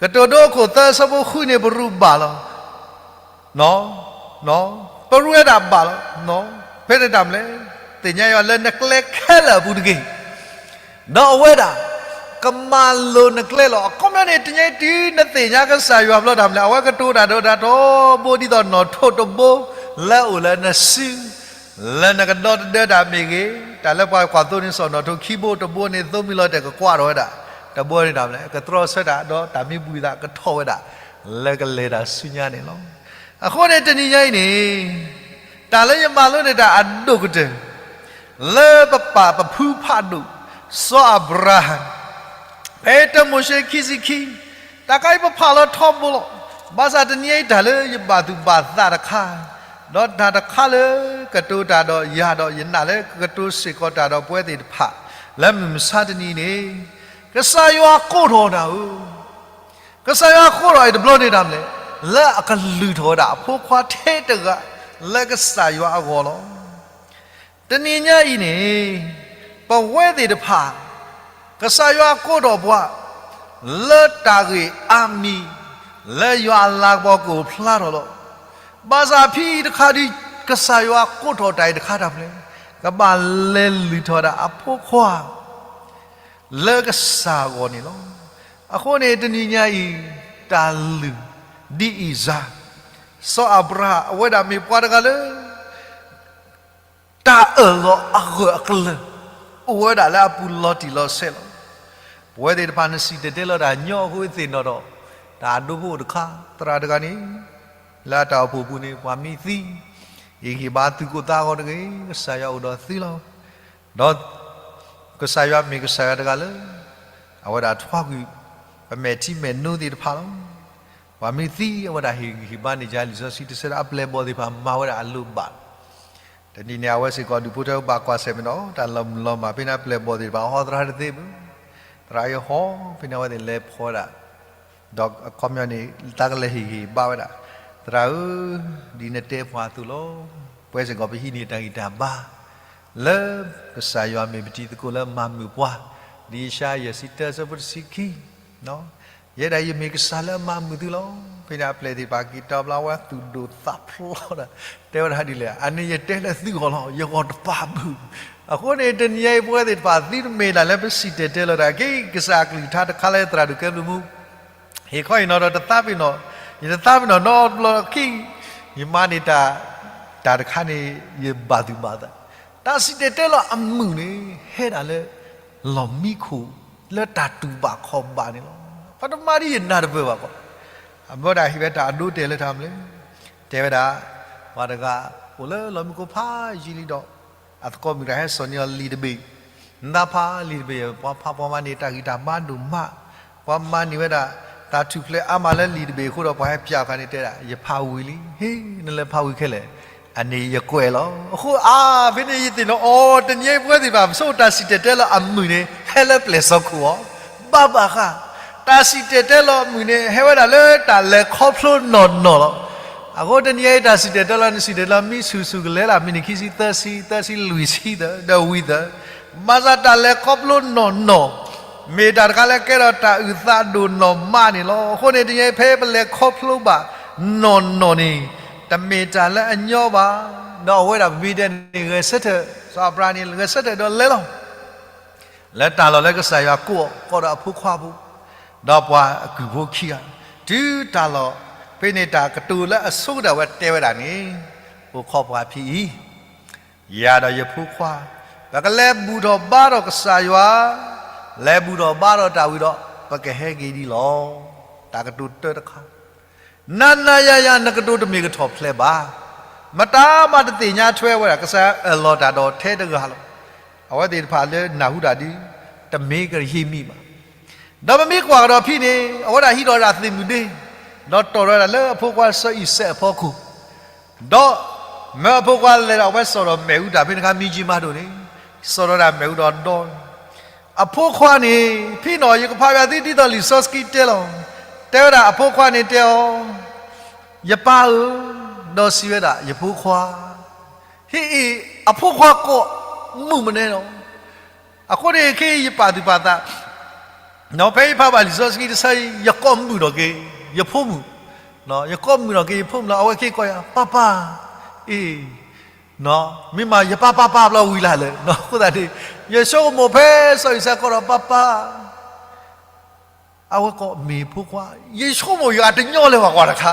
ကတိၤဒိအခိၣ်သၢဆၢဖိဃုန့ၣ် ပရူးဘၣ်လီၤ. ပရူးဝဲဒၣ်ဘၣ်လီၤ. ဖဲန့ၣ်တၢ်မနုၤလဲၣ်, သ့ၣ်ညါယွၤလၢနကျဲခဲလၢာ်အပူၤတက့ၢ်. ဒီးအဝဲဒၣ် ကမၤလိၤနကျဲလီၤ. အခီပညီန့ၣ် တနံၤအံၤတုၤနသ့ၣ်ညါကစၢ်ယွၤဘျီတၢ်မနုၤလဲၣ်, အဝဲကတိၤတၢ်ဒီးတၢ်ထီဘိဒ်သိးနီၣ်ထိးတဘိ လၢအအိၣ်လၢနစု လၢနကဒီတဒၢတၢ်မ့ၢ်ဂ့ၤ, တၢ်လၢပှၤကွၢ်သိန့ၣ် စီၣ်နီၣ်ထိးခံဘိတဘိန့ၣ် သိမံၤလီၤတဲာ်ကကွၢ်ထီၣ်ဝဲဒၣ်, တဘိန့ၣ်တၢ်မနုၤလဲၣ်, ကတြီဆၢတၢ်ဒီးတၢ်မံဘှံးသးကထီၣ်ဝဲဒၣ် လၢကလဲၤတၢ်ဆူညါန့ၣ်လီၤ. အဃိန့ၣ်တနံၤညါအံၤန့ၣ်, တၢ်လၢယမၤလိန့ၢ်တၢ်အဒိၣ်ကတၢၢ် လၢပပၢ်ပဖုဖးဒိၣ် စီၤအၤဘြၤဟၣ် ဖဲတၢမိၤၡ့ခံဆံခံ, တၢ်ခါအံၤပဖးလီၤထီဘိလီၤ. ဘၣ်ဆၣ်တနံၤအံၤတၢ်လၢယဘၣ်သူၣ်ဘၣ်သးတခါ, ဒီးတၢ်တခါလၢကတိၤတၢ်ဒီးယၤဒီးယနာ်လၢကကတိၤစ့ၢ်ကီးတၢ်ဒီးပဝဲသ့ၣ်တဖၣ် လၢမုၢ်မဆါတနံၤအံၤန့ၣ်, ကစၢ်ယွၤကိးထီၣ်နၤဧၢ, ကစၢ်ယွၤကိးထီၣ်အံၤတဘျီန့ၣ်တၢ်မနုၤလဲၣ်, လၢအကလုၢ်ထီၣ်ဝဲဒၣ်အဖိခွါထဲတဂၤ လၢကစၢ်ယွၤအဂီၢ်လီၤ. တနံၤညါအံၤန့ၣ်, ပဝဲသ့ၣ်တဖၣ်, ကစၢ်ယွၤကိးထီၣ်ပှၤ လၢတၢ်ဂ့ၢ်အါမံၤ လၢယွၤအလၤကပီၤကအိၣ်ဖျါထီၣ်လီၤ. ဘၣ်ဆၣ်ဖဲအံၤတခါဒုး ကစၢ်ယွၤကိးထီၣ်တၢ်အံၤတခါတၢ်မနုၤလဲၣ်, ကဘၣ်လဲၤလုၢ်ထီၣ်ဒၣ်အဖိခွါ လၢကစၢ်အဂီၢ်န့ၣ်လီၤ. အဃိန့ၣ်တနံၤညါအံၤ, တၢ်လုၢ်ဒ်အံၤစါ, စီၤအၤဘြၤဟၣ်အဝဲဒၣ်မ့ၢ်ပှၤတဂၤလၢ တၢ်အၢၣ်လီၤအဂၢၢ်အကျၢၤ အိၣ်ဝဲဒၣ်လၢအပူၤလီၤတံၢ်လီၤဆဲးလီၤ. ပဝဲသ့ၣ်တဖၣ်နစံၣ်တဲၤတဲလီၤတၢ်ညီအဃိသ့ၣ်နီၣ်ဒီး တၢ်ဒိဖိအိၣ်တခါ, သရၣ်တဂၤန့ၣ် လၢအတၢ်အိၣ်ဖှိၣ်ပူၤန့ၣ် ပှၤမံသံ, ယဟ့ၣ်ဘါသုးခိၣ်သးဂီၤတဂ့ၤ, ကစၢ်ယွၤအိၣ်ဒီးသုလီၤ. ဒီးကစၢ်ယွၤမ့ၢ်ကစၢ်ယွၤတဂၤလၢ အဝဲဒၣ်ထွါကွံာ် ပမဲာ်ထံမဲာ်နိသ့ၣ်တဖၣ်လီၤ. ပှၤမံသံအဝဲဒၣ်ဟ့ၣ်ဂံၢ်ဟ့ၣ်ဘါန့ၢ်ယၤလံာ်စီဆှံတဆၢဒီး အပျဲၢ်အဘီၣ်သ့ၣ်တဖၣ်မၤဝဲဒၣ်အလိၣ်ဘၣ်. တနံၤန့ၣ် အဝဲစ့ၢ်ကီးဒူၣ်ဖိထၢဘၣ်ကွၢ်ဆၢၣ်မဲာ်ဒီး တၢ်လီၤမုၢ်လီၤမၢ် ဖဲန့ၣ်အပျဲၢ်အဘီၣ်သ့ၣ်တဖၣ် ဟီသရၣ်တသ့ဘၣ်, သရၣ်အံၤဟီ, ဖဲန့ၣ်အဝဲသ့ၣ်လဲၤဖီဝဲဒၣ် ဒီးအခီပညီန့ၣ် တၢ်ကလဲၤဟ့ၣ်ဂံၢ်ဟ့ၣ်ဘါဝဲဒၣ်, သရၣ်ဧၢ, ဒ်နတဲပှၤအသိးလီၤ. ပဝဲစ့ၢ်ကီးပဟံးန့ၢ်တၢ်ဂံၢ်တၢ်ဘါ လၢကစၢ်ယွၤမ့ၢ်ပတံၤသကိးလၢအမၤမုာ်ပှၤ, ဒ်ယၡါယၤယဲၢ်ဆံတၢအဆၢဖိတဆံခံ, ယဲဒၣ်ယမ့ၢ်ကစၢ်လၢအမၤမုာ်သုလီၤ. ဖဲန့ၣ်အပျဲၢ်သ့ၣ်တဖၣ်က့ၤတီဘျီဝဲသူၣ်ဒိၣ်သးဖျိးဒီး တဲဝဲဒၣ်ဒ်လဲၣ်, အန့ၣ်ယတဲလၢသုဂီၢ်လီၤ, ယဂီၢ်တပာ်ဘၣ်. အဃိန့ၣ် တနံၤအံၤပဝဲသ့ၣ်တဖၣ် သုတမ့ၢ်ဒၣ်လၢပစံၣ်တဲၤတဲလီၤတၢ်, က့ၤကစၢ်အကလုၢ်ကထါတခါလၢသရၣ်ဒိၣ်ကဲဘျုးမူ ဟ့ၣ်ခီအံၤနီၤဒီးတသးပ့ၤနီၣ်, ယတသးပ့ၤနီၣ်နီတဘျီခံ, ယမၤန့ၢ်တၢ်, တၢ်တခါန့ၣ် ယဘၣ်သူၣ်ဘၣ်သး, တၢ်စံၣ်တဲၤတဲလီၤအမုာ်န့ၣ် ဟဲဒၣ်လၢ လီၢ်မံခိၣ် လၢတၢ်တူၢ်ဘၣ်ခီၣ်ဘၣ်န့ၣ်လီၤ. ပှၤတမၤဒ်ယနာ်တပၢၢ်ဘၣ်ကီး, အဘၣ်ဒၣ်ဟ့ၣ်ဝဲတၢ်အဒိအတဲာ်လၢတၢ်မနုၤလဲၣ်, တဲဝဲဒၣ်, ပှၤတဂၤ အိၣ်လၢလီၢ်မံခိၣ်ဖးယံာ်လံဒီး အသကိးမုၣ်တဂၤဟဲစိာ်န့ၢ်အီၤလံာ်တဘ့ၣ် နသးဖးလံာ်တဘ့ၣ် ပှၤဖးပှၤမၤန့ၢ်တၢ်ဂံၢ်တၢ်ဘါဒိၣ်မး, ပှၤမၤန့ၢ်ဝဲဒၣ် တၢ်ထူၣ်ဖျဲးအါမးလၢလံာ်တဘ့ၣ်အဃိဒီး ပှၤဟဲပၠးအခါန့ၣ်တဲဒၣ် ယဖးဝံၤလံ, ဟ့ နလဲၤဖးဝံၤခဲလၢာ်, အန့ၣ်ယကွဲးလီၤ. အဃိအါ ဖဲန့ၣ်ယသ့ၣ်နီၣ်အီၤ တနံၤအံၤပဝဲသ့ၣ်တဖၣ် ပဆိကမိၣ်တၢ်စံၣ်တဲၤတဲလီၤအမုၢ်န့ၣ် ဟဲလၢပျဲၢ်စီခိၣ်အီၤ, ဘၣ်ဘၣ်ဃး တၢ်စံၣ်တဲၤတဲလီၤအမုၢ်န့ၣ် ဟဲဝဲဒၣ်လၢတၢ်လဲၤခီဖျိနီၢ်နီၢ်လီၤ. အဃိတနံၤအံၤတၢ်စံၣ်တဲၤတဲလီၤ နစံၣ်တဲၤတဲလီၤ မံဆူၣ်ဆူၣ်ကလဲၤလၢ မံးနံးခံဆံ သၢဆံ သၢဆံလွံၢ်ဆံသၢ ဒီးဝံၤသၢ, ဘၣ်ဆၣ်တၢ်လဲၤခီဖျိနီၢ်နီၢ် မ့ၢ်တၢ်တခါလၢကဲထီၣ်တၢ်အုၣ်သးဒိၣ်နီၢ်မးန့ၣ်လီၤ. အဃိန့ၣ် တနံၤအံၤဖဲပလဲၤခီဖျိဘၣ်နီၢ်နီၢ်န့ၣ် တမ့ၢ်တၢ်လၢအညီဘၣ်. ဒီးအဝဲဒၣ်ပမ့ၢ်တဲန့ၣ် ဂဲၤဆၢထၢၣ် စီၤအၤဘြၤဟၣ်န့ၣ် ဂဲၤဆၢထၢၣ်ဒီးလဲၤလီၤ လၢတၢ်လီၢ်လၢကစၢ်ယွၤကိးအီၤ ကိးဒီးအဖိခွါဖိ ဒီးပှၤအကုၢ်ဖိခံဂၤ, တုၤတၢ်လီၢ်ဖဲန့ၣ် တၢ်ကတိၤလၢအဆိကတၢၢ်ဝဲတဲဝဲဒၣ်န့ၣ်, အိၣ်ခိးပှၤဖံအံၤ, ယၤဒီးယဖိခွါ, ပကလဲၤဘူၣ်ထီၣ်ဘါထီၣ်ကစၢ်ယွၤ, လဲၤဘူၣ်ထီၣ်ဘါထီၣ်တၢ်ဝံၤဒီး ပကဟဲက့ၤဒ်လီၤ. တၢ်ကတိၤတၢတခါ နၤနၤယၤယၤ နကတိၤတမ့ၢ်ကထီၣ်ဖျဲးဘၣ်. မတၤမးတသ့ၣ်ညါထွဲဝဲဒၣ် ကစၢ်ယွၤအၢၣ်လီၤတၢ်ဒီးထဲတဂၤလီၤ. အဝဲသ့ၣ်တဖၣ်လၢနၢ်ဟူတၢ်ဒုး တမ့ၢ်ကဟ့ၣ်မံၤဘၣ်. ဒီးပမ့ၢ်ကွၢ်ကဒီးဖဲန့ၣ် အဝဲဒၣ်ဟံးထီၣ်ဝဲဒၣ်သ့ၣ်မုၢ်ဒ့, ဒီးတီၢ်ထီၣ်ဝဲဒၣ်လၢအဖိခွါစီၤအံၤစဲးအဖီခိၣ်, ဒီးမၢအဖိခွါလဲၤဒီးအဝဲစိာ်ဒီးမ့ၣ်အူတၢ်ဖဲန့ၣ်အခါ မံကၠံမၤဒိၣ်န့ၣ်, စိာ်ဒီးဒၣ်မ့ၣ်အူဒီးဒီ အဖိခွါန့ၣ် ဖဲနီၣ် ယကဖးပၠးသုဒ်သိးလံာ်စီဆှံတဲလီၤ, တဲဝဲဒၣ်အဖိခွါန့ၣ်တဲအီၤ, ယပၢ်ဧၢ, ဒီးစံးဝဲဒၣ် ယဖိခွါ, ဟ့ၣ်အံၤ အဖိခွါကိးမုၣ်မနုၤနီၤ, အဃိန့ၣ်ခဲအံၤယပာ်သူၣ်ပာ်သး, နီၣ် ဖဲယဖးဘၣ်လံာ်စီဆှံတဆၢအံၤ ယကိးမုာ်ထီၣ်က့ၤ ယဖိမုၣ်, ယကိးမုာ်ထီၣ်က့ၤယဖိမုၣ်လီၤ အဝဲက့ၤကိးယၤ ပၢ်ပၢ်, အ့ၣ် မ့ၢ်မး ယပၢ်ပၢ်ပၢ်ဘျီဝံၤလၢ်လၢာ်, အဃိသတးန့ၣ် ယဆိကမိၣ်ဖဲစီၤအံၤစဲးကိးဒီးပၢ်ပၢ်, အဝဲကိးမ့ၢ်ဖိခွါ, ယဆိကမိၣ်ယၤတညီလၢၤဘၣ်ကွၢ်တခါ,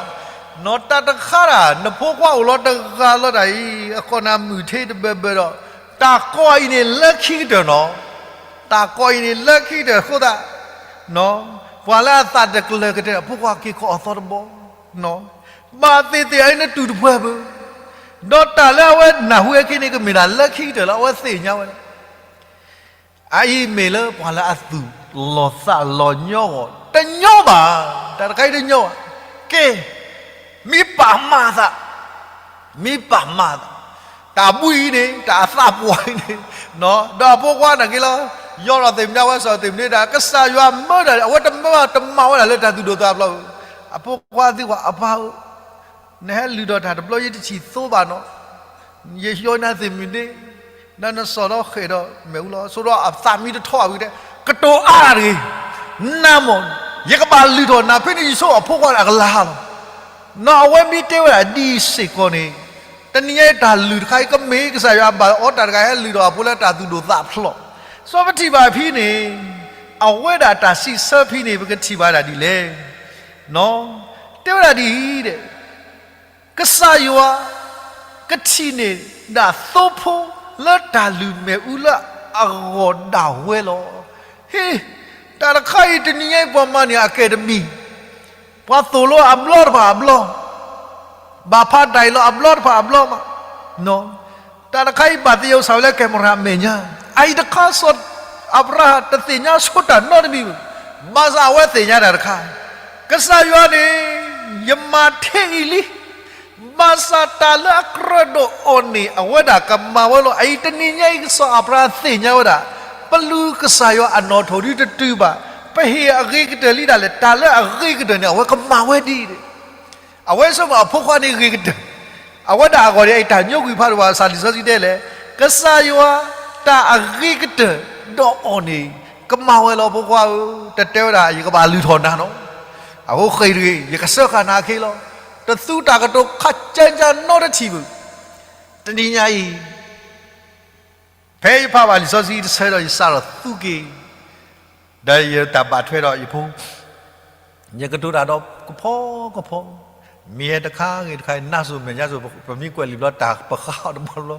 နီၣ် တၢ်တခါတၢ် နဖိခွါအိၣ်လီၤတဂၤလီၤတၢ်အံၤ အကိးနၤမုၢ်ထ့တဘၢဘၢဒီး, တၢ်ကိးအံၤန့ၣ်လၢခံကတၢၢ်နီၤ, တၢ်ကိးအံၤန့ၣ်လၢခံကတၢၢ်အဃိသတး ပှၤလၢအသးတကျၢၤကတၢၢ် အဖိခွါက့ၤကိးအသီတဘီ, ဘၣ်သ့ၣ်သ့ၣ်အံၤနတူၢ်တပှဲၤဘၣ်, ဒီးတၢ်လၢအဝဲနၢ်ဟူအခံန့ၣ် ကမ့ၢ်ဒၣ်လၢခံကတၢၢ်လၢအဝဲသ့ၣ်ညါဝဲဒၣ် အအံၤမ့ၢ်လၢပှၤလၢအသူၣ်လီၤသးလီၤညီဂီၢ် တညီဘၣ်, တၢ်တခါအံၤတညီဘၣ်, ကဲ, မ့ၢ်ပာ်မၤသး, မ့ၢ်ပာ်မၤသး, တၢ်ဘှံးအံၤန့ၣ် တၢ်အသးပှၢ်အံၤန့ၣ်, ဒီးအဖိခွါန့ၣ်က့ၤလီၤ, ယီၤဒီးသ့ၣ်မနုၤဝဲစီၤသ့ၣ်မနုၤဒၣ် ကစၢ်ယွၤမၢဒၣ် အဝဲတမၢဘၣ်တမၤဝဲဒၣ်လၢတၢ်သူၣ်ဒိၣ်သးဖျိး, အဖိခွါသံကွၢ်အပၢ်ဧၢ နဟဲလုၢ်ထီၣ်တၢ်တဘျီယတထံၣ်သိဘၣ်နီၤ, ယယီၤနၤသ့ၣ်မုၢ်ဒ့, ဒီးနစိာ်ဒီးဃဲၣ်ဒီးမ့ၣ်အူလီၤ, စိာ်ဒီးအသးမံတထီၣ်ဝံၤတဲ, ကတိၤအါတဂ့ၤ, နၤမ့ၢ်, ယကဘၣ်လုၢ်ထီၣ်နၤဖဲန့ၣ် ယဆိကမိၣ်အဖိခွါန့ၣ်အကလၤဟါလီၤ, နီၣ် အဝဲမ့ၢ်တဲဝဲဒၣ်ဒ်စ့ၢ်ကီးန့ၣ်, တနံၤညါအံၤတၢ်လုၢ်တခါအံၤ ကမ့ၢ်ကစၢ်ယွၤဘၣ်အီၤတၢ်တဂၤဟဲလုၢ်ထီၣ်အဖိလၢတၢ်သူၣ်ဒိၣ်သးဖျိး, စီၤပထံၣ်ဘၣ်ဖဲန့ၣ်, အဝဲဒၣ်တၢ်စံးဆၢဖဲန့ၣ် ပကထံၣ်ဘၣ်ဒၣ်ဒ်လဲၣ်, နီၣ်, တဲဝဲဒၣ်ဒ်အံၤဒီး ကစၢ်ယွၤ ကထံၣ်န့ၢ်ဒၣ်သိဖိလၢတၢ်လုၢ်မ့ၣ်အူလၢအဂီၢ်ဒၣ်ဝဲလီၤ. ဟ့ၣ်, တၢ်တခါအံၤတနံၤညါအံၤပှၤမၤန့ၢ်အကဲးတမံၤ, ပှၤသိၣ်လိအဘျီတဖၣ်အဘျီ, ဘၣ်ဖးတၢ်အံၤလီၤအဘျီတဖၣ်အဘျီမး, နီၣ်, တၢ်တခါအံၤဘၣ်သယုၢ်စၢ်ဝဲလၢကဲမရၣ်အမဲာ်ညါ, အအံၤတခါစီၤအၤဘြၤဟၣ်တသ့ၣ်ညါဆိတၢ်နီတမံၤဘၣ်, ဘၣ်ဆၣ်အဝဲသ့ၣ်ညါတၢ်တခါ ကစၢ်ယွၤန့ၣ် ယမၤထဲအံၤလံ, ဘၣ်ဆၣ်တၢ်လၢအကြၢးဒိးအီၤန့ၣ် အဝဲဒၣ်ကမၤဝဲလီၤ. အအံၤတနံၤညါအံၤ စီၤအၤဘြၤဟၣ်သ့ၣ်ညါဝဲဒၣ်, ပလူၤကစၢ်ယွၤအနီၣ်ထိၣ်ဒုတတုၤဘၣ်, ပဟ့ၣ်အဂ့ၤကတၢၢ်လံဒၣ်လဲာ်, တၢ်လၢအဂ့ၤကတၢၢ်န့ၣ် အဝဲကမၤဝဲဒ်အံၤ, အဝဲဆိကမိၣ်အဖိခွါန့ၣ်ဂ့ၤကတၢၢ်, အဝဲဒၣ်အဂီၢ်န့ၣ် အတၢ်ညိကွံာ်ဖးဒိၣ်ဘၣ်ဆၣ် လံာ်စီဆှံတဲလဲၣ်, ကစၢ်ယွၤတၢ်အဂ့ၤကတၢၢ်ဒီးအီၤန့ၣ် ကမၤဝဲလီၤ ဖိခွါဧၢ, တတဲဝဲဒၣ် ယကဘၣ်လုၢ်ထီၣ်နၤနီၤ အဃိဃ့ၢ်တဂ့ၤ, ယကစၢဃာ်နၤအခ့လီၤ. တသူတၢ်ကတိၤခးကၢကၢနီတထံၣ်ဘၣ်. တနံၤညါအံၤ ဖဲယဖးဘၣ်လံာ်စီဆှံတဆၢဒီး ယစးထီၣ်သူက့ၤ, ဒီးယတၢ်ဘၣ်ထွဲဒီးယဖိ, ယကတိၤတၢ်ဒီးကဖီကဖီ, မ့ၢ်ဟဲတခါဂ့ၤတခါ နါစိၤမဲာ်ညါစိၤ ပမ့ၢ်ကွဲးလံာ်ဘျီ တၢ်ပဃါအီၤတဘျီဘျီ,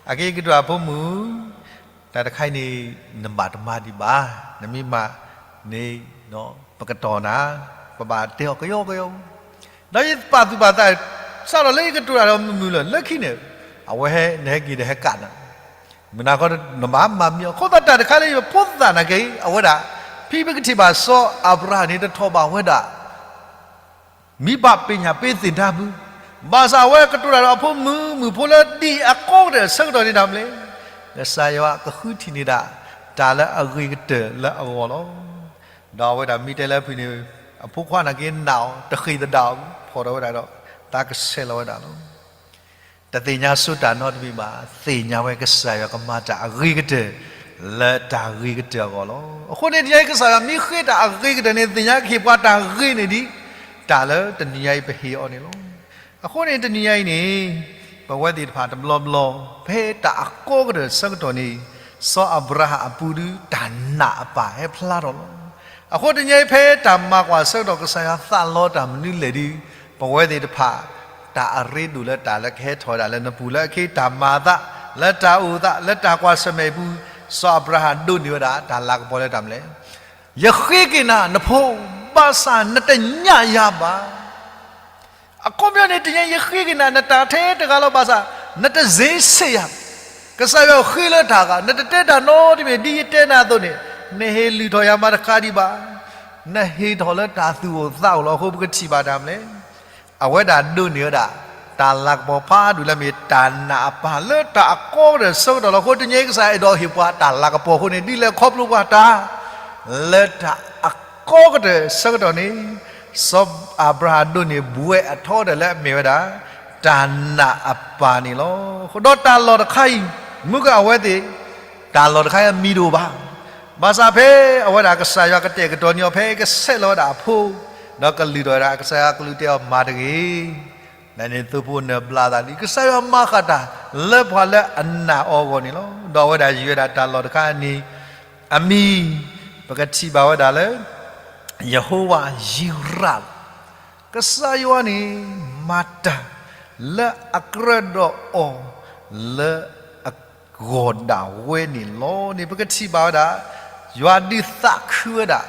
အက့ၤကတိၤတၢ်ဖိမုၣ် တၢ်တခါအံၤန့ၣ် နဘၣ်တမၤဒံးဘၣ်, နမ့ၢ်မၤန့ၣ် ပကတီၢ်နၤ, ပဘၣ်တဲအီၤကယီကယီ, ဒီးယပာ်သူၣ်ပာ်သး, စးထီၣ်လၢယကတိၤတၢ်ဒီးမုၢ်မုၢ်လၢ လၢခံန့ၣ်, အဝဲဟဲ နဟဲက့ၤဒီးဟဲကးနၤ, မုၢ်နၤခီနဘၣ်မၤမံအီၤ အဃိသတးတၢ်တခါလၢယဖိသၣ်နာ်က့ အဝဲဒၣ် ဖဲပကထံၣ်ဘၣ်စီၤအၤဘြၤဟၣ်န့ၣ် တထီၣ်ဘၣ်ဝဲဒၣ် မံဘၣ်ပ့ၤညၣ်ပ့သ့ၣ်တၢ်ပူၤ, ဘၣ်ဆၣ်အဝဲကတိၤတၢ်ဒီးအဖိမုၣ်မုၣ်ဖိလၢဒ်အံၤအကီကတၢၢ်အဆၢကတီၢ်န့ၣ်ဒၣ်မလဲၣ်, ကစၢ်ယွၤကဃုထံၣ်န့ၢ်ဒၣ် တၢ်လၢအဂ့ၤကတၢၢ်လၢအဂီၢ်လီၤ. ဒီးအဝဲဒၣ်မ့ၢ်တဲလၢအဖုၣ်န့ၣ် အဖိခွါနာ်က့နာ်အီၤ တဃ့ၢ်သဒၣ်အီၤ ဖီၣ်ထီၣ်ဝဲဒၣ်ဒီး သးကဆဲးလီၤဝဲဒၣ်လီၤ. တသ့ၣ်ညါဆိတၢ်နီတမံၤဘၣ်, သ့ၣ်ညါဝဲကစၢ်ယွၤကမၤတၢ်အဂ့ၤကတၢၢ် လၢတၢ်ဂ့ၤကတၢၢ်အဂီၢ်လီၤ. အဃိန့ၣ်တနံၤအံၤ ကစၢ်ယွၤမ့ၢ်ဃ့တၢ်အဂ့ၤကတၢၢ်န့ၣ် သ့ၣ်ညါကဟ့ၣ်ပှၤတၢ်ဂ့ၤန့ၣ်ဒ် တၢ်လၢတနံၤညါအံၤပဟ့ၣ်အီၤန့ၣ်လီၤ. အဃိန့ၣ်တနံၤညါအံၤန့ၣ် ပဝဲသ့ၣ်တဖၣ်တဘျီဘျီ ဖဲတၢ်အကီကတၢၢ်ဆၢကတီၢ်န့ၣ် စီၤအၤဘြၤဟၣ်အပူၤဒု တၢ်နာ်အပၢ်ဟဲဖျါထီၣ်လီၤ. အဃိတနံၤအံၤ ဖဲတၢ်မၤကွၢ်ဆၢကတီၢ် ကစၢ်ယွၤသးလီတၢ်မနုၤလဲၣ်ဒု ပဝဲသ့ၣ်တဖၣ် တၢ်အရ့ဒိၣ်လၢတၢ်လၢကဟဲထီၣ်ဝဲဒၣ်လၢနပူၤလၢအခ့ တၢ်မၤအသး လၢတၢ်အိၣ်သး လၢတၢ်ကွၢ်ဆၢၣ်မဲာ်အပူၤ, စီၤအၤဘြၤဟၣ်ဒိးန့ၢ်ဝဲဒၣ် တၢ်လၤကပီၤလၢတၢ်မနုၤလဲၣ်, ယဃ့က့ၤနၤနဖိ, ဘၣ်ဆၣ်နတညၣ်ယၤဘၣ်. အခီပညီန့ၣ် တနံၤအံၤယဃ့က့ၤနၤ နတၢ်ထဲတဂၤလီၤ ဘၣ်ဆၣ် နတစ့ဆ့ၣ်ယၤ, ကစၢ်ယွၤဃ့လၢတၢ်ဂၤ နတတဲတၢ်နီတမံၤ ဒ်ယတဲနၤအသိးန့ၣ်, နဟ့ၣ်လုၢ်ထီၣ်ယၤမၤတခါဒံးဘၣ်, နဟ့ၣ်ထီၣ်လၢတၢ်သူၣ်အိၣ်သးအိၣ်လီၤ. အဃိပကထံၣ်ဘၣ်တၢ်မနုၤလဲၣ် အဝဲဒၣ်ဒိးန့ၢ်ဝဲဒၣ် တၢ်လၤကပီၤဖးဒိၣ်လၢမ့ၢ်တၢ်နာ်အပၢ်လၢတၢ်အကီကတၢၢ်ဆၢကတီၢ်လီၤ. အဃိတနံၤအံၤကစၢ်အဲၣ်ဒိးဟ့ၣ်ပှၤတၢ်လၤကပီၤအဃိန့ၣ် ဒ်လဲၣ်ခီဖျိပှၤတၢ် လၢတၢ်အကီကတၢၢ်ဆၢကတီၢ်န့ၣ် စီၤအၤဘြၤဟၣ်ဒိးန့ၢ်ဘှဲးအထီဒါလၢအမ့ၢ်ဝဲဒၣ် တၢ်နာ်အပၢ်န့ၣ်လီၤ. ဒီးတၢ်လီၢ်တခါအံၤ မုၢ်ကၢအဝဲသ့ၣ် တၢ်လီၢ်တခါအံၤအမံၤတအိၣ်ဘၣ်. ဘၣ်ဆၣ်ဖဲအဝဲဒၣ်ကစၢ်ယွၤကတဲာ်ကတီၤန့ၢ်အီၤ ဖဲကဆဲးလီၤဝဲဒၣ်အဖိ ဒီးကလုၢ်ထီၣ်ဝဲဒၣ် ကစၢ်ယွၤကလူးတဲအီၤမၤတဂ့ၤ လၢန့ၣ်သိဖိနၢၤဘျါသးလံ ကစၢ်ယွၤမၤဃာ်တၢ်လၢပှၤလၢအနာ်အီၤအဂီၢ်န့ၣ်လီၤ. ဒီးအဝဲဒၣ်ယွၤဝဲဒၣ်တၢ်လီၢ်တခါန့ၣ် အမံၤ ပကထံၣ်ဘၣ်ဝဲဒၣ်လၢ ယဟိဝၤယံးရးလီၤ. ကစၢ်ယွၤန့ၣ် မၤတၢ်လၢအကြၢးဒီးအီၤ လၢအဂီၢ်ဒၣ်ဝဲန့ၣ်လီၤန့ၣ် ပကထံၣ်ဘၣ်ဝဲဒၣ် ယွၤဒုးသးခုဝဲဒၣ်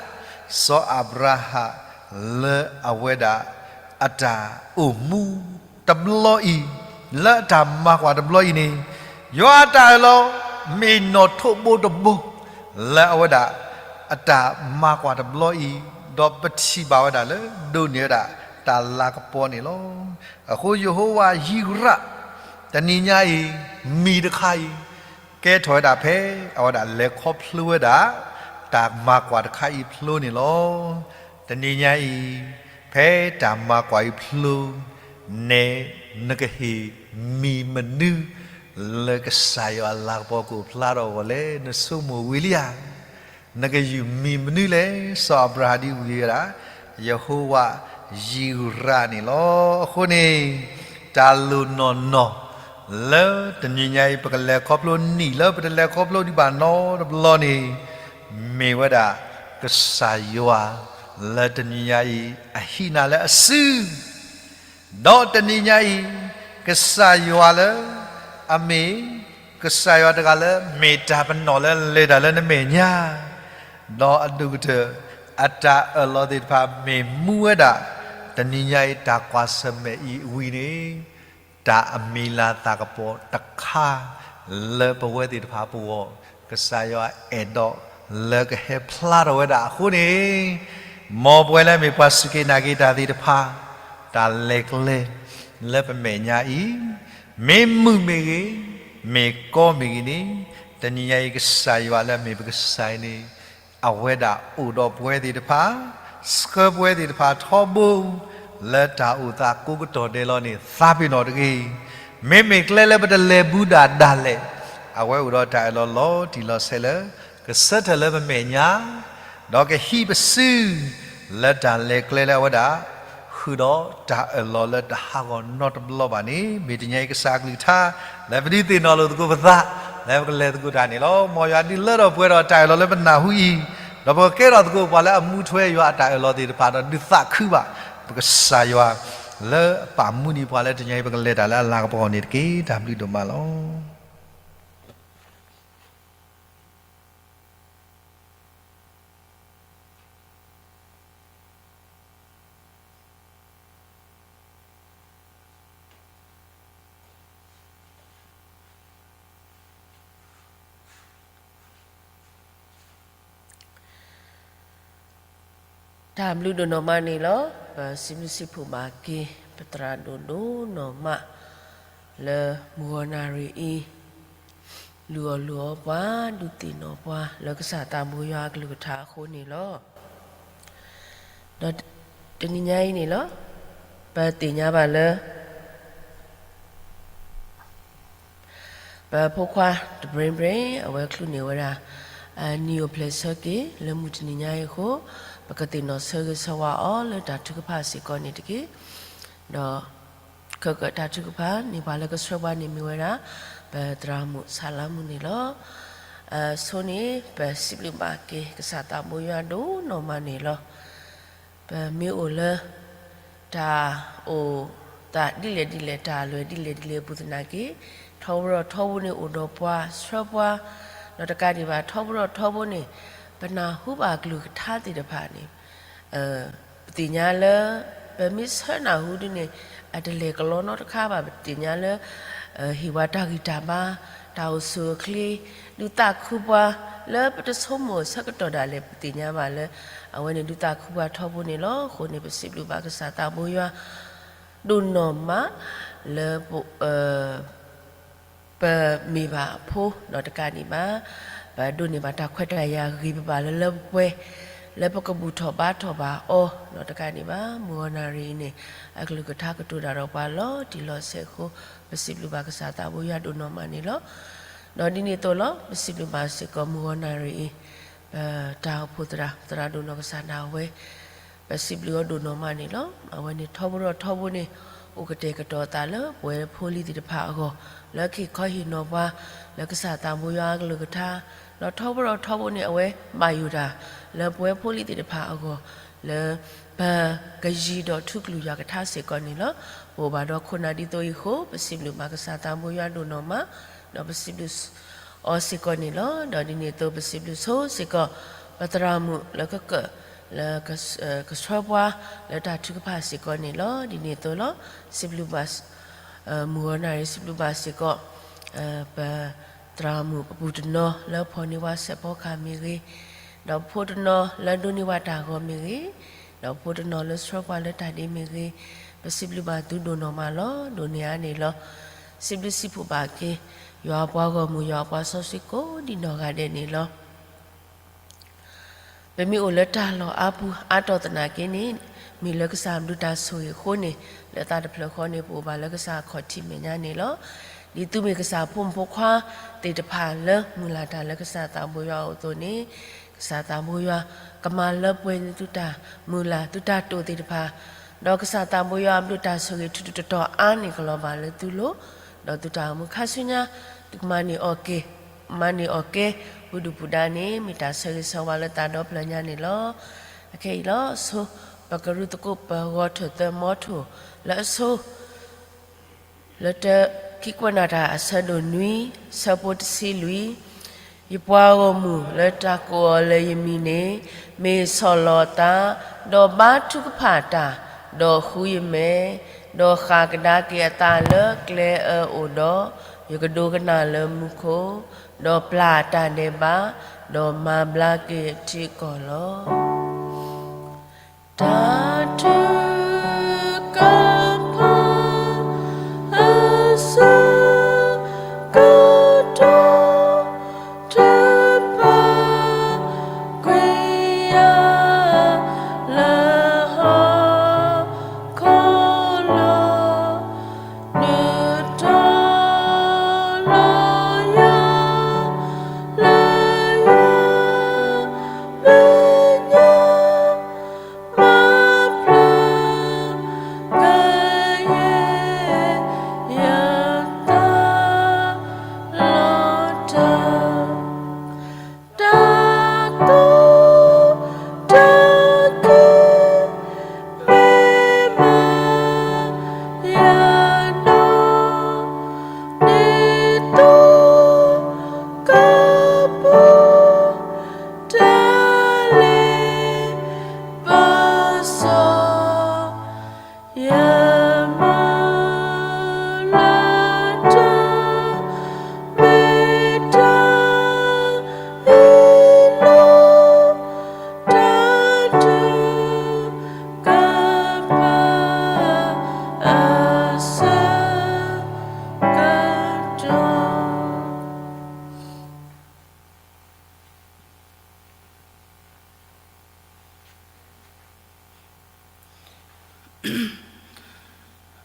စီၤအၤဘြၤဟၣ် လၢအဝဲဒၣ် အတၢ်အိၣ်မူတဘျီအံၤ လၢအတၢ်မၤကွၢ်တဘျီအံၤန့ၣ် ယွၤအတၢ်အၢၣ်လီၤ မ့ၢ်နီၣ်ထိးဘိတဘိ လၢအဝဲဒၣ် အတၢ်မၤကွၢ်တဘျီအံၤ ဒီးပထံၣ်ဘၣ်ဝဲဒၣ်လၢ ဒိးန့ၢ်ဝဲဒၣ် တၢ်လၤကပီၤန့ၣ်လီၤ. အဃိယဟိဝၤယံးရး တနံၤညါအံၤ မံၤတခါအံၤ ကဲထီၣ်ဝဲဒၣ်ဖဲ အဝဲဒၣ်လဲၤခီဖျိဝဲဒၣ် တၢ်မၤကွၢ်တခါအံၤဖျိန့ၣ်လီၤ. တနံၤညါအံၤ ဖဲတၢ်မၤကွၢ်အံၤဖျိ နဲ နကဟ့ၣ်မံၤမနုၤ လၢကစၢ်ယွၤအလၤကပီၤကအိၣ်ဖျါထီၣ်အဂီၢ်လဲၣ် နဆိကမိၣ်ဝံၤလံဧါ. နကယုၢ်မံၤမနုၤလဲၣ် စီၤအၤဘြၤဟၣ်ဒ်ဝံၤဝဲဒၣ် ယဟိဝၤယံးရးန့ၣ်လီၤ. အဃိန့ၣ် တၢ်လိၣ်နီၢ်နီၢ် လၢတနံၤညါအံၤ ပကလဲၤခီဖျိနံၣ်လၢပတလဲၤခီဖျိဒံးဘၣ်နီတဘျီန့ၣ် မ့ၢ်ဝဲဒၣ် ကစၢ်ယွၤ လၢတနံၤညါအံၤ အဟံးနၤလၢအစု ဒီးတနံၤညါအံၤ ကစၢ်ယွၤလၢ အမ့ၢ် ကစၢ်ယွၤတဂၤလၢ မ့ၢ်တၢ်ပနီၣ်လၢလဲၤတၢ်လၢနမဲာ်ညါ ဒီးအဒိၣ်ကတၢၢ် အတၢ်အၢၣ်လီၤသ့ၣ်တဖၣ်မ့ၢ်မူဝဲဒၣ် တနံၤညါအံၤ တၢ်ကွၢ်ဆၢၣ်မဲာ်အံၤအဝံၤန့ၣ် တၢ်အမံၤလၤသးကပီၤတခါ လၢပဝဲသ့ၣ်တဖၣ်ပဂီၢ် ကစၢ်ယွၤအဲၣ်ဒိးလၢကဟဲဖျါထီၣ်ဝဲဒၣ်အဃိန့ၣ် မ်ပဝဲလၢမ့ၢ်ပှၤစူၢ်က့ၤနာ်က့ၤတၢ်သ့ၣ်တဖၣ် တၢ်လဲၤကျဲ လၢပမဲာ်ညါအံၤ မ့ၢ်မုာ်မ့ၢ်ဂ့ၤ, မ့ၢ်ကီမ့ၢ်ဂ့ၤန့ၣ် တနံၤညါအံၤ ကစၢ်ယွၤလၢအမ့ၢ်ပကစၢ်အံၤန့ၣ် အဝဲဒၣ်အိၣ်ဒီးပဝဲသ့ၣ်တဖၣ်, ဆှၢပဝဲသ့ၣ်တဖၣ်ထီဘိ, လၢတၢ်အိၣ်သးကိးကတီၢ်ဒဲးလီၤန့ၣ် သးပ့ၤနီၣ်တဂ့ၤ. မ့မ့ၢ်ကျဲလၢပတလဲၤဘူးဒၣ်ဒၣ်လဲာ်, အဝဲအိၣ်ဒီးတၢ်အၢၣ်လီၤလီၤတံၢ်လီၤဆဲးလၢ ကဆၢထၢၣ်လၢပမဲာ်ညါ, ဒီးကဟံးပစု လၢတၢ်လဲၤကျဲလၢအဝဲဒၣ် ဃုာ်ဒီးတၢ်အၢၣ်လီၤလၢတဟးဂီၤနီတဘျီဘၣ်န့ၣ် မ့ၢ်တနံၤအံၤကစၢ်အကလုၢ်ကထါ လၢပဒုးသ့ၣ်နီၣ်လိာ်သကိးပသး လၢပကလဲၤသကိးတၢ်န့ၣ်လီၤ. မ်ယွၤဒုးလၢထီၣ်ပှဲၤဒီးတၢ်အၢၣ်လီၤလၢပနၢ်ဟူအံၤ, ဒီးပကကဲထီၣ်သကိးပှၤလၢအမူထွဲယွၤအတၢ်အၢၣ်လီၤသ့ၣ်တဖၣ် ဒီးဒုးသးခုဘၣ် ပကစၢ်ယွၤ လၢအပာ်မူဒံးပှၤလၢတနံၤအံၤ ပကလဲၤတၢ်လၢအလၤကပီၤအဂီၢ်န့ၣ်တက့ၢ်. တၢ်ဘျုးဒိၣ်မးလီၤ. တၢ်ဘျုးဒိၣ်နီၢ်မးန့ၣ်လီၤ. ပစံးဘျုးစံးဖှိၣ်ဘၣ်က့ၤ ပသရၣ်ဒိၣ်ဒိၣ်နီၢ်မး လၢမုၢ်ဂီၤနၣ်ရံၣ်အံၤ လုၢ်အီၣ်လုၢ်အီပှၤ ဒုးသ့ၣ်နီၣ်ပှၤ လၢကစၢ်သးဘိယွၤအကလုၢ်ကထါအဃိန့ၣ်လီၤ. ဒီးတနံၤညါအံၤန့ၣ်လီၤ, ပသ့ၣ်ညါဘၣ်လၢ ပဖိခွါတဘြ့ၣ်ဘြ့ၣ် အဝဲချုးန့ၢ်ဝဲဒၣ် အနံၣ်အိၣ်ဖျဲၣ်ဆၢက့ၤ လၢမုၢ်တနံၤညါအံၤအဃိ, ပကသ့ၣ်နီၣ်ဆၢဂ့ၤဆၢဝါအီၤလၢတၢ်ထုကဖၣ်စ့ၢ်ကီးန့ၣ်တက့ၢ်. ဒီး ခဲကတၢၢ်တၢ်ထုကဖၣ်န့ၢ်ပှၤလၢကဆှၢပှၤန့ၣ်မ့ၢ်ဝဲဒၣ် ပသရၣ်မုၣ်ဆါလါမုၣ်န့ၣ်လီၤ. အဆိန့ၣ် ပစံးဘျုးဘၣ်က့ၤ ကစၢ်သးဘိယွၤဒိၣ်နီၢ်မးန့ၣ်လီၤ. ပမ့ၢ်အိၣ်လၢ တၢ်အိၣ်သးဒ်လဲၣ်ဒ်လဲၣ် တၢ်အလွဲၢ်ဒ်လဲၣ်ဒ်လဲၣ်အပူၤသနာ်က့, ထီဘိဒီးထီဘိန့ၣ်အိၣ်ဒီးပှၤဆှၢပှၤ, ဒီးတကးဒံးဘၣ် ထီဘိဒီးထီဘိန့ၣ် ပနၢ်ဟူဘၣ်အကလုၢ်ကထါသ့ၣ်တဖၣ်န့ၣ် ပသ့ၣ်ညါလၢ ပမ့ၢ်ဆၢနၢ်ဟူဒ်န့ၣ် အတလဲၤကလီနီတခါဘၣ်. ပသ့ၣ်ညါလၢ ဟ့ၣ်ဝဲတၢ်ဂံၢ်တၢ်ဘါ, တၢ်အိၣ်ဆူၣ်အိၣ်ချ့, ဒုးသးခုပှၤ လၢပတဆိကမိၣ်ဆၢကတီၢ်ဒၣ်လဲာ် ပသ့ၣ်ညါဘၣ်လၢ အဝဲန့ၣ်ဒုးသးခုပှၤထီဘိန့ၣ်လီၤ. အဃိန့ၣ် ပစံးဘျုးဘၣ်ကစၢ်သးဘိယွၤ ဒိၣ်နီၢ်မး လၢ ပမ့ၢ်ဘၣ်အဖိဒီးတကးဒံးဘၣ်, ပဒိးန့ၢ်ဘၣ်တၢ်ခွဲးတၢ်ယာ်ဂ့ၤ ပဘၣ်လၢလၢပှဲၤပှဲၤ လၢပကဘူၣ်ထီၣ်ဘါထီၣ်ဘၣ်အီၤဒီးတကးဒံးဘၣ်, မုၢ်ဂီၤနၣ်ရံၣ်အံၤန့ၣ် အကလုၢ်ကထါကတိၤတၢ်ဒီးပှၤလီၤတံၢ်လီၤဆဲးအဃိ, ပစံးဘျုးဘၣ်ကစၢ်သးဘိယွၤဒိၣ်နီၢ်မးန့ၣ်လီၤ. ဒီးဒ်န့ၣ်အသိးလီၤ ပစံးဘျုးဘၣ်စ့ၢ်ကီးမုၢ်ဂီၤနၣ်ရံၣ်အံၤ ပတၢ်အိၣ်ဖှိၣ်သရၣ် သရၣ်ဒိၣ်နီၢ်ကစၢ်ဒၣ်ဝဲ ပစံးဘျုးအီၤဒိၣ်နီၢ်မးန့ၣ်လီၤ. အဝဲန့ၣ်ထီဘိဒီးထီဘိန့ၣ် အိၣ်ကတဲာ်ကတီၤအသးလၢပဝဲဖိလံၤသ့ၣ်တဖၣ်အဂီၢ်, လၢကဟ့ၣ်ခီဟ့ၣ်နီၤပှၤ လၢကစၢ်သးဘိယွၤအကလုၢ်ကထါ, ဒီးထီဘိဒီးထီဘိန့ၣ် အဝဲဘၣ်ယိၣ်တၢ် လၢပဝဲဖိလံၤသ့ၣ်တဖၣ်အဂီၢ်, လၢပကယံၤဒီးထူကလုၢ်ယွၤကထါစ့ၢ်ကီးန့ၣ်လီၤ. ပအိၣ်ဘၣ်ဒီးခိၣ်နၢ်ဒ်သိးအံၤအဃိ ပစံးဘျုးဘၣ်ကစၢ်သးဘိယွၤဒိၣ်နီၢ်မး, ဒီးပစံးဘျုးအီၤစ့ၢ်ကီးန့ၣ်လီၤ. ဒီးဒ်န့ၣ်အသိး ပစံးဘျုးဆိစ့ၢ်ကီး ပသရၣ်မုၣ်လၢကကၢၣ် လၢကဆှၢပှၤ လၢတၢ်ထုကဖၣ်စ့ၢ်ကီးန့ၣ်လီၤ. ဒ်န့ၣ်အသိးလီၤ စံးဘျုးဘၣ် မုၢ်ဂီၤနၣ်ရံၣ် စံးဘျုးဘၣ်စ့ၢ်ကီး ပသရၣ်မုၣ်ပပူၤတနီၤလၢဖီၣ်န့ၢ်ဝဲစဲးဖီကဟၣ်မ့ၢ်ဂ့ၤ, ဒီးပဖိတနီၤလၢဒိးန့ၢ်ဝဲတၢ်ဂီၤမ့ၢ်ဂ့ၤ, ဒီးပဖိတနီၤလၢဆှၢပှၤလၢတၢ်ဒ့မ့ၢ်ဂ့ၤ, ပစံးဘျုးဘၣ်သုဒိၣ်နီၢ်မးလီၤ. ဒိၣ်န့ၢ်အါန့ၣ်လီၤ. စံးဘျုးစံးဖှိၣ်ဘၣ်က့ၤ ယွၤအပှၤဂီၢ်မုၢ် ယွၤအပှၤစီဆှံကိးဒံနီၢ်ဂၤဒဲးန့ၣ်လီၤ. ပမ့ၢ်အိၣ်လၢတၢ်လီၢ်အါပူၤအါတီၢ်သနာ်က့န့ၣ်, မ့ၢ်လၢကစၢ်ဘျုးတၢ်ဆိၣ်ဂ့ၤအဃိန့ၣ်, လၢသးတဖျၢၣ်ဃီန့ၣ် ပအိၣ်ဘၣ်လၢကစၢ်အခီၣ်ထံးမဲာ်ညါန့ၣ်လီၤ. ဒ်သုမ့ၢ်ကစၢ်ဖိမုၣ်ဖိခွါသ့ၣ်တဖၣ်လၢမုၢ်လၢ်တၢ်လၢကစၢ်သးဘိယွၤအအိၣ်အသိးန့ၣ်, ကစၢ်သးဘိယွၤ ကမၤလၢပှဲၤန့ၢ်သုတၢ်မုၢ်လၢ် သုတၢ်တိာ်သ့ၣ်တဖၣ်, ဒီးကစၢ်သးဘိယွၤအဘျုးတၢ်ဆိၣ်ဂ့ၤထူးထူးတီၤတီၤအါန့ၢ်ကလီၤဘၣ်လၢသုလိၤ, ဒီးသုတၢ်အိၣ်မူခါဆူညါ သုကမၤန့ၢ်အီၣ်ကဲ မၤန့ၢ်အီၣ်ကဲ ပူၤဒုၣ်ပူၤဒါန့ၣ် မ့ၢ်တၢ်ဆၢဂ့ၤဆၢဝါလၢသးဒီဖျၢၣ်ညါန့ၣ်လီၤ. အခဲအံၤလီၤ ဆိ ပကရူၢ်သကိးပဂီၤထၢၣ်သၢမီထိၣ် လၢအဆိ လၢတၢ ခံကွဲးနီၣ်တၢ်အဆၢဒိၣ်နွံ ဆၢဖိတဆံလွံၢ်, ယပှၤဂီၢ်မုၢ်လၢတၢ်ကိးအီၤလၢယမံၤန့ၣ် မ့ၢ်ဆီၣ်လီၤအသး, ဒီးဘါထုကဖၣ်တၢ်, ဒီးဃုယမဲာ်, ဒီးဃၣ်ကဒါက့ၤအသးလၢကျဲအၢအိၣ်ဒီး, ယကဒိကနၣ်လၢမူခိၣ်, ဒီးပျၢ်အတၢ်ဒဲးဘး, ဒီးမၤဘျါက့ၤအထံအကီၢ်လီၤ. တၢ်ထုကဖၣ် အဆၢကတီၢ် တပာ်ကွံာ်ယၤ လၢဟီၣ်ခိၣ်လီၤ. နုာ်ထီၣ်လီၤယၤ လၢယမဲာ်ညါ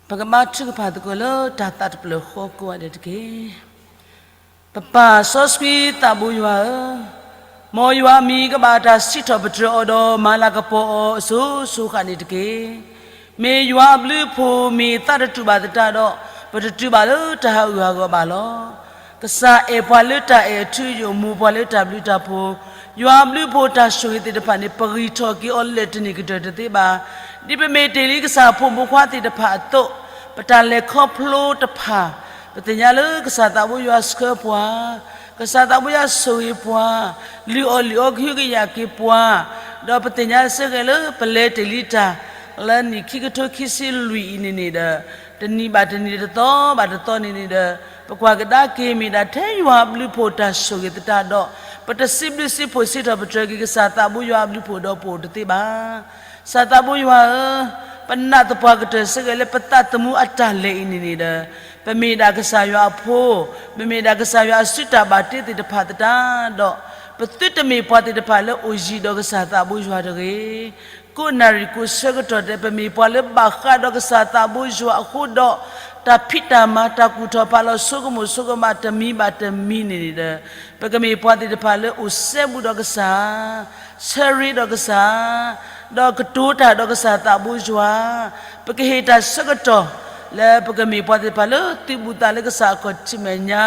ပကဘါထုကဖၣ်သကိးလၢတၢ်သးတဖျၢၣ်ဃီကိးဂၤဒဲးတက့ၢ်. ပပၢ်စီဆှံသးဘိယွၤဧၢ, မ်ယွၤအမံၤကဘၣ်တၢ်စံးထီၣ်ပတြၢၤအီၤဒီးမၤလၤကပီၤအီၤအစိၤစိၤဃၣ်န့ၣ်တက့ၢ်. မ့ၢ်ယွၤအဘျုးအဖှိၣ် မ့ၢ်သးတတူာ်ဘၣ်သတးဒီး ပတတုၤဘၣ်လၢတၢ်ဟးဂူာ်ဟးဂီၤဘၣ်လီၤ. ကစၢ်အဲၣ်ပှၤလၢတၢ်အဲၣ်အထူအယိာ်, မိၢ်ပှၤလၢတၢ်ဘျုးတၢ်ဖှိၣ်, ယွၤအဘျုးအဖှိၣ်တၢ်ဆိၣ်ဂ့ၤသ့ၣ်တဖၣ်န့ၣ် ပဂံၢ်ထီၣ်က့ၤအီၤလၢာ်တန့ၢ်ကတၢၢ်တသ့ဘၣ်. ဒ်ပမ့ၢ်တ့ၢ်လံကစၢ်ဖိမုၣ်ဖိခွါသ့ၣ်တဖၣ်အသိး, ပတၢ်လဲၤခီဖျိတဖၣ်, ပသ့ၣ်ညါလၢကစၢ်သးဘိယွၤဆှၢပှၤ, ကစၢ်သးဘိယွၤဆိၣ်ဂ့ၤပှၤ, လုၢ်အီၣ်လုၢ်အီကဟုကယာ်က့ၤပှၤ, ဒီးပသ့ၣ်ညါစ့ၢ်ကီးလၢပလဲၤတ့ၢ်လံတၢ် လၢနံၣ်ခံကထိခံဆံလွံၢ်အံၤန့ၣ်န့ၣ်ဒီး, တနံၤဘၣ်တနံၤတသီဘၣ်တသီန့ၣ်န့ၣ်ဒီး, ပကွၢ်ကဒါက့ၤမ့ၢ်ဒၣ်ထဲယွၤအဘျုးအဖှိၣ်တၢ်ဆိၣ်ဂ့ၤသတးဒီး, ပတစံးဘျုးစံးဖှိၣ်စံးထီၣ်ပတြၢၤက့ၤကစၢ်သးဘိယွၤအဘျုးအဖှိၣ်ဒီးပအိၣ်တသ့ဘၣ်. ကစၢ်သးဘိယွၤဧၢ, ပနာ်သပှၢ်ကတၢၢ်စ့ၢ်ကီးလၢပသးသမူအတၢ်လဲၤအံၤန့ၣ်န့ၣ်ဒီး, ပမ့ၢ်ဒၣ်ကစၢ်ယွၤအဖိ, ပမ့ၢ်ဒၣ်ကစၢ်ယွၤအစုတၢ်ဘၣ်တ့သ့ၣ်တဖၣ်သတးဒီး, ပသုတမ့ၢ်ပှၤသ့ၣ်တဖၣ်လၢအိၣ်ယံၤဒီးကစၢ်သးဘိယွၤတဂ့ၤ. ကိးနၣ်ရံၣ်ကိးဆၢကတီၢ်ဒဲး ပမ့ၢ်ပှၤလၢဘၣ်ဃးဒီးကစၢ်သးဘိယွၤအဃိဒီး, တၢ်ဖံးတၢ်မၤ တၢ်ကူၣ်ထီၣ်ဖးလီၤဆိကမိၣ်ဆိကမးတမံၤဘၣ်တမံၤန့ၣ်န့ၣ်ဒီး, ပကမ့ၢ်ပှၤသ့ၣ်တဖၣ်လၢအိၣ်စဲဘူးဒီးကစၢ်, ဆၢရ့ဒီးကစၢ်, ဒီးကတိၤတၢ်ဒီးကစၢ်သးဘိယွၤ, ပကဟ့ၣ်တၢ်ဆၢကတီၢ်, လၢပကမ့ၢ်ပှၤသ့ၣ်တဖၣ်လၢသုးဘူးသးလၢကစၢ်အခီၣ်ထံးမဲာ်ညါ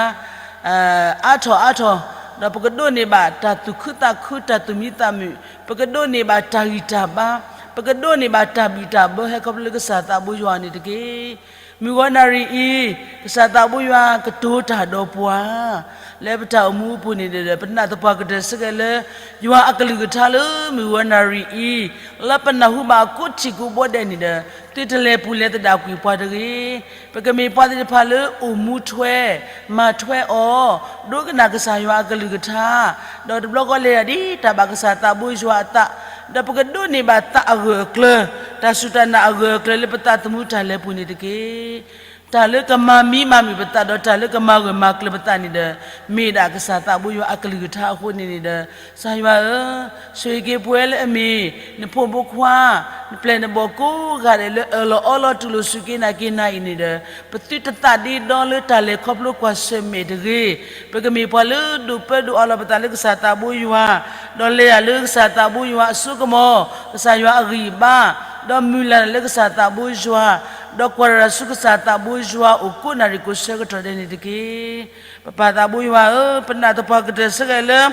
အါထီၣ်အါထီၣ်, ဒီးပကဒိးန့ၢ်ဘၣ်တၢ်သူၣ်ခုသးခု တၢ်သူၣ်မံသးမုာ်, ပကဒိးန့ၢ်ဘၣ်တၢ်ဂံၢ်တၢ်ဘါ, ပကဒိးန့ၢ်ဘၣ်တၢ်ဘံၣ်တၢ်ဘၢဟဲခီဖျိလၢကစၢ်သးဘိယွၤန့ၣ်တက့ၢ်. မုၢ်ဂီၤနၣ်ရံၣ်အံၤ, ကစၢ်သးဘိယွၤကတိၤတၢ်ဒီးပှၤ လၢပတၢ်အိၣ်မူအပူၤန့ၣ်ဒီး ပနာ်သပှၢ်ကတၢၢ်စ့ၢ်ကီးလၢ ယွၤအကလုၢ်ကထါလၢမုၢ်ဂီၤနၣ်ရံၣ်အံၤ, လၢပနၢ်ဟူဘၣ်အကိးထံၣ်ကိးဘီဒဲးန့ၣ်ဒီး သုတလဲၤပူၤလဲၤသဒၣ်ကွံာ်ပှၤတဂ့ၤ. ပကမ့ၢ်ပှၤသ့ၣ်တဖၣ်လၢအိၣ်မူထွဲ, မၤထွဲအီၤ, ဒိကနၣ်ကစၢ်ယွၤအကလုၢ်ကထါ, ဒီးတဘျီဃီလဲၤဒၣ်ဒ်တၢ်ဘၣ်ကစၢ်သးဘိယွၤအသး, ဒီးပကဒိးန့ၢ်ဘၣ်သးအဂၢၢ်အကျၢၤ, တၢ်စူၢ်တၢ်နာ်အဂၢၢ်အကျၢၤလၢပသးသမူတၢ်လဲၤပူၤန့ၣ်တက့ၢ်. တၢ်လၢကမၤမံမၤမုာ်ပသး ဒီးတၢ်လၢကမၤဂၢၢ်မၤကျၢၤပသးန့ၣ်ဒီး, မ့ၢ်ဒၣ်ကစၢ်သးဘိယွၤအကလုၢ်ကထါအဃိန့ၣ်န့ၣ်ဒီး, ကစၢ်ယွၤဧၢ, ဆိၣ်ဂ့ၤက့ၤပဝဲလၢအမ့ၢ် နဖိမုၣ်ဖိခွါ, နပျဲၢ်နဘီၣ်ကိးဂၤဒဲးလၢအၢၣ်လီၤအီလီၤတူၢ်လိာ်စူၢ်က့ၤနာ်က့ၤနၤအံၤန့ၣ်ဒီး, ပသုတသးဒ့ဒီလၢတၢ်လဲၤခီဖျိကွၢ်ဆၢၣ်မဲာ်တဂ့ၤ. ပကမ့ၢ်ပှၤလၢဒိးပၢဒိးအးလီၤပသးလၢကစၢ်သးဘိယွၤ, ဒီးလဲၤတၢ်လၢကစၢ်သးဘိယွၤအစိကမီၤ, ကစၢ်ယွၤအဂံၢ်အဘါ, ဒီးမုၢ်လၢ်တၢ်လၢကစၢ်သးဘိယွၤ, ဒီးကွၢ်တၢ်ဆူကစၢ်သးဘိယွၤအိၣ်ကိးနၣ်ရံၣ်ကိးဆၢကတီၢ်ဒဲးန့ၣ်တက့ၢ်. ပပၢ်သးဘိယွၤဧၢ, ပနာ်သပှၢ်ကတၢၢ်စ့ၢ်ကီးလၢ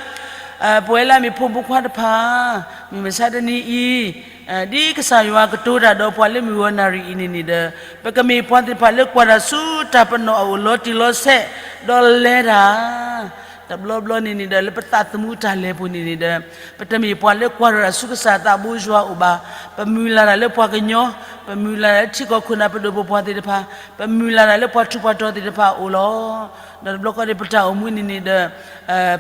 ပဝဲလၢအမ့ၢ်ဖိမုၣ်ဖိခွါတဖၣ်, မုၢ်မဆါတနံၤအံၤ, ဒ်ကစၢ်ယွၤကတိၤတၢ်ဒီးပှၤလၢမုၢ်ဂီၤနၣ်ရံၣ်အံၤန့ၣ်န့ၣ်ဒီး, ပကမ့ၢ်ပှၤသ့ၣ်တဖၣ်လၢကွၢ်တၢ်ဆူတၢ်ပနီၣ်အအိၣ်လီၤတံၢ်လီၤဆဲး, ဒီးလဲၤတၢ် တဘျီဘျီန့ၣ်န့ၣ်ဒီး လၢပသးသမူတၢ်လဲၤပူၤန့ၣ်န့ၣ်ဒီး, ပတမ့ၢ်ပှၤလၢကွၢ်တၢ်ဆူကစၢ်သးဘိယွၤအိၣ်ဘၣ်. ပမုၢ်လၢ်တၢ်လၢပှၤကညီ, ပမုၢ်လၢ်တၢ်လၢထံကီၢ်ခိၣ်နၢ်ပဒိၣ်ပပှၢ်သ့ၣ်တဖၣ်, ပမုၢ်လၢ်တၢ်လၢပှၤထူးပှၤတီၤသ့ၣ်တဖၣ်အအိၣ်လီၤ. ဒီးတဘျီဃီန့ၣ် ပတၢ်အိၣ်မူန့ၣ်န့ၣ်ဒီး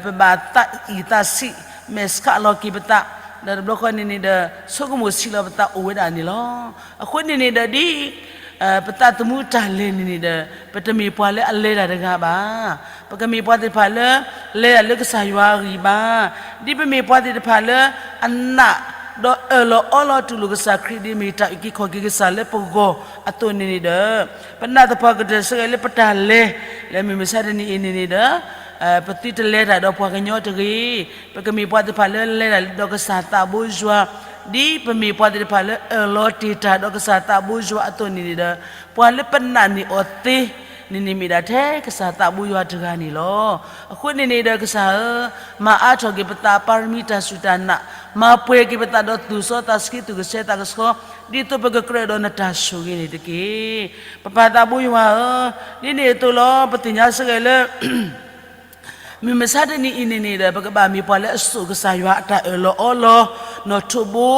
ပဘၣ်သးအံၣ်သးဆံး မဲာ်ဆှးလီၤက့ၤပသး, ဒီးတဘျီဃီန့ၣ်န့ၣ်ဒီး ဆိကမိၣ်ဆံးလီၤပသးအိၣ်ဝဲဒၣ်န့ၣ်လီၤ. အဃိန့ၣ်န့ၣ်ဒီးဒ် ပသးသမူတၢ်လဲၤန့ၣ်န့ၣ်ဒီး ပတမ့ၢ်ပှၤလၢအလဲၤတၢ်တဂၤဘၣ်. ပကမ့ၢ်ပှၤသ့ၣ်တဖၣ်လၢ လဲၤတၢ်လၢကစၢ်ယွၤအဂံၢ်ဘါ, ဒ်ပမ့ၢ်ပှၤသ့ၣ်တဖၣ်လၢ အနာ် ဒီးအၢၣ်လီၤအီလီၤတူၢ်လိာ်ကစၢ်ခရံာ် ဒ်မ့ၢ်တၢ်အုၣ်က့ၤခီၣ်က့ၤကစၢ်လၢပဂီၢ်အသိးန့ၣ်န့ၣ်ဒီး, ပနာ်သပှၢ်ကတၢၢ်စ့ၢ်ကီးလၢပတၢ်လဲၤ လၢမုၢ်မဆါတနံၤအံၤန့ၣ်န့ၣ်ဒီး ပသုတလဲၤတၢ်ဒီးပှၤကညီတဂ့ၤ. ပကမ့ၢ်ပှၤသ့ၣ်တဖၣ်လၢလဲၤတၢ်ဒီးကစၢ်သးဘိယွၤ, ဒ်ပမ့ၢ်ပှၤသ့ၣ်တဖၣ်လၢအၢၣ်လီၤတ့ၢ်တၢ်ဒီးကစၢ်သးဘိယွၤအသိးန့ၣ်န့ၣ်ဒီး, ပှၤလၢပနာ်န့ၢ်အီၤသ့န့ၣ်န့ၣ်မ့ၢ်ဒၣ်ထဲကစၢ်သးဘိယွၤတဂၤန့ၣ်လီၤ. အဃိန့ၣ်န့ၣ်ဒီးကစၢ်ဧၢ, မၤအါထီၣ်က့ၤပသးအပၣ်ရမံတၢ်စူၢ်တၢ်နာ်, မၤပှဲၤက့ၤပသးဒီးသူၣ်စီသးဆှံသူၣ်ကဆှဲသးကဆှီ, ဒ်သိးပကကြၢးဒီးနတၢ်ဆိၣ်ဂ့ၤန့ၣ်တက့ၢ်. ပပၢ်သးဘိယွၤဧၢ, ဒ်န့ၣ်အသိးလီၤ ပသ့ၣ်ညါစ့ၢ်ကီးလၢ မုၢ်မဆါတနံၤအံၤန့ၣ်န့ၣ်ဒီး ပကဘၣ်မ့ၢ်ပှၤလၢအစိာ်ကစၢ်ယွၤအတၢ်အၢၣ်လီၤအီလီၤ နီၣ်ထိးဘိ,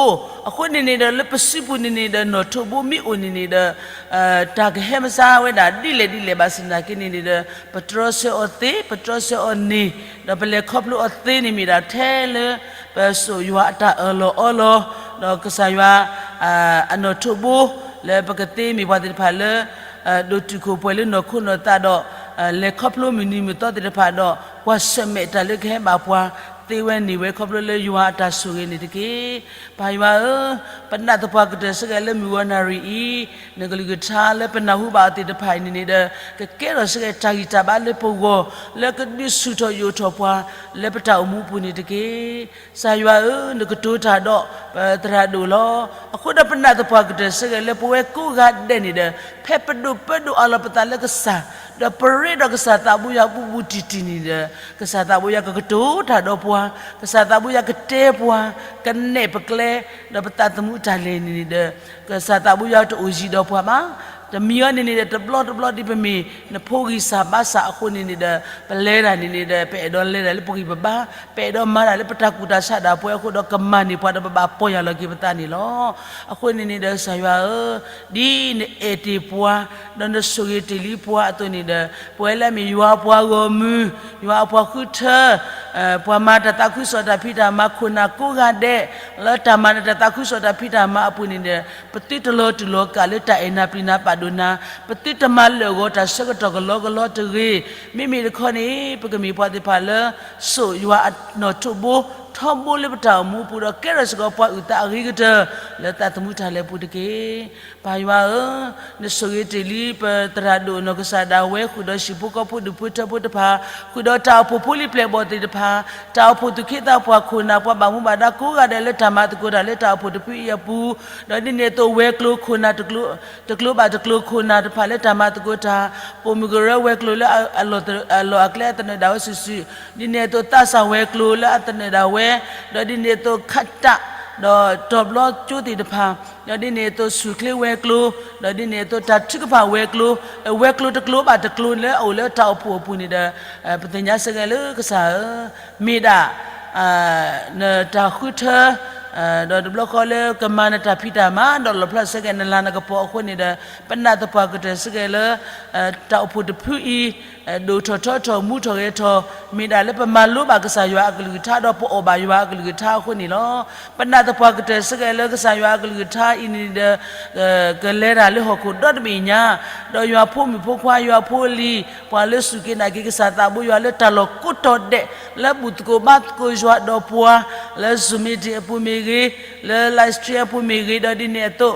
အဃိန့ၣ်န့ၣ်ဒီး လၢပစုပူၤန့ၣ်န့ၣ်ဒီး နီၣ်ထိးဘိမ့ၢ်အိၣ်န့ၣ်န့ၣ်ဒီး တၢ်ကဟဲမၤစၢၤဝဲဒၣ်ဒ်လဲၣ်ဒ်လဲၣ်ဘၣ်ဆၣ်သနာ်က့န့ၣ်န့ၣ်ဒီး ပတြီဆၢအီၤသ့, ပတြီဆၢအီၤန့ၣ်, ဒီးပလဲၤခီဖျိအီၤသ့န့ၣ်မ့ၢ်ဒၣ်ထဲလၢ ပစိာ်ယွၤအတၢ်အၢၣ်လီၤအီလီၤ, ဒီးကစၢ်ယွၤ အနီၣ်ထိးဘိ လၢပကသ့မ့ၢ်ပှၤသ့ၣ်တဖၣ်လၢ ဒိၣ်တုာ်ခိၣ်ပှဲၤလၢနီၢ်ခိနီၢ်သးဒီး လဲၤခီဖျိမုၢ်နံၤမုၢ်သီသ့ၣ်တဖၣ်ဒီး ကွၢ်ဆၢၣ်မဲာ်တၢ်လၢကဟဲဘၣ်ပှၤ သ့ဝဲန့ၢ်ဝဲခီဖျိလၢယွၤအတၢ်ဆိၣ်ဂ့ၤန့ၣ်တက့ၢ်. ပၢ်ယွၤဧၢ, ပနာ်သပှၢ်ကတၢၢ်စ့ၢ်ကီးလၢမုၢ်ဂီၤနၣ်ရံၣ်အံၤ, နကလုၢ်ကထါလၢပနၢ်ဟူဘၣ်အီၤသ့ၣ်တဖၣ်အံၤန့ၣ်န့ၣ်ဒီး ကကဲထီၣ်စ့ၢ်ကီးတၢ်ဂံၢ်တၢ်ဘါလၢပဂီၢ်, လၢကဒုးဆူၣ်ထီၣ်ယိာ်ထီၣ်ပှၤ လၢပတၢ်အိၣ်မူအပူၤန့ၣ်တက့ၢ်. ကစၢ်ယွၤဧၢ, နကတိၤတၢ်ဒီးပသရၣ်ဒိၣ်လီၤ. အဃိဒီးပနာ်သပှၢ်ကတၢၢ်စ့ၢ်ကီးလၢပဝဲကိးဂၤဒဲးန့ၣ်ဒီး ဖဲပဒိၣ်ပၢဒိၣ်အးလီၤပသးလၢကစၢ်, ဒီးပရ့ဒီးကစၢ်သးဘိယွၤဘူးဘူးတံၢ်တံၢ်န့ၣ်ဒီး ကစၢ်သးဘိယွၤကကတိၤတၢ်ဒီးပှၤ, ကစၢ်သးဘိယွၤကတဲပှၤ, ကနဲၣ်ပကျဲ, ဒီးပသးသမူတၢ်လဲၤန့ၣ်န့ၣ်ဒီး ကစၢ်သးဘိယွၤတအိၣ်ယံၤဒီးပှၤဘၣ်. တမံၤအံၤန့ၣ်န့ၣ်ဒီး တဘျီတဘျီဒ်ပမ့ၢ်နဖိဂံၢ်စၢ်ဘါစၢ်အဃိန့ၣ်န့ၣ်ဒီး ပလဲၤတၢ်န့ၣ်န့ၣ်ဒီး ပအဲၣ်ဒိးလဲၤတၢ်လၢပဂံၢ်ပဘါ, ပအဲၣ်ဒိးမၤတၢ်လၢပတၢ်ကူၣ်တၢ်ဆးဒၣ်ပှဲၤအဃိဒီး ကမၤန့ၢ်ပှၤဒီးပဘၣ်ပီၢ်ယၢ်လီၤက့ၤပသးန့ၣ်လီၤ. အဃိန့ၣ်န့ၣ်ဒီး ကစၢ်ယွၤဧၢ, ဒ်နအဲၣ်တ့ၢ်ပှၤ, ဒီးနဆိၣ်ဂ့ၤတ့ၢ်လံပှၤအသိးန့ၣ်ဒီး ပဝဲလၢအမ့ၢ်ယွၤအပှၤဂီၢ်မုၢ်, ယွၤအပှၤဃုထၢ, ပှၤမၤတၢ်သးခုကစီၣ်တၢ်ဖံးတၢ်မၤခိၣ်နၢ်ကိးဂၤဒဲး, လၢတၢ်မၤနၢၤတၢ်သးခုကစီၣ်တၢ်ဖံးတၢ်မၤအပူၤန့ၣ်ဒီး ပသုတလီၤတူာ်လီၤကာ်လၢတၢ်အဲၣ်နၤပျံၤနၤပာ်ဒိၣ်နၤ, ပသုတမၤလၢာ်ဂီၤတၢ်ဆၢကတီၢ်ကလီကလီတဂ့ၤ. မ့မ့ၢ်တခီန့ၣ် ပကမ့ၢ်ပှၤသ့ၣ်တဖၣ်လၢ စိာ်ယွၤအနီၣ်ထိးဘိ ထီဘိလၢပတၢ်အိၣ်မူအပူၤဒီး ကဲထီၣ်စ့ၢ်ကီးပှၤအုၣ်သးအဂ့ၤကတၢၢ် လၢသးသမူတၢ်လဲၤပူၤတက့ၢ်. ပၢ်ယွၤဧၢ, နဆိၣ်ဂ့ၤတ့ၢ်လံပသရၣ်ဒိၣ်နီၢ်ကစၢ်ဒၣ်ဝဲ ဃုာ်ဒီးဟံၣ်ဖိဃီဖိဒူၣ်ဖိထၢဖိတဖၣ်, ဃုာ်ဒီးတၢ်အိၣ်ဖှိၣ်ဖိလံၤပျဲၢ်ဘီၣ်သ့ၣ်တဖၣ်, တၢ်အိၣ်ဖှိၣ်သူၣ်က့သးပှၢ်ခိၣ်နၢ် ပှၤဘၣ်မူဘၣ်ဒါကိးဂၤဒဲးလၢတၢ်မၤသကိးတၢ်လၢတၢ်အိၣ်ဖှိၣ်တဖုအံၤအပူၤ, ဒီးဒ်န့ၣ်အသိးဝဲၤကျိၤခိၣ်နၢ် တကျိၤဘၣ်တကျိၤခိၣ်နၢ်တဖၣ်လၢတၢ်မၤသကိးတၢ်, ပိာ်မုၣ်ကရၢဝဲၤကျိၤလၢအလီၢ်အကျဲအသနၢၣ်ဒၣ်ဝဲစုာ်စုာ်, ဒ်န့ၣ်အသိးသးစၢ်ဝဲၤကျိၤလၢအသနၢၣ်ဒၣ်ဝဲ, ဒီးဒ်န့ၣ်အသိးခးတး ဒီးတီၤဘျီကၠိသ့ၣ်တဖၣ်, ဒီးဒ်န့ၣ်အသိးဆူၣ်ချ့ဝဲၤကျိၤ, ဒီးဒ်န့ၣ်အသိးတၢ်ထုကဖၣ်ဝဲၤကျိၤ, ဝဲၤကျိၤတကျိၤဘၣ်တကျိၤလၢအအိၣ်လၢတၢ်အိၣ်ဖှိၣ်အပူၤန့ၣ်ဒီး ပသ့ၣ်ညါစ့ၢ်ကီးလၢကစၢ်ဧၢ, မ့ၢ်ဒၣ် နတၢ်ဃုထၢ ဒီးတဘျီဃီလၢကမၤနတၢ်ဖံးတၢ်မၤ ဒီးလီၣ်ဖျါစ့ၢ်ကီးနလၤနကပီၤအဃိန့ၣ်ဒီး ပနာ်သပှၢ်ကတၢၢ်စ့ၢ်ကီးလၢ တၢ်အိၣ်ဖှိၣ်တဖုအံၤ ဒိၣ်ထီၣ်ထီထီၣ်မူထီၣ်ဂဲၤထီၣ် မ့ၢ်ဒၣ်လၢပမၤလိဘၣ်ကစၢ်ယွၤအကလုၢ်ကထါ ဒီးပအီၣ်ဘၣ်ယွၤအကလုၢ်ကထါအဃိန့ၣ်လီၤ. ပနာ်သပှၢ်ကတၢၢ်စ့ၢ်ကီးလၢကစၢ်ယွၤအကလုၢ်ကထါအံၤန့ၣ်ဒီး ကလဲၤတၢ်လၢဟီၣ်ခိၣ်ဒီတဘ့ၣ်ညါ, ဒီးယွၤဖိမုၣ်ဖိခွါ ယွၤဖိလံၤ ပှၤလၢစူၢ်က့ၤနာ်က့ၤကစၢ်သးဘိယွၤလၢတၢ်လီၢ်ကိးတီၤဒဲး လၢဘူၣ်သကိးဘါသကိးယွၤဒီးပှၤ လၢ Zoom meeting အပူၤမ့ၢ်ဂ့ၤ, လၢ live stream အပူၤမ့ၢ်ဂ့ၤ, ဒီးဒ်န့ၣ်အသိး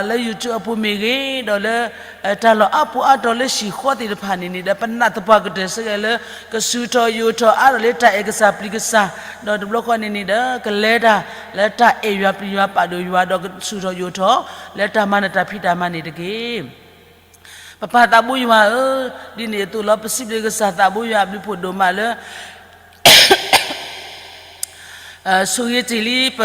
လၢ YouTube အပူၤမ့ၢ်ဂ့ၤ, ဒီးလၢ တၢ်လီၢ်အါပူၤအါတီၤလၢဟံၣ်ဃီသ့ၣ်တဖၣ်န့ၣ်န့ၣ်ဒီး ပနာ်သပှၢ်ကတၢၢ်စ့ၢ်ကီးလၢ ကဆူၣ်ထီၣ်ယိာ်ထီၣ်အါထီၣ်လၢတၢ်အဲၣ်ကစၢ်ပျံၤကစၢ်, ဒီးတဘျီဃီန့ၣ်န့ၣ်ဒီး ကလဲၤတၢ်လၢတၢ်အဲၣ်ယွၤပျံၤယွၤပာ်ဒိၣ်ယွၤ ဒီးကဆူၣ်ထီၣ်ယိာ်ထီၣ် လၢတၢ်မၤနၢၤတၢ်ဖံးတၢ်မၤန့ၣ်တက့ၢ်. ပပၢ်သးဘိယွၤဧၢ, ဒ်န့ၣ်အသိးလီၤ ပစံးဘျုးကစၢ်သးဘိယွၤအဘျုးဖးဒိၣ်မးလၢ ဆိၣ်ဂ့ၤတ့ၢ်လံပ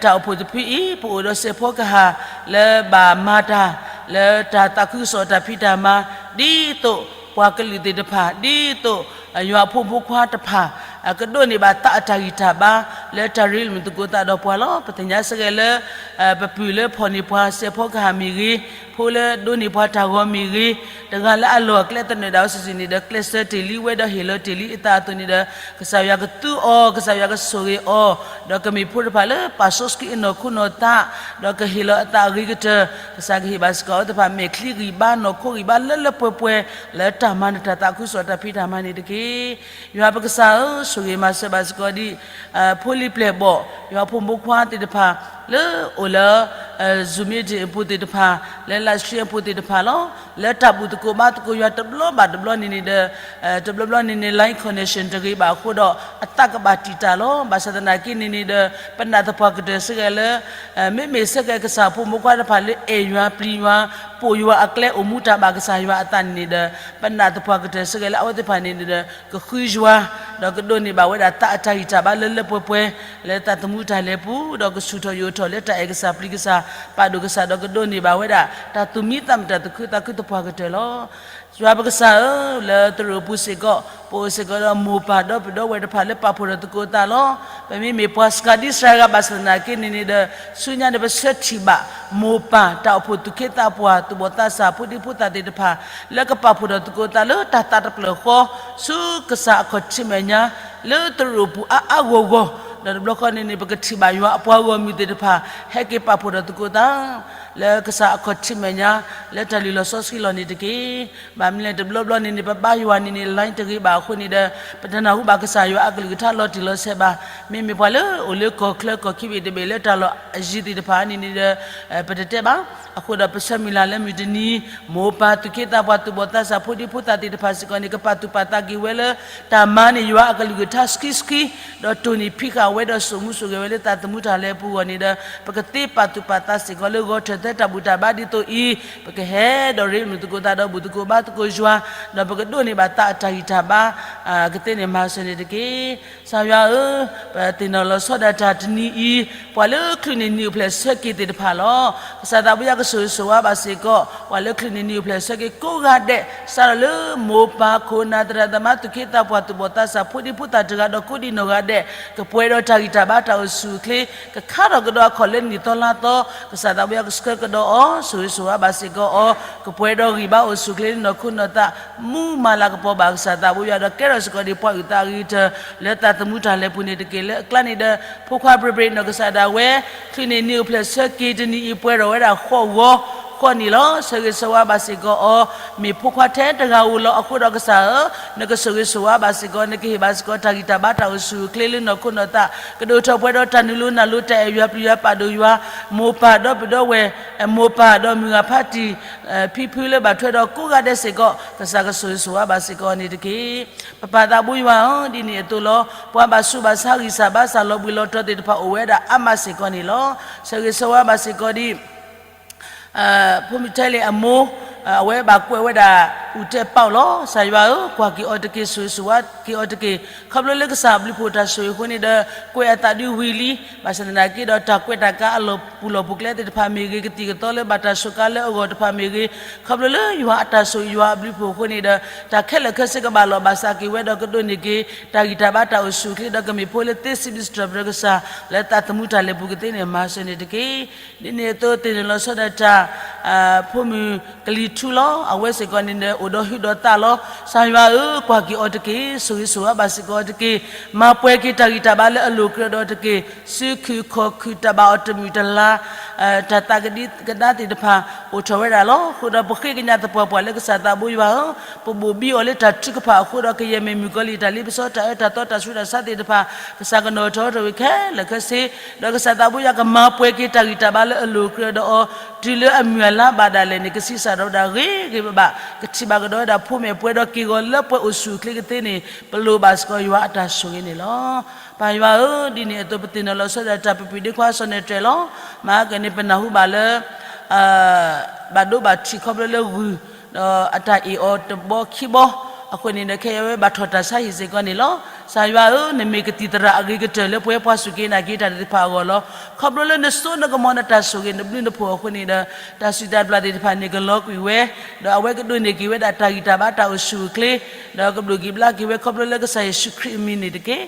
တၢ်အိၣ်ဖှိၣ်တဖုအံၤ ပအိၣ်ဒီးစဲးဖီကဟၣ် လၢဘၣ်မၤတၢ် လၢတၢ်သးခုကစီၣ်တၢ်ဖံးတၢ်မၤ ဒ်သိးပှၤကလုာ်သ့ၣ်တဖၣ် ဒ်သိးယွၤအဖိမုၣ်ဖိခွါတဖၣ် ကဒိးန့ၢ်ဘၣ်သးအတၢ်ဂံၢ်တၢ်ဘါ လၢတၢ်ရ့လိာ်မုာ်သကိးသးဒီးပှၤလီၤ. ပသ့ၣ်ညါစ့ၢ်ကီးလၢ ပပုၢ်လၢဖီၣ်န့ၢ်ပှၤစဲးဖီကဟၣ်မ့ၢ်ဂ့ၤ, ဖိလၢဒိးန့ၢ်ပှၤတၢ်ဂီၤမ့ၢ်ဂ့ၤ, တဂၤလၢအလီၢ်အကျဲသနၢၣ်ဒၣ်ဝဲစုာ်စုာ်န့ၣ်ဒီး ကျဲးစၢးတ့ၢ်လံဝဲဒီးဟ့ၣ်လီၤတ့ၢ်လံအသးအသိးန့ၣ်ဒီး ကစၢ်ယွၤကသူအီၤ, ကစၢ်ယွၤကဆိၣ်ဂ့ၤအီၤ, ဒီးကမ့ၢ်ဖိတဖၣ်လၢပာ်စီဆှံအနီၢ်ခိနီၢ်သး, ဒီးကဟ့ၣ်လီၤအသးအဂ့ၤကတၢၢ်, ကစၢ်ကဟ့ၣ်ဘၣ်စ့ၢ်ကီးအဝဲသ့ၣ်တဖၣ်မဲာ်ချံဂံၢ်ဘါနီၢ်ခိဂံၢ်ဘါလၢလၢပှဲၤပှဲၤ လၢတၢ်မၤနၢၤတၢ်သးခုကစီၣ်တၢ်ဖံးတၢ်မၤန့ၣ်တက့ၢ်. ယွၤပကစၢ်ဧၢ, ဆိၣ်ဂ့ၤမၤစၢၤဘၣ်စ့ၢ်ကီးဒ် ဖိလံၤပျဲၢ်ဘီၣ်, ယွၤဖိမုၣ်ဖိခွါသ့ၣ်တဖၣ် လၢအိၣ်လၢ Zoom meeting အပူၤသ့ၣ်တဖၣ်, လၢ live stream အပူၤသ့ၣ်တဖၣ်လီၤ. လၢတၢ်ဘူၣ်သကိးဘါသကိးယွၤတဘျီဘၣ်တဘျီန့ၣ်န့ၣ်ဒီး တဘျီဘျီန့ၣ်န့ၣ် line connection တဂ့ၤဘၣ်အဃိဒီး အသးကဘၣ်တံာ်တာ်လီၤ. ဘၣ်ဆၣ်သနာ်က့န့ၣ်န့ၣ်ဒီး ပနာ်သပှၢ်ကတၢၢ်စ့ၢ်ကီးလၢ မ့မ့ၢ်စ့ၢ်ကီးကစၢ်ဖိမုၣ်ဖိခွါတဖၣ်လၢအဲၣ်ယွၤပျံၤယွၤ ပိာ်ယွၤအကျဲအိၣ်မူတၢ်ဘၣ်ကစၢ်ယွၤအသးန့ၣ်န့ၣ်ဒီး ပနာ်သပှၢ်ကတၢၢ်စ့ၢ်ကီးလၢအဝဲသ့ၣ်တဖၣ်န့ၣ်န့ၣ်ဒီး ကဃုယွၤ ဒီးကဒိးန့ၢ်ဘၣ်ဝဲဒၣ်သးအတၢ်ဂံၢ်တၢ်ဘါလၢလၢပှဲၤပှဲၤ လၢသးသမူတၢ်လဲၤပူၤ ဒီးကဆူၣ်ထီၣ်ယိာ်ထီၣ်လၢတၢ်အဲၣ်ကစၢ်ပျံၤကစၢ် ပာ်ဒိၣ်ကစၢ် ဒီးကဒိးန့ၢ်ဘၣ်ဝဲဒၣ် တၢ်သူၣ်မံသးမုာ်တၢ်သူၣ်ခုသးခုသပှၢ်ကတၢၢ်လီၤ. ယွၤပကစၢ်ဧၢ, လၢသရိာ်ပူၤစ့ၢ်ကီး ပအိၣ်စ့ၢ်ကီးဒီးမိၢ်ပၢ်ဒီပုၢ်ဒီဝဲၢ်တဖၣ်လၢပာ်ဖှိၣ်ဒီးသကိးသးလီၤ. ပမ့မ့ၢ်ပှၤစှၤဒံစှၤဂၤဘၣ်ဆၣ်သနာ်က့န့ၣ်န့ၣ်ဒီး ဆူညါန့ၣ်ပဆၢထံၣ်ဘၣ် မိၢ်ပၢ်တၢ်အိၣ်ဖှိၣ်သူၣ်က့သးပှၢ် သူၣ်ဘီၣ်သးစၢ် ဖိဒံဖိသၣ်သ့ၣ်တဖၣ် လၢကပာ်ဖှိၣ်ဒီးသကိးသးလၢတၢ်သးတဖျၢၣ်ဃီ ဆူကစၢ်အခီၣ်ထံးမဲာ်ညါ လၢသရိာ်ပူၤအါအါဂီၢ်ဂီၢ် ဒီးတဘျီဃီန့ၣ်န့ၣ် ပကထံၣ်ဘၣ်ယွၤအပှၤဂီၢ်မုၢ်သ့ၣ်တဖၣ် ဟဲက့ၤပာ်ဖှိၣ်ဒီးသကိးသး လၢကစၢ်အခီၣ်ထံးမဲာ်ညါ လၢတၢ်လုၢ်လီၢ်စီဆှံလီၢ်န့ၣ်တက့ၢ်. ဘၣ်မနုၤလဲၣ်တဘျီဘျီန့ၣ်န့ၣ် ပဘါယွၤန့ၣ်န့ၣ် line တဂ့ၤဘၣ်အဃိန့ၣ်ဒီး ပတနၢ်ဟူဘၣ်ကစၢ်ယွၤအကလုၢ်ကထါလီၤတံၢ်လီၤဆဲးဘၣ်. မ့မ့ၢ်ပှၤလၢအိၣ်လၢကီၢ်ချၢကီၢ်ခံဘ့ၣ်တဘ့ၣ်လၢတၢ်လီၢ်အယံၤသ့ၣ်တဖၣ်န့ၣ်န့ၣ်ဒီး ပတတဲဘၣ်. အဃိဒီးပဆၢမုၢ်လၢ်လၢမုၢ်တနံၤ မိၢ်ပၢ်သူၣ်က့သးပှၢ်သူၣ်ဘီၣ်သးစၢ်ဖိဒံဖိသၣ်သ့ၣ်တဖၣ်စ့ၢ်ကီးန့ၣ် ကပာ်သူၣ်ပာ်သးက့ၤဝဲလၢ တၢ်မၤန့ၢ်ယွၤအကလုၢ်ကထါဆှံဆှံ, ဒီးတိၢ်န့ၢ်ဖံးဃာ်ဝဲဒီးစိာ်မူစိာ်ဂဲၤဝဲလၢသးသမူတၢ်လဲၤပူၤအဂီၢ်န့ၣ်ဒီး ပကသ့ပာ်သူၣ်ပာ်သးစ့ၢ်ကီးလၢဂီၤထၢၣ်သၢတၢ်ဘူၣ်တၢ်ဘါဒ်သိးအံၤ, ပကဟဲဒီးရ့လိာ်သကိးသးဒီးဘူၣ်သကိးဘါသကိးယွၤ, ဒီးပကဒိးန့ၢ်ဘၣ်သးအတၢ်ဂံၢ်တၢ်ဘါ ကသ့န့ၣ်မၤစၢၤန့ၣ်တက့ၢ်. ကစၢ်ယွၤဧၢ, ပသ့ၣ်နီၣ်လီၤဆီဒၣ်တၢ်တနံၤအံၤ, ပှၤလၢချုးန့ၢ်နံၤအိၣ်ဖျဲၣ်ဆၢက့ၤသ့ၣ်တဖၣ်လီၤ. ကစၢ်သးဘိယွၤကဆိၣ်ဂ့ၤဆိၣ်ဝါဘၣ်စ့ၢ်ကီး ပှၤလၢချုးန့ၢ်နံၤအိၣ်ဖျဲၣ်ဆၢက့ၤကိးဂၤဒဲး, စးထီၣ်လၢမိၢ်ပၢ်ခိၣ်နၢ်သရၣ်သမါသူၣ်က့သးပှၢ်သူၣ်ဘီၣ်သးစၢ်ဖိဒံဖိသၣ်တဂၤဒီးကိးဒံနီၢ်ဂၤဒဲး, ကပှဲၤဒီးတၢ်ဂံၢ်တၢ်ဘါတၢ်အိၣ်ဆူၣ်အိၣ်ချ့, ကခါထီၣ်ကဒီးအခီၣ်လၢနံၣ်သီလါသီ, ကစၢ်သးဘိယွၤကဆှၢကဒီးအီၤ, ဆိၣ်ဂ့ၤဆိၣ်ဝါဘၣ်စ့ၢ်ကီးအီၤ, ကပှဲၤဒီးဂံၢ်ဘါအိၣ်ဆူၣ်အိၣ်ချ့လၢနီၢ်ခိနီၢ်သး မူမၤလၤကပီၤဘၣ်ကစၢ်သးဘိယွၤဒီးကဲထီၣ်စ့ၢ်ကီးဒံးပှၤအုၣ်သးအဂ့ၤကတၢၢ် လၢသးသမူတၢ်လဲၤပူၤန့ၣ်တက့ၢ်. လၢအကျါန့ၣ်ဒီး ဖိခွါပြ့ပြ့နီၢ်ကစၢ်ဒၣ်ဝဲ ချုးန့ၢ်နံၤအိၣ်ဖျဲၣ်ဆၢက့ၤတနံၤအံၤပှဲၤထီၣ်ဝဲဒၣ်ဃိးဂီၤဃိးနံၣ်လီၤ. ဆိၣ်ဂ့ၤဆိၣ်ဝါဘၣ်စ့ၢ်ကီးအီၤ, မ့ၢ်ဖိခွါထဲတဂၤဧိၤလီၤ. အဃိဒီးကစၢ်ဧၢ, နကဆိၣ်ဂ့ၤဆိၣ်ဝါဘၣ်စ့ၢ်ကီး, နကဟ့ၣ်ဘၣ်စ့ၢ်ကီးတၢ်ဂံၢ်တၢ်ဘါတၢ်အိၣ်ဆူၣ်အိၣ်ချ့လၢနီၢ်ခိနီၢ်သး, ကဒိၣ်ထီၣ်ပှဲၤဒီးတၢ်နုာ်လိၤနၢ်လိၤတၢ်အဲၣ်ယွၤပျံၤယွၤပာ်ဒိၣ်ယွၤ, မိၢ်ပၢ်ဒီပုၢ်ဒီဝဲၢ်, မိၢ်ပၢ်ဒီးမုၢ်ဂၤဖးတံၢ် ဖံဖုလၢဘၣ်ထွဲဒီးကိးဂၤဒဲးစ့ၢ်ကီး ကစၢ်ကဆိၣ်ဂ့ၤဆိၣ်ဝါဘၣ်စ့ၢ်ကီးန့ၣ်တက့ၢ်. ပပၢ်သးဘိယွၤဧၢ, ဒ်န့ၣ်အသိးလီၤ. ပှၤဘၣ်ဆူးဘၣ်ဆါဂံၢ်စၢ်ဘါစၢ်လီၤဘှံးလီၤတီၤသ့ၣ်တဖၣ်အိၣ်ဝဲဒၣ်အါမးစ့ၢ်ကီးန့ၣ်လီၤ. ဆိၣ်ဂ့ၤဆိၣ်ဝါဘၣ်စ့ၢ်ကီးဒ် ဖိမုၣ်ထဲလ့ၣ်အမိၢ်, အဝဲဘၣ်ကွဲးဝဲဒၣ် အူတဲပီၣ်လီၤ. ကစၢ်ယွၤဧၢ, ကွၢ်က့ၤအီၤတက့ၢ်, ဆိၣ်ဂ့ၤဆိၣ်ဝါက့ၤအီၤတက့ၢ်. ခီဖျိလၢကစၢ်ဘျုးဖှိၣ်တၢ်ဆိၣ်ဂ့ၤအဃိန့ၣ်ဒီး ကွဲးအသးဒုးဝံၤလံ. ဘၣ်ဆၣ်သနာ်က့ဒီး တၢ်ကွဲးတၢ်ကါအလီၢ်ပူၤလီၢ်ပူၤကျဲသ့ၣ်တဖၣ်မ့ၢ်ဂ့ၤ, ကသံၣ်ကသီလၢဘၣ်တၢ်စူးကါလၢအဂီၢ်တဖၣ်မ့ၢ်ဂ့ၤ, ခီဖျိလၢယွၤအတၢ်ဆိၣ်ဂ့ၤယွၤအဘျုးဖှိၣ်အဃိန့ၣ်ဒီး တၢ်ခဲလၢာ်ခဲဆ့ကဘၣ်လီၢ်ဘၣ်စးက့ၤဝဲဒီးကဒိးန့ၢ်က့ၤ တၢ်ဂံၢ်တၢ်ဘါတၢ်အိၣ်ဆူၣ်အိၣ်ချ့ဒီးကမ့ၢ်ဖိလၢသ့စံးဘျုးစံးထီၣ်ပတြၢၤကစၢ် လၢသးသမူတၢ်လဲၤပူၤကသ့န့ၣ်မၤစၢၤန့ၣ်တက့ၢ်. ဒ်န့ၣ်အသိးသ့ၣ်နီၣ်လီၤဆီဒၣ်တၢ် ဖိမုၣ်ကလံၤထူလီၤ. အဝဲစ့ၢ်ကီးန့ၣ်ဒီး အိၣ်ဒီးဟုဒီးသးလီၤ. ကစၢ်ယွၤဧၢ, ကွၢ်က့ၤအီၤတက့ၢ်, ဆိၣ်ဂ့ၤဆိၣ်ဝါဘၣ်စ့ၢ်ကီးအီၤတက့ၢ်. မၤပှဲၤက့ၤတၢ်ဂံၢ်တၢ်ဘါလၢအလိၤကြၢးဒီးတက့ၢ်. စုခုၣ်ခီၣ်ခုၣ်တၢ်ဘၣ်အီၤတမုာ်တလၤ တၢ်သးကဒံကဒါသ့ၣ်တဖၣ်အိၣ်ထီၣ်ဝဲဒၣ်လီၤ. အဃိဒီးပဃ့ကညးသပှၢ်ပှၢ်လၢကစၢ်သးဘိယွၤဧၢ, ပဘိၣ်ဘံအီၤလၢတၢ်ထုကဖၣ်အဃိဒီး ကယဲၢ်မ့ၢ်မုၣ်ကီၤလံၢ်တၢ်လ့ပစီတၢ်အၢတၢ်သီတၢ်ဆူးတၢ်ဆါသ့ၣ်တဖၣ် ကစၢ်ကနီၤထီၣ်ထီၣ်ဝဲခဲလၢာ်ခဲဆ့, ဒီးကစၢ်သးဘိယွၤကမၤပှဲၤက့ၤတၢ်ဂံၢ်တၢ်ဘါလၢအလိၤကြၢးဒီးအီၤ တုၤလၢအမုၢ်အလါဘၣ်ဒၣ်လဲာ်န့ၣ် ကဆံးစၢ်ဒီးဝဲဒၣ်ဂ့ၤဂ့ၤဘၣ်ဘၣ်, ကထံၣ်ဘၣ်ကဒီးဝဲဒၣ်ဖိမဲာ်ပှဲၤဒီးက့ၢ်ဂီၤလၢပှဲၤအိၣ်ဆူၣ်အိၣ်ချ့ကသ့န့ၣ် ပလိၣ်ဘၣ်စ့ၢ်ကီးယွၤအတၢ်ဆိၣ်ဂ့ၤန့ၣ်လီၤ. ပၢ်ယွၤဧၢ, ဒ်န့ၣ်အသိးပသ့ၣ်နီၣ်လီၤဆီဒၣ်တၢ် ပပှ့ၤဒ့ခွါစီၤနဲၣ်တြဲၤလီၤ. မၤကန့ၣ်ပနၢ်ဟူဘၣ်လၢ ဘၣ်ဒိဘၣ်ထံးခီဖျိလၢဂုၢ် ဒီးအတၢ်အ့ၣ်အီၤတဘီခံဘီ, အဃိန့ၣ်ဒီး ခဲအံၤဝဲဘၣ်ထီၣ်တၢ်ဆါဟံၣ်စ့ၢ်ကီးန့ၣ်လီၤ. ကစၢ်ယွၤဧၢ, နမ့ၢ်ကသံၣ်သရၣ်အဂ့ၤကတၢၢ်လၢပှၤပှၤစူၢ်က့ၤနာ်က့ၤတၢ်သ့ၣ်တဖၣ်အဂီၢ်လီၤ. ခီဖျိလၢနစိနကမီၤနတၢ်ဆိၣ်ဂ့ၤနဘျုးနဖှိၣ်အဃိန့ၣ်ဒီး တၢ်စူၢ်တၢ်ဘျၣ်သ့ၣ်တဖၣ်န့ၣ်ကလီၤကွံာ်ဝဲ, ဒီးအဝဲကဒိးန့ၢ်က့ၤဝဲဒၣ်တၢ်ဂံၢ်တၢ်ဘါတၢ်အိၣ်ဆူၣ်အိၣ်ချ့, ဒီးကဒိးက့ၤဘျါက့ၤဝဲခီဖျိလၢကစၢ်ယ့ၣ်ၡူးခရံာ်အမံၤန့ၣ်တက့ၢ်.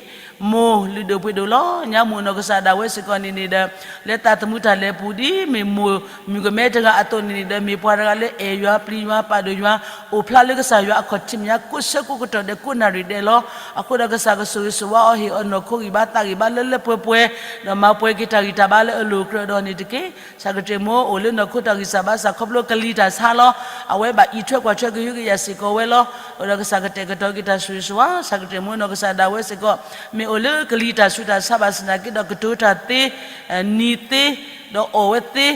မိၢ်လုၢ်ဒိၣ်ပှ့ၤဒိၣ်လီၤ. ညါမိၢ်နီၢ်ကစၢ်ဒၣ်ဝဲစ့ၢ်ကီးန့ၣ်န့ၣ်ဒီး လၢသးသမူတၢ်လဲၤပူၤဒ်မ့ၢ်မိၢ်မုၣ်ကမဲတဂၤအသိးန့ၣ်န့ၣ်ဒီး မ့ၢ်ပှၤတဂၤလၢအဲၣ်ယွၤပျံၤယွၤပာ်ဒိၣ်ယွၤ အိၣ်ဖျါလၢကစၢ်ယွၤအခီၣ်ထံးမဲာ်ညါကိးဆၢကိးကတီၢ်ဒဲးကိးနၣ်ရံၣ်ဒဲးလီၤ. အဃိဒီးကစၢ်ကဆိၣ်ဂ့ၤဆိၣ်ဝါအီၤ ဟ့ၣ်အီၤနီၢ်ခိဂံၢ်ဘါသးဂံၢ်ဘါလၢလၢပှဲၤပှဲၤ, ဒီးမၤပှဲၤက့ၤတၢ်ဂံၢ်တၢ်ဘါလၢအလိၤကြၢးဒီးန့ၣ်တက့ၢ်. ဆၢကတၢၢ်မိၢ်အိၣ်လၢနီၢ်ခိတၢ်ဂံၢ်စၢ်ဘါစၢ်ခီဖျိကလံၤတၢ်ဆါလီၤ. အဝဲဘၣ်အံးထွဲကွၢ်ထွဲကဟုကယာ်စ့ၢ်ကီးဝဲလီၤ. အဃိဒီးကစၢ်ကတဲာ်ကတီၤက့ၤတၢ်ဆိၣ်ဂ့ၤဆိၣ်ဝါ, ဆၢကတၢၢ်မိၢ်နီၢ်ကစၢ်ဒၣ်ဝဲစ့ၢ်ကီး မ့ၢ်အိၣ်လၢကလံၤတၢ်ဆူးတၢ်ဆါဘၣ်ဆၣ်သနာ်က့ဒီး ကတိၤတၢ်သ့, နံၤသ့, ဒီးအီၣ်ဝဲသ့,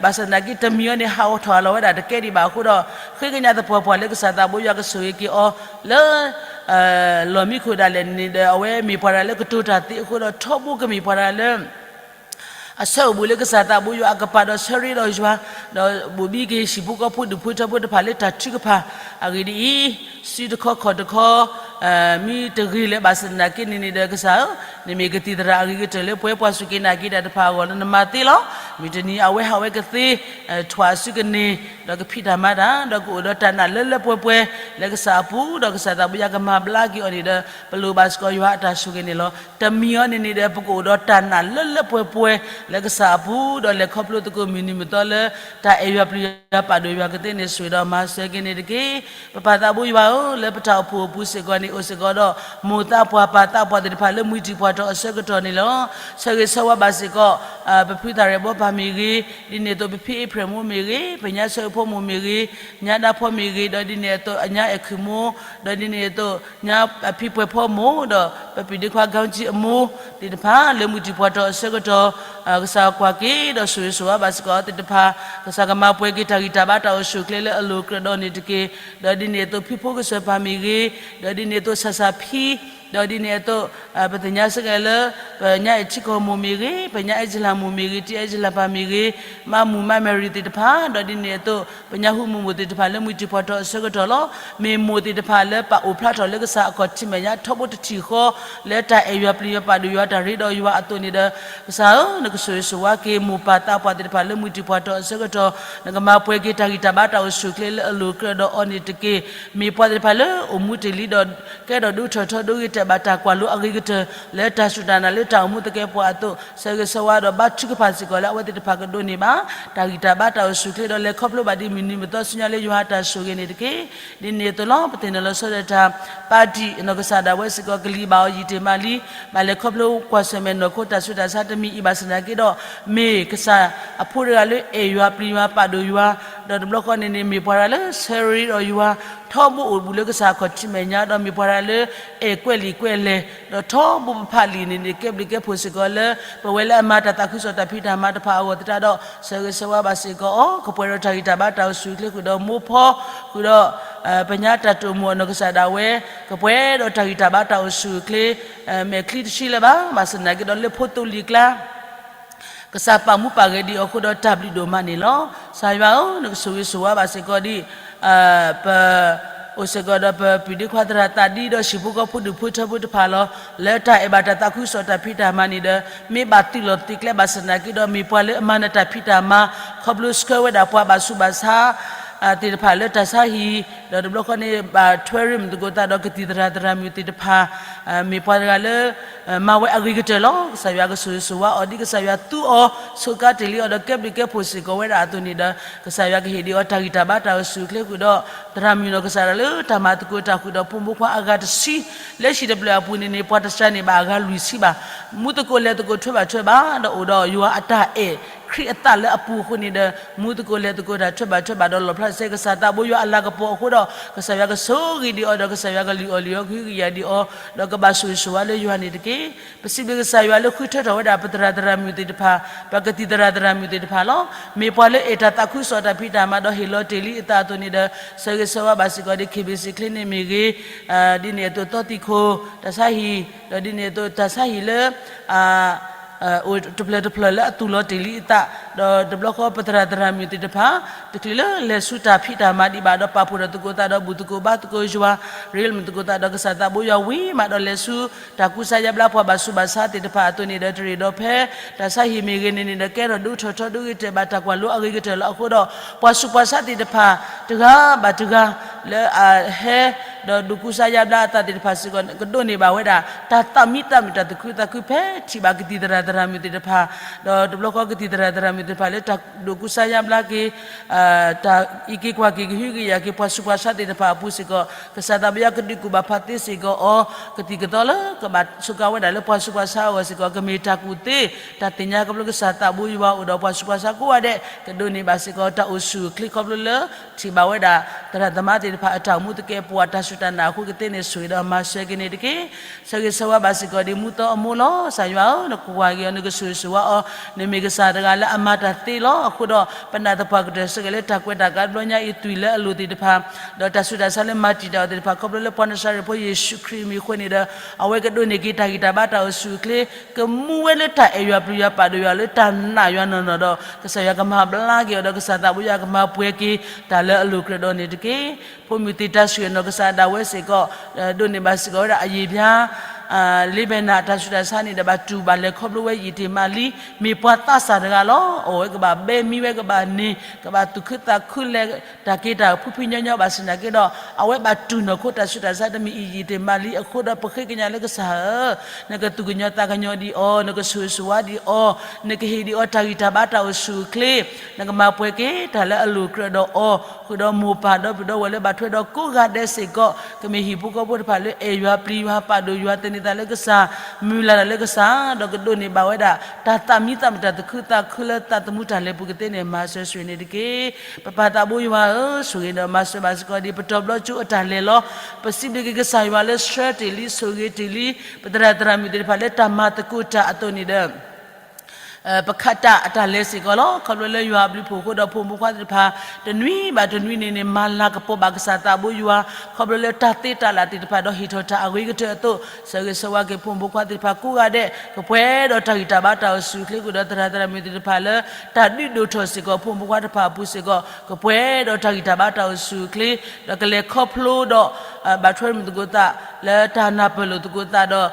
ဘၣ်ဆၣ်သနာ်က့တမံၤအံၤန့ၣ် ဟးဂီၤထီၣ်အလီၢ်ဝဲဒၣ်တကဲဒံးဘၣ်အဃိဒီး ဃ့ကညးသပှၢ်ပှၢ်လၢကစၢ်သးဘိယွၤကဆိၣ်ဂ့ၤက့ၤအီၤလၢ လီၢ်မံခိၣ်ဒၣ်လဲာ်န့ၣ်ဒီး အဝဲမ့ၢ်ပှၤတဂၤလၢကတိၤတၢ်သ့အဃိဒီး ထီဘိကမ့ၢ်ပှၤတဂၤလၢ အဆၢအိၣ်ဘူးလၢကစၢ်သးဘိယွၤအကပၤဒီးဆၢရ့ဒီးယွၤ, ဒီးဘိၣ်ဘံက့ၤဟံၣ်ဖိဃီဖိဒူၣ်ဖိထၢဖိတဖၣ်လၢတၢ်ထုကဖၣ်အဂ့ၢ်ဒ်အံၤ, စုတခီခီၣ်တခီ, မ့ၢ်တဂ့ၤလၢၤဘၣ်ဆၣ်သနာ်က့န့ၣ်န့ၣ်ဒီးကစၢ်ဧၢ, နမ့ၢ်ကသံၣ်သရၣ်အဂ့ၤကတၢၢ်လၢပှဲၤပှၤစူၢ်က့ၤနာ်က့ၤတၢ်တဖၣ်အဂီၢ်လၢနမၤသ့လီၤ. မုၢ်တနံၤအဝဲဟးဝဲကသ့, ထွဲအစုကန့ၢ်, ဒီးကဖံးတၢ်မၤတၢ်, ဒီးကအိၣ်ဒီးတၢ်နာ်လၢလၢပှဲၤပှဲၤ, လၢကစၢ်အပူၤ, ဒီးကစၢ်သးဘိယွၤကမၤဘျါက့ၤအီၤန့ၣ်ဒီး ပလိၣ်ဘၣ်စ့ၢ်ကီးယွၤအတၢ်ဆိၣ်ဂ့ၤန့ၣ်လီၤ. တမံၤအံၤန့ၣ်န့ၣ်ဒီး ပကအိၣ်ဒီးတၢ်နာ်လၢလၢပှဲၤပှဲၤ လၢကစၢ်အပူၤ, ဒီးလဲၤခီဖျိသကိးမုၢ်နံၤမုၢ်သီလၢ တၢ်အဲၣ်ယွၤပျံၤယွၤပာ်ဒိၣ်ယွၤကသ့န့ၣ် ဆိၣ်ဂ့ၤဒီးမၤစၢၤက့ၤန့ၣ်တက့ၢ်. ပပၢ်သးဘိယွၤဧၢ, လၢပတၢ်အိၣ်ဖှိၣ်အပူၤစ့ၢ်ကီး အိၣ်စ့ၢ်ကီးဒီး မိၢ်သးပှၢ်ပၢ်သးပှၢ်သ့ၣ်တဖၣ်လၢမှံတံၤပှၢ်တီၤအဆၢကတီၢ်န့ၣ်လီၤ. ဆၢဂ့ၤဆၢဝါဘၣ်စ့ၢ်ကီး ပဖုသၣ်ရဲၣ်ဘီပၢ်မ့ၢ်ဂ့ၤ, ဒ်န့ၣ်အသိး ပဖံအ့ဖြ့ၣ်မိၢ်မ့ၢ်ဂ့ၤ, ပညါဆၢဖိမိၢ်မ့ၢ်ဂ့ၤ, ညါဒါဖီမ့ၢ်ဂ့ၤ, ဒီးဒ်န့ၣ်အသိး အညါအဲၣ်ခုၣ်မိၢ်, ဒီးဒ်န့ၣ်အသိး ညါအဖံပှဲၤဖီမိၢ်, ဒီးပပံာ်ဒ့ခွါ ကၠီကၠံ အမိၢ်သ့ၣ်တဖၣ် လၢမှံတံၤပှၢ်တီၤအဆၢကတီၢ် ကစၢ်ကွၢ်က့ၤဒီးဆိၣ်ဂ့ၤဆိၣ်ဝါဘၣ်စ့ၢ်ကီးသ့ၣ်တဖၣ်, ကစၢ်ကမၤပှဲၤက့ၤတၢ်ဂံၢ်တၢ်ဘါတၢ်အိၣ်ဆူၣ်အိၣ်ချ့လၢအလိၤကြၢးဒီးန့ၣ်တက့ၢ်. ဒီးဒ်န့ၣ်အသိး ဖံဖိကစၢၢ်ပၢ်မ့ၢ်ဂ့ၤ, ဒီးဒ်န့ၣ်အသိး ဆၣ်ဆၣ်ဖံ, ဒီးဒ်န့ၣ်အသိး ပသ့ၣ်ညါစ့ၢ်ကီးလၢ ပညါအဲၣ်ထံကီၢ်မိၢ်မ့ၢ်ဂ့ၤ, ပညါအဲၣ်စလၣ်မိၢ်မ့ၢ်ဂ့ၤ, တံၤအဲၣ်စလၣ်ပၢ်မ့ၢ်ဂ့ၤ, မါမူၤမါမဲရံၤသ့ၣ်တဖၣ်, ဒီးဒ်န့ၣ်အသိး ပညါဟူမိၢ်မိၢ်သ့ၣ်တဖၣ်လၢမှံတံၤပှၢ်တီၤအဆၢကတီၢ်လီၤ. မ့ၢ်မိၢ်သ့ၣ်တဖၣ်လၢပာ်အိၣ်ဖျါထီၣ်လၢကစၢ်အခီၣ်ထံးမဲာ်ညါထီဘိတထံၣ်ဃီ လၢတၢ်အဲၣ်ယွၤပျံၤယွၤပာ်ဒိၣ်ယွၤတၢ်ရ့ဒီးယွၤအသိးန့ၣ်ဒီး ကစၢ်ဧၢ, နကဆိၣ်ဂ့ၤဆိၣ်ဝါက့ၤ မိၢ်ပၢ်သးပှၢ်သ့ၣ်တဖၣ်လၢမှံတံၤပှၢ်တီၤအဆၢကတီၢ်, နကမၤပှဲၤက့ၤတၢ်ဂံၢ်တၢ်ဘါတၢ်အိၣ်ဆူၣ်အိၣ်ချ့လၢအလိၤကြၢးဒီးအီၤန့ၣ်တက့ၢ်. မ့ၢ်ပှၤသ့ၣ်တဖၣ်လၢအိၣ်မူတ့ၢ်လံဒီး ကဲထီၣ်ဒိၣ်ထီၣ်ထီဒိၣ်ဂ့ၤတဲာ်ဘၣ်တၢ်ကွၢ်လိအဂ့ၤကတၢၢ် လၢတၢ်စူၢ်တၢ်နာ်လၢတၢ်အိၣ်မူသကဲပှၤအသိး, ဆၢဂ့ၤဆၢဝါဒီးဘါထုကဖၣ်စ့ၢ်ကီးလၢအဝဲသ့ၣ်တဖၣ်ကဒိးန့ၢ်ဘၣ် တၢ်ဂံၢ်တၢ်ဘါတၢ်အိၣ်ဆူၣ်အိၣ်ချ့ဒီးလဲၤခီဖျိဘၣ်ဒ်မုၢ်နံၤမုၢ်သီဆူညါလၢယွၤအတၢ်ဆိၣ်ဂ့ၤန့ၣ်တက့ၢ်. ဒ်န့ၣ်အသိးလီၤ. ပသ့ၣ်နီၣ်လီၤဆီဒၣ်တၢ် ပၣ်တံၣ်အနီၢ်ကစၢ်ဒၣ်ဝဲစ့ၢ်ကီး ကလံၤဘၣ်အီၤယံာ်တ့ၢ်မးလံ, ဘၣ်လဲၤခီဖျိကွၢ်ဆၢၣ်မဲာ်နီၢ်ခိတၢ်ဆူးတၢ်ဆါတမံၤအံၤဘၣ်ဆၣ်သနာ်က့ဒီး မ့ၢ်ကစၢ်အဖိတဂၤလၢအဲၣ်ယွၤပျံၤယွၤပာ်ဒိၣ်ယွၤ, ဒီးတဘျီဃီန့ၣ်န့ၣ် မ့ၢ်ပှၤတဂၤလၢဆၢရ့ဒီးယွၤ ထီဘိအိၣ်ဘူးလၢကစၢ်အခီၣ်ထံးမဲာ်ညါ, ဒီးမ့ၢ်ပှၤတဂၤလၢအဲၣ်ကွဲးလံာ်ကွဲးလဲၢ်, ဒီးထီဘိပဖးလံာ်န့ၣ်န့ၣ် ကဲဘျုးကဲဖှိၣ်စ့ၢ်ကီးလၢ ပဝဲလၢအမၤတၢ်သးခုကစီၣ်တၢ်ဖံးတၢ်မၤတဖၣ်အဂီၢ်သတးဒီး ဆၢဂ့ၤဆၢဝါဘၣ်စ့ၢ်ကီးအီၤ, ကပှဲၤဒီးတၢ်ဂံၢ်တၢ်ဘါတၢ်အိၣ်ဆူၣ်အိၣ်ချ့ဃုာ်ဒီးမိၢ်ဖီ, ဃုာ်ဒီး ပညါတၢ်တိာ်မိၣ်အနီၢ်ကစၢ်ဒၣ်ဝဲ, ကပှဲၤဒီးတၢ်ဂံၢ်တၢ်ဘါတၢ်အိၣ်ဆူၣ်အိၣ်ချ့ မဲာ်ချံတဆံလၢၤဘၣ်, ဘၣ်ဆၣ်သနာ်က့ဒီးလၢဖိသိလံၤကျါ ကစၢ်ပာ်မူပာ်ဂဲၤဒံးအီၤအဃိဒီးတၢ်ဘျုးဒိၣ်မးန့ၣ်လီၤ. ကစၢ်ယွၤဧၢ, နကဆိၣ်ဂ့ၤဆိၣ်ဝါဘၣ်စ့ၢ်ကီးဒ် ပ အိၣ်စ့ၢ်ကီးဒီးပပုၢ်ဒ့ခွါသရၣ်သးဒံဒီးဟံၣ်ဖိဃီဖိဒူၣ်ဖိထၢဖိတဖၣ်လီၤ. လၢတၢ်အဲၣ်ဘၣ်တၢ်သးခုကစီၣ်တၢ်ဖံးတၢ်မၤန့ၣ်ဒီး မ့ၢ်ဘၣ်သုးလီၢ်သုးကျဲဘၣ်ဆၣ်သနာ်က့ဒီး မ့ၢ်ပှၤလၢအမၤနၢၤတၢ်ဖံးတၢ်မၤ ခီဖျိဆှၢဝဲဒၣ်ပှၤဘၣ်ဆူးဘၣ်ဆါ သ့ၣ်တဖၣ်လၢတၢ်ဆါဟံၣ်, ဒီးတဘျီဃီန့ၣ် ဘၣ်ထွဲရ့ၣ်မုၢ်သကိးသးဒီးကသံၣ်သရၣ်သရၣ်မုၣ်သ့ၣ်တဖၣ် မ့ၢ်ပှၤတဂၤလၢ မၤဝဲအဂ့ၤကတၢၢ်လီၤ. ကစၢ်ယွၤကဆိၣ်ဂ့ၤဆိၣ်ဝါအီၤ ဒ်ကစၢ်ယွၤသူအီၤ ဆိးကါတ့ၢ်လံအီၤဒီးကဲဘျုးကဲဖှိၣ်စ့ၢ်ကီးဝဲဒၣ်အသိးန့ၣ်ဒီး ကစၢ်ယွၤကဟ့ၣ်ဒံးအီၤတၢ်ဂံၢ်တၢ်ဘါတၢ်အိၣ်ဆူၣ်အိၣ်ချ့ဃုာ်ဒီး သရၣ်မုၣ်နီၢ်ကစၢ်ဒၣ်လၢတၢ်မၤသကိးတၢ်ဃုာ်ဒီးဖိမုၣ်ဖိခွါအဂၤတဆံ, လၢဟံၣ်တဖျၢၣ်အပူၤန့ၣ်န့ၣ် ပှၤတစှၤန့ၢ်ဘၣ်အဂၤလွံၢ်ဆံဘၣ်. မူသကိးလဲၤသကိးထွဲဘၣ်ထွဲဘၣ် ဒီးအိၣ်ဒီးယွၤအတၢ်အဲၣ်ခရံာ်အသးလၢအပူၤအဃိန့ၣ်ဒီး မူသကိးလဲၤသကိးတၢ်ထွဲဘၣ်ထွဲဘၣ်ဒီးလီၣ်ဖျါစဲကစၢ်သးဘိယွၤအလၤကပီၤအဃိဒီး ကစၢ်ယွၤကဆိၣ်ဂ့ၤဒံးအီၤဒီး ကစၢ်ယွၤကလုၢ်အီၣ်လုၢ်အီၤကဟုကယာ်ဒံးအီၤ ဒီးကဘၣ်ဆိၣ်ဂ့ၤဆိၣ်ဝါလၢယွၤန့ၣ်တက့ၢ်. ပစံးဘျုးကစၢ်ယွၤလၢဃုထၢထီၣ်ဝဲဒၣ်ပသရၣ်သရၣ်မုၣ်သ့ၣ်တဖၣ်, ပကသံၣ်သရၣ်သရၣ်မုၣ်သ့ၣ်တဖၣ်လီၤ. မ့ၢ်ပှၤလၢအဲၣ်တၢ်သးခုကစီၣ်တၢ်ဖံးတၢ်မၤဒီးဟ့ၣ်လီၤတ့ၢ်လံအသးအသိးန့ၣ်ဒီး ဆၢဂ့ၤဆၢဝါဘၣ်စ့ၢ်ကီးဒ် KBC ချ့န့ၣ်မ့ၢ်ဂ့ၤ, ဒ်န့ၣ်အသိးသီသံၣ်ခိၣ် တၢ်ဆါဟံၣ်, ဒီးဒ်န့ၣ်အသိးတၢ်ဆါဟံၣ်လၢ အိၣ်တဖျၢၣ်တဖျၢၣ်လၢအသူၣ်လီၤတ့ၢ်လံအသး, ဒီးတဘျီဃီပသရၣ်သရၣ်မုၣ်သ့ၣ်တဖၣ် တချုးလၢလဲၤဆူတၢ်ဖံးတၢ်မၤဒံးဘၣ်ဒီး ပာ်ဖှိၣ်ထီၣ်သကိးသးဒီးဘူၣ်သကိးဘါသကိးယွၤ, ရ့လိာ်မုၢ်သကိးသးဒီးကစၢ်သးဘိယွၤဝံၤမးဒီးလဲၤဆူ တၢ်ကူစါယါဘျါပှၤဘၣ်ဆူးဘၣ်ဆါသ့ၣ်တဖၣ်အသိးန့ၣ်ဒီး တရ့ၣ်ဒီးဖဲ တၢ်ဆါဟံၣ်မ့ၢ်ဂ့ၤန့ၣ်န့ၣ်ဒီး ကဲထီၣ်ဒိၣ်ထီၣ်ထီဒိၣ်ဂ့ၤတဲာ်ဘၣ်တၢ်ကွၢ်လိအဂ့ၤကတၢၢ်လီၤအဃိဒီး ပှၤဆူးပှၤဆါသ့ၣ်တဖၣ် တဂၤဘၣ်တဂၤ လၢအဟဲ ဒီးဒိးကူစါယါဘျါအသးသ့ၣ်တဖၣ်စ့ၢ်ကီး ကဒိးန့ၢ်ဘၣ်ဝဲဒၣ် တၢ်သးမံသးမုာ်တၢ်သူၣ်ခုသးခုဖဲထံၣ်ဘၣ်ကသံၣ်သရၣ်သရၣ်မုၣ်သ့ၣ်တဖၣ်, ဒီးတဘျီဃီကသံၣ်သရၣ်သရၣ်မုၣ်သ့ၣ်တဖၣ်လၢတၢ်ဒိးကူစါယါဘျါက့ၤ တၢ်အံးက့ၤကွၢ်က့ၤကဟုကယာ်က့ၤပှၤဆူးပှၤဆါသ့ၣ်တဖၣ်အပူၤစ့ၢ်ကီး ကစၢ်သးဘိယွၤကဒုးကူၣ်ဘၣ်ဖးသ့စ့ၢ်ကီးအီၤ ကသံၣ်ကသီလၢကဘၣ်စူးကါဝဲဒၣ်လၢပှၤဆူးပှၤဆါအဂီၢ်စ့ၢ်ကီး ကမ့ၢ်တၢ်ကူၣ်သ့ တၢ်သ့ၣ်ညါခီဖျိကစၢ်သးဘိယွၤအိၣ်ဒီးပှၤဆူးပှၤဆါကိးဂၤဒဲး ကဒိးန့ၢ်ဘၣ်စ့ၢ်ကီးတၢ်အိၣ်ဆူၣ်အိၣ်ချ့ခီဖျိလၢ ထံၣ်ဘၣ်ဝဲဒၣ် သရၣ်သမါသ့ၣ်တဖၣ်အတၢ်အိၣ်မူသကဲာ်ပဝးတၢ်စူၢ်တၢ်နာ်အဃိ ကသ့န့ၢ်ဆိၣ်ဂ့ၤဒီးမၤစၢၤက့ၤန့ၣ်တက့ၢ်. ဆၢဂ့ၤဆၢဝါဘၣ်စ့ၢ်ကီးဒ်မူသီအမိၢ်လီၤ. ကစၢ်ယွၤဧၢ, နကကွၢ်က့ၤအီၤ နကဆိၣ်ဂ့ၤဆိၣ်ဝါအီၤ, နမ့ၢ်ကစၢ်တဂၤလၢအမၤတၢ်သ့လီၤ. အဃိဒီး ပနာ်သပှၢ်ကတၢၢ်ဆၢက့ၤလၢတၢ်ကွဲးတၢ်ကါတဘျီညါအံၤ သွံၣ်လၢအလိၤသ့ၣ်တဖၣ် ဒီးတၢ်ဆူးတၢ်ဆါလၢမၤတံာ်တာ်အီၤသ့ၣ်တဖၣ် ခီဖျိလၢပှၤနၤစၤရ့းဖိယ့ၣ်ၡူးခရံာ်အမံၤအဃိန့ၣ်ဒီး အဝဲကဒိးန့ၢ်က့ၤတၢ်ဂံၢ်တၢ်ဘါတၢ်အိၣ်ဆူၣ်အိၣ်ချ့ ကမူဝဲလၢတၢ်အဲၣ်ယွၤပျံၤယွၤပာ်ဒိၣ်ယွၤလၢတၢ်နာ်ယွၤနီၢ်နီၢ်ဒီး ကစၢ်ယွၤကမၤဘျါက့ၤအီၤဒီး ကစၢ်သးဘိယွၤကမၤပှဲၤက့ၤ တၢ်လၢအလိၤကြၢးဒီးန့ၣ်တက့ၢ်. ဖိမုၣ်သ့ၣ်တၢ်ဆိၣ်ဂ့ၤနီၢ်ကစၢ်ဒၣ်ဝဲစ့ၢ်ကီး ဒိးန့ၢ်ဘၣ်စ့ၢ်ကီးဝဲဒၣ်အယံာ်ဘျါ လ့ဘဲနၤအတၢ်ဆူးတၢ်ဆါန့ၣ်ဒီး ဘၣ်တူၢ်ဘၣ်လဲၤခီဖျိဝဲယံာ်တ့ၢ်မးလံ, မ့ၢ်ပှၤသးစၢ်တဂၤလီၤ. အိၣ်ဝဲကဘၣ်ဘဲမံဝဲကဘၣ်န့ၣ် ကဘၣ်သူၣ်ခုသးခုလဲၤ တၢ်က့ၤတၢ်ဖုဖုညီညီဘၣ်ဆၣ်သနာ်က့ဒီး အဝဲဘၣ်တူၢ်နီၢ်ခိတၢ်ဆူးတၢ်ဆါတမံၤအံၤယံာ်တ့ၢ်မးလံအဃိဒီး ပဃ့ကညးလၢကစၢ်ဧၢ, နကသူၣ်ကညီၤသးကညီၤဒံးအီၤ, နကဆိၣ်ဂ့ၤဆိၣ်ဝါဒံးအီၤ, နကဟ့ၣ်ဒံးအီၤတၢ်ဂံၢ်တၢ်ဘါတၢ်အိၣ်ဆူၣ်အိၣ်ချ့, နကမၤပှဲၤက့ၤတၢ်လၢအလိၤကြၢးဒီးအီၤ, ဃုာ်ဒီးမိၢ်ပၢ်ဒီပုၢ်ဒီဝဲၢ်လၢဘၣ်ထွဲဒီးကိးဂၤဒဲးစ့ၢ်ကီး, ကမ့ၢ်ဟံၣ်ဖိဃီဖိတဖၣ်လၢအဲၣ်ယွၤပျံၤယွၤ ပာ်ဒိၣ်ယွၤ သန့ၤသးလၢကစၢ်, မုၢ်လၢ်တၢ်လၢကစၢ်, ဒီးကဒိးန့ၢ်ဘၣ်ဝဲဒၣ် တၢ်သးမံသးမုာ်တၢ်သူၣ်ခုသးခုလၢသးသမူတၢ်လဲၤပူၤကသ့န့ၣ် မၤစၢၤဆိၣ်ဂ့ၤန့ၣ်တက့ၢ်. ပပၢ်သးဘိယွၤဧၢ, ဆိၣ်ဂ့ၤဒီးမၤစၢၤဘၣ်စ့ၢ်ကီးဒ်ပတီၢ်ဘျီကၠိအတၢ်လဲၤလီၤ. ပစံးဘျုးက့ၤကစၢ်ယွၤလၢဆှၢတ့ၢ်လံ ဆိၣ်ဂ့ၤတ့ၢ်လံ ပသရၣ်သရၣ်မုၣ်သ့ၣ်တဖၣ်လၢတၢ်မၤသကိးတၢ်အသိးန့ၣ်ဒီး ပခးတၢ်အတၢ်လဲၤစ့ၢ်ကီးလီၤ. ခီဖျိလၢယွၤအဘျုးအဖှိၣ်အဃိဒီး ဖိမုၣ်ဖိခွါသ့ၣ်တဖၣ် တနွံဘၣ်တနွံန့ၣ်န့ၣ် မၤလၤကပီၤဘၣ်ကစၢ်သးဘိယွၤ ခီဖျိလၢတၢ်သ့တၢ်လၢ်သ့ၣ်တဖၣ်ဒီး ဟ့ၣ်ထီၣ်တၢ်အဂ့ၤကတၢၢ်အသိး ဆၢဂ့ၤဆၢဝါက့ၤဖိမုၣ်ဖိခွါသ့ၣ်တဖၣ်ကိးဂၤဒဲး ကပှဲၤဒီးတၢ်ဂံၢ်တၢ်ဘါတၢ်အိၣ်ဆူၣ်အိၣ်ချ့ ဃုာ်ဒီးသရၣ်သရၣ်မုၣ်သ့ၣ်တဖၣ်လၢ တၢ်ဒုးဒိၣ်ထီၣ်စ့ၢ်ကီး ဖိမုၣ်ဖိခွါတဖၣ်အပူၤစ့ၢ်ကီး ကပှဲၤဒီးတၢ်ဂံၢ်တၢ်ဘါတၢ်အိၣ်ဆူၣ်အိၣ်ချ့ ဒီးကလဲၤခီဖျိဒီး ဘၣ်ထွဲမုာ်သကိးသး လၢတၢ်နၢ်ပၢၢ်လိာ်သကိးသးဒီး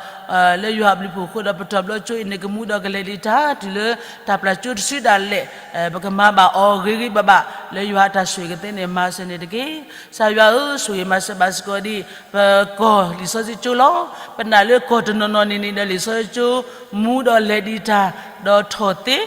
လၢယွၤအဘျုးအဖှိၣ်အဃိဒီး ပတီၢ်ဘျီကၠိအံၤန့ၣ် ကမူဒီးကလဲၤဒံးတၢ် တုၤလၢတၢ်ပျၢ်ကၠိတစုဒၣ်လဲာ် ပကမၤဘၣ်အီၤဂ့ၤဂ့ၤဘၣ်ဘၣ် လၢယွၤအတၢ်ဆိၣ်ဂ့ၤကသ့န့ၣ် မၤစၢၤန့ၣ်တက့ၢ်. ကစၢ်ယွၤဧၢ, ဆိၣ်ဂ့ၤမၤစၢၤဘၣ်စ့ၢ်ကီးဒ် ပကီၢ်လံာ်စီဆှံကၠိလီၤ. ပနာ်လၢကီၢ်တနီၤနီၤန့ၣ်န့ၣ်ဒီး လံာ်စီဆှံကၠိမူဒီးလဲၤဒံးတၢ် ဒီးထီၣ်သ့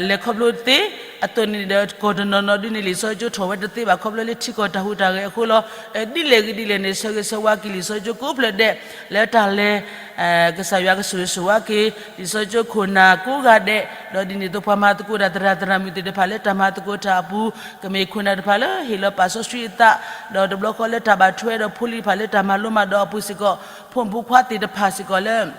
လဲၤခီဖျိသ့ အသိးန့ၣ်ဒီး ကီၢ်တနီၤနီၤဒ်န့ၣ် လံာ်စီဆှံကၠိထီၣ်ဝဲတသ့ဘၣ် ခီဖျိလၢထံကီၢ်တၢ်ဟူးတၢ်ဂဲၤအဃိလီၤ. ဒ်လဲၣ်ဂ့ၤဒ်လဲၣ်န့ၣ် ဆၢဂ့ၤဆၢဝါက့ၤလံာ်စီဆှံကၠိကိးဖျၢၣ်ဒဲး လၢတၢ်လဲၤ ကစၢ်ယွၤကဆိၣ်ဂ့ၤဆိၣ်ဝါက့ၤ လံာ်စီဆှံကၠိခိၣ်နၢ်ကိးဂၤဒဲး ဒီးဒ်န့ၣ်အသိးပှၤမၤသကိးတၢ်သရၣ်သရၣ်မုၣ်သ့ၣ်တဖၣ်လၢတၢ်မၤသကိးတၢ်အပူၤ ကမ့ၢ်ခိၣ်နၢ်တဖၣ်လၢဟ့ၣ်လီၤပာ်စီဆှံအသး ဒီးတဘျီဃီလၢတၢ်ဘၣ်ထွဲဒီးဖိလံၤတဖၣ်လၢတၢ်မၤလိမၤဒိးအပူၤစ့ၢ်ကီး ဖိမုၣ်ဖိခွါသ့ၣ်တဖၣ်စ့ၢ်ကီးလၢ